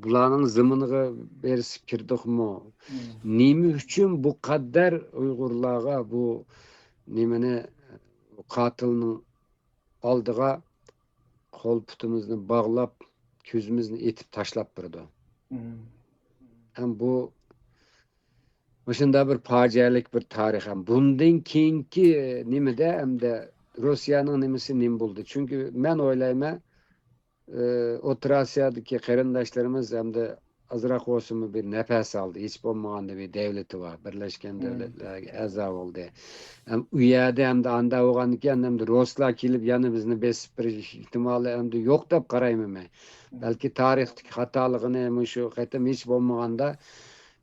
بۇلارنىڭ زېمىنىغا بېرىسىپ كىردۇقمۇ؟ نېمە ئۈچۈن بۇ قەدەر ئۇيغۇرلارغا بۇ نېمىنى، قاتىلنىڭ ئالدىغا قول پۇتىمىزنى باغلاپ، كۆزىمىزنى ئېتىپ تاشلاپ بېرىدۇ؟ ھەم بۇ مۇشۇنداق بىر پاجىئەلىك بىر تارىخ ھەم. بۇندىن كېيىنكى نېمىدە ئەمدى روسىيەنىڭ نېمىسى نېمە بولدى؟ چۈنكى مەن ئويلايمەن، ئى، ئوتتۇرا ئاسىيادىكى قېرىنداشلىرىمىز ئەمدى ئازراق بولسىمۇ بىر نەپەس ئالدى. ھېچ بولمىغاندا بىر دەۋلىتى بار. بىرلەشكەن دۆلەتلەرگە ئەزا بولدى. ھەم ئۇ يەردە ئەمدى ئاندا بولغاندىكىن ئەمدى رۇسلار كېلىپ يەنە بىزنى بېسىپ بېرىش ئېھتىمالى ئەمدى يوق دەپ قارايمەن مەن. بەلكى تارىختىكى خاتالىقىنى مۇشۇ قېتىم ھېچ بولمىغاندا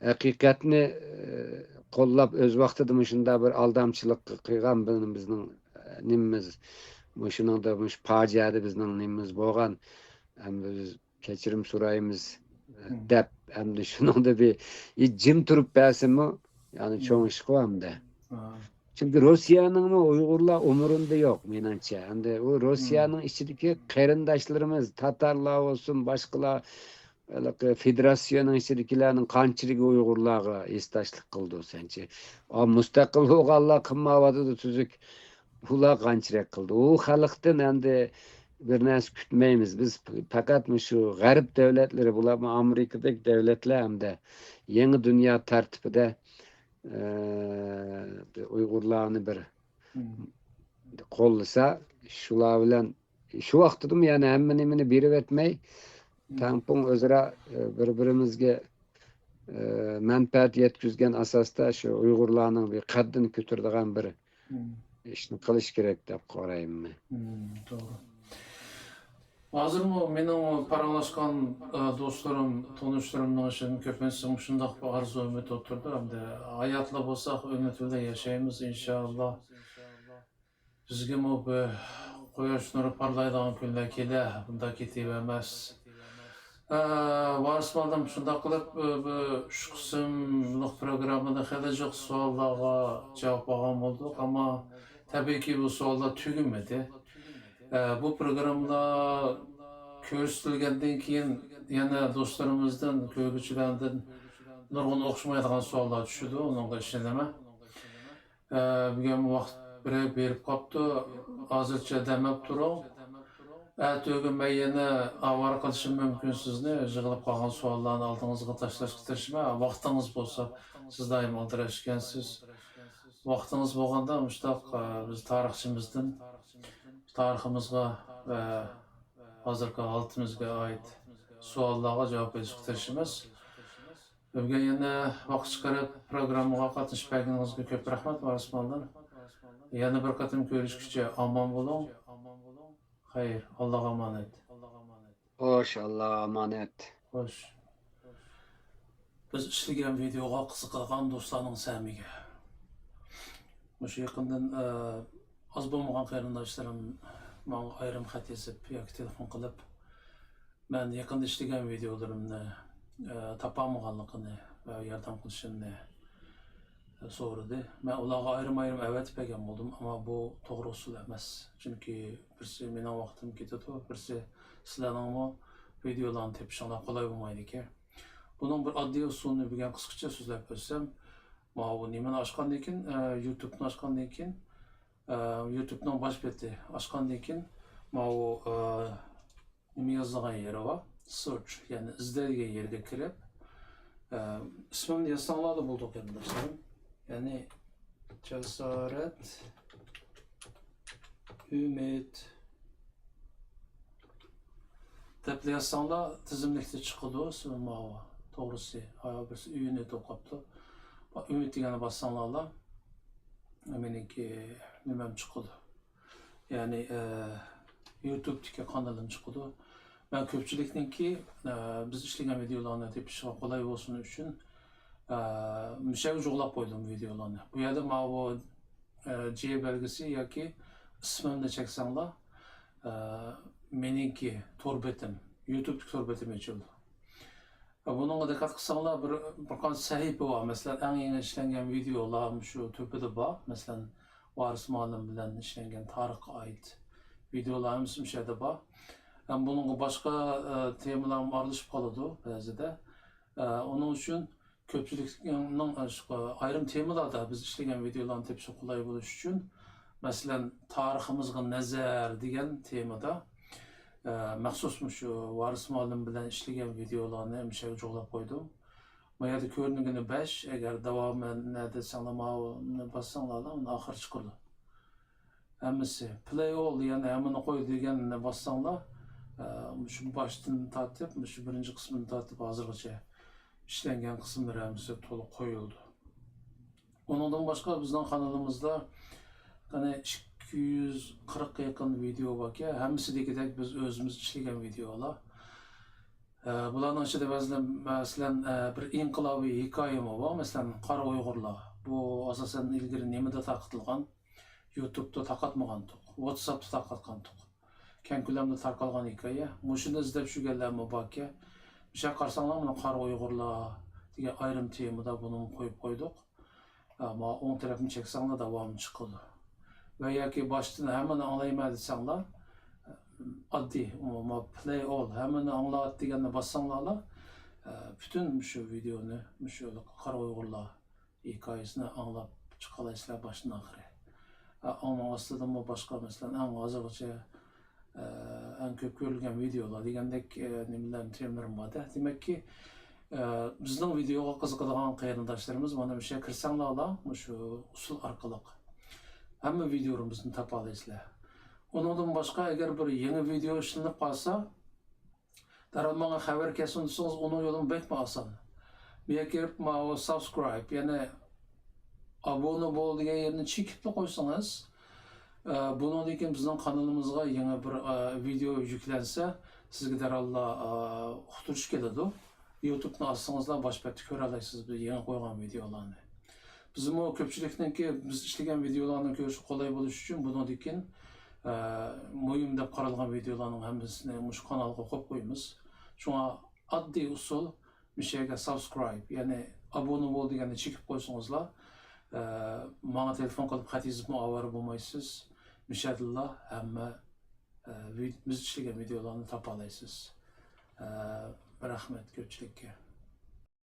ھەقىقەتنى، ئى، قوللاپ، ئۆز ۋاقتىدا مۇشۇنداق بىر ئالدامچىلىق قىلغان بىزنىڭ، ئى، نېمىمىز، مۇشۇنىڭدا، مۇشۇ پاجىئەدە بىزنىڭ نېمىمىز بولغان، ئەمدى بىز كەچۈرۈم سورايمىز، ئى، دەپ، ئەمدى شۇنىڭدا بىر، ئى، جىم تۇرۇپ بەرسىمۇ، يەنى چوڭ ئىشقۇ ئەمدى. چۈنكى روسىيەنىڭمۇ ئۇيغۇرلار ئومۇرىندا يوق، مېنىڭچە. ئەمدى ئۇ روسىيەنىڭ ئىچىدىكى قېرىنداشلىرىمىز، تاتارلار بولسۇن، باشقىلار، ھېلىقى فېدېراتسىيەنىڭ ئىچىدىكىلەرنىڭ قانچىلىكى ئۇيغۇرلارغا ھېسداشلىق قىلىدۇ سەنچە؟ ئا، مۇستەقىل بولغانلار قىلمايۋاتىدۇ تۈزۈك. بۇلار قانچىلىك قىلدى؟ ئۇ خەلقتىن ئەمدى بىر نەرسە كۈتمەيمىز. بىز پەقەت مۇشۇ غەرب دۆلەتلىرى، بۇلارمۇ ئامېرىكىدەك دۆلەتلەر ئەمدى يېڭى دۇنيا تەرتىپىدە، ئە، ئۇيغۇرلارنى بىر قوللىسا، شۇلار بىلەن شۇ ۋاقتىدىمۇ يەنە ھەممە نېمىنى بېرىۋەتمەي، تەڭپۇڭ ئۆزئارا، ئە، بىر-بىرىمىزگە، ئە، مەنپەئەت يەتكۈزگەن ئاساستا شۇ ئۇيغۇرلارنىڭ بىر قەددىنى كۆتۈرىدىغان بىر ئىشنى قىلىش كېرەك دەپ قارايمەن. مم، توغرا. ھازىرمۇ مېنىڭ پاراڭلاشقان، ئە، دوستلىرىم، تونۇشلىرىمنىڭ ئىچىدىن كۆپىنچىسى مۇشۇنداق بىر ئارزۇ ئۈمىد ئولتۇرىدۇ. ئەمدى ھاياتلا بولساق، ئۈمىد بىلەن ياشايمىز، ئىنشائاللا. بىزگىمۇ بىر قۇياش نۇرى پارلايدىغان كۈنلەر كېلەر، بۇنداق كېتىۋەرمەس. ئە، ۋارىس مۇئەللىم، شۇنداق قىلىپ، ئە، بۇ ئۈچ قىسىملىق پروگراممىدا خېلى جىق سوئاللارغا جاۋاب ئالغان بولدۇق، ئەمما تەبىئىيكى بۇ سوئاللار تۈگىمىدى. ئە، بۇ پروگراممىلار كۆرسىتىلگەندىن كېيىن يەنە دوستلىرىمىزدىن، كۆرگۈچىلەردىن نۇرغۇن ئوخشىمايدىغان سوئاللار چۈشىدۇ، ئۇنىڭغا ئىشىنىمەن. ئە، بۈگۈن ۋاقىت بىرەر بېرىپ قاپتۇ. ھازىرچە دەم ئېلىپ تۇرۇڭ. ئەتىگۈن مەن يەنە ئاۋارە قىلىشىم مۇمكىن سىزنى. يىغىلىپ قالغان سوئاللارنى ئالدىڭىزغا تاشلاشقا تىرىشىمەن. ۋاقتىڭىز بولسا، سىز دائىم ئالدىراش ئىكەنسىز. ۋاقتىڭىز بولغاندا مۇشۇنداق، ئە، بىز تارىخچىمىزدىن، تارىخىمىزغا ۋە ھازىرقى ھالىتىمىزگە ئائىت سوئاللارغا جاۋاب بېرىشقا تىرىشىمىز. بۈگۈن يەنە ۋاقىت چىقىرىپ پروگراممىغا قاتنىشىپ بەرگىنىڭىزگە كۆپ رەھمەت، ۋارىس مۇئەللىم. يەنە بىر قېتىم كۆرۈشكىچە ئامان بولۇڭ. خەير، ئاللاغا ئامانەت. خوش، ئاللا ئامانەت. خوش. بىز ئىشلىگەن ۋىدېئوغا قىزىقىدىغان دوستلارنىڭ سەمىگە. مۇشۇ يېقىندىن، ئە، ئاز بولمىغان قېرىنداشلىرىم ماڭا ئايرىم خەت يېزىپ ياكى تېلېفون قىلىپ، مەن يېقىندا ئىشلىگەن ۋىدېئولىرىمنى، ئە، تاپالمىغانلىقىنى ۋە ياردەم قىلىشىمنى سورىدى. مەن ئۇلارغا ئايرىم-ئايرىم ئەۋەتىپ بەرگەن بولدۇم، ئەمما بۇ توغرا ئۇسۇل ئەمەس. چۈنكى بىرسى مېنىڭ ۋاقتىم كېتىدۇ، بىرسى سىلەرنىڭمۇ ۋىدېئولارنى تېپىشىڭلار قولاي بولمايدىكەن. بۇنىڭ بىر ئاددىي ئۇسۇلىنى بۈگۈن قىسقىچە سۆزلەپ ئۆتسەم، ماۋۇ نېمىنى ئاچقاندىن كېيىن، ئە، يۇتۇبنى ئاچقاندىن كېيىن، ئە، يۇتۇبنىڭ باش بېتى ئاچقاندىن كېيىن، ماۋۇ، ئە، نېمە يازىدىغان يېرى بار، سېرچ، يەنى ئىزدەيدىغان يەرگە كىرىپ، ئە، ئىسمىمنى يازساڭلارلا بولىدۇ، قېرىنداشلىرىم. يەنى جاسارەت ئۈمىد دەپلا يازساڭلار تىزىملىكتە چىقىدۇ. ماۋۇ توغرىسى، ھايا بىرسى ئۈينى توقاپتۇ. ئۈمىد دېگەننى باسساڭلارلا مېنىڭكى نېمەم چىقىدۇ. يەنى، ئە، يۇتۇبتىكى قانىلىم چىقىدۇ. مەن كۆپچىلىكنىڭكى، ئە، بىز ئىشلىگەن ۋىدېئولارنى تېپىشىغا قولاي بولسۇن ئۈچۈن، ئە، مۇشەگە جۇغلاپ قويدۇم ۋىدېئولارنى. بۇ يەردە ماۋۇ، ئە، جې بەلگىسى ياكى ئىسمىمنى چەكسەڭلار، ئە، مېنىڭكى تور بېتىم، يۇتۇبتىكى تور بېتىم ئېچىلىدۇ. بۇنىڭغا دىققەت قىلساڭلار، بىر، بىر قانچە سەھىپە بار. مەسىلەن، ئەڭ يېڭى ئىشلەنگەن ۋىدېئولار مۇشۇ تۆپىدە بار. مەسىلەن، ۋارىس مۇئەللىم بىلەن ئىشلەنگەن تارىخقا ئائىت ۋىدېئولار ھەممىسى مۇشۇ يەردە بار. ھەم بۇنىڭغا باشقا، ئە، تېمىلارمۇ ئارىلىشىپ قالىدۇ بەزىدە. ئە، ئۇنىڭ ئۈچۈن كۆپچىلىكنىڭ، ئە، شۇ ئايرىم تېمىلاردا بىز ئىشلىگەن ۋىدېئولارنى تېپىشى قولاي بولۇش ئۈچۈن، مەسىلەن، تارىخىمىزغا نەزەر دېگەن تېمىدا، ئە، مەخسۇس مۇشۇ ۋارىس مۇئەللىم بىلەن ئىشلىگەن ۋىدېئولارنى مۇشۇ يەرگە جۇغلاپ قويدۇم. ما يەردە كۆرۈنگىنى بەش، ئەگەر داۋامى نەدە دېسەڭلار، ماۋۇنى باسساڭلارلا، ئۇنى ئاخىرى چىقىدۇ. ھەممىسى. پلەي ئول، يەنى ھەممىنى قوي دېگەننى باسساڭلار، ئە، مۇشۇ باشتىن تارتىپ، مۇشۇ بىرىنچى قىسمىدىن تارتىپ ھازىرغىچە ئىشلەنگەن قىسىملىرى ھەممىسى تولۇق قويۇلىدۇ. ئۇنىڭدىن باشقا بىزنىڭ قانىلىمىزدا قېنى ئىككى يۈز قىرىققا يېقىن ۋىدېئو باركەن، ھەممىسى دېگۈدەك بىز ئۆزىمىز ئىشلىگەن ۋىدېئولار. ئە، بۇلارنىڭ ئىچىدە بەزىلەر، مەسىلەن، ئە، بىر ئىنقىلابىي ھېكايىمۇ بار، مەسىلەن، قارا ئۇيغۇرلار. بۇ ئاساسەن ئىلگىرى نېمىدە تارقىتىلغان؟ يۇتۇبتا تارقاتمىغانتۇق، ۋاتساپتا تارقاتقانتۇق. كەڭ كۆلەمدە تارقالغان ھېكايە. مۇشۇنى ئىزدەپ يۈرگەنلەرمۇ باركەن. مۇشۇ قارىساڭلار، مانا قارا ئۇيغۇرلار دېگەن ئايرىم تېمىدا بۇنىمۇ قويۇپ قويدۇق. ئە، ما ئوڭ تەرەپنى چەكسەڭلار داۋامى چىقىدۇ. ۋە ياكى باشتىن ھەممىنى ئاڭلايمەن دېسەڭلار، ئاددىي، ما پلەي ئول، ھەممىنى ئاڭلات دېگەننى باسساڭلارلا، ئە، پۈتۈن مۇشۇ ۋىدېئونى، مۇشۇ قارا ئۇيغۇرلار ھېكايىسىنى ئاڭلاپ چىقالايسىلەر باشتىن ئاخىرى. ئە، ئۇنىڭ ئاستىدىمۇ باشقا، مەسىلەن، ئەڭ ھازىرغىچە، ئە، ئەڭ كۆپ كۆرۈلگەن ۋىدېئولار دېگەندەك، ئە، نېمىلەرنى، تېمىلىرىم بار-دە. دېمەككى، ئە، بىزنىڭ ۋىدېئوغا قىزىقىدىغان قېرىنداشلىرىمىز مانا مۇشۇ يەرگە كىرسەڭلارلا، مۇشۇ ئۇسۇل ئارقىلىق ھەممە ۋىدېئولىرىمىزنى تاپالايسىلەر. ئۇنىڭدىن باشقا، ئەگەر بىر يېڭى ۋىدېئو ئىشلىنىپ قالسا، دەرھال ماڭا خەۋەر كەلسۇن دېسىڭىز، ئۇنىڭ يولىمۇ بەكمۇ ئاسان. بۇ يەرگە كىرىپ، ماۋۇ سابسكرايب، يەنى ئابۇنە بول دېگەن يەرنى چېكىپلا قويسىڭىز، ئە، بۇنىڭدىن كېيىن بىزنىڭ قانىلىمىزغا يېڭى بىر، ئە، ۋىدېئو يۈكلەنسە، سىزگە دەرھاللا، ئە، ئۇقتۇرۇش كېلىدۇ. يۇتۇبنى ئاچسىڭىزلا باش بەتتە كۆرەلەيسىز بىز يېڭى قويغان ۋىدېئولارنى. بىزمۇ كۆپچىلىكنىڭكى بىز ئىشلىگەن ۋىدېئولارنى كۆرۈشى قولاي بولۇش ئۈچۈن بۇنىڭدىن كېيىن، ئە، مۇھىم دەپ قارالغان ۋىدېئولارنىڭ ھەممىسىنى مۇشۇ قانالغا قويۇپ قويىمىز. شۇڭا ئاددىي ئۇسۇل، مۇشۇ يەرگە سابسكرايب، يەنى ئابۇنە بول دېگەننى چېكىپ قويسىڭىزلا، ئە، ماڭا تېلېفون قىلىپ خەت يېزىپمۇ ئاۋارە بولمايسىز. مۇشۇ يەردىلا ھەممە، ئە، ۋىد-، بىز ئىشلىگەن ۋىدېئولارنى تاپالايسىز. ئە، رەھمەت كۆپچىلىككە.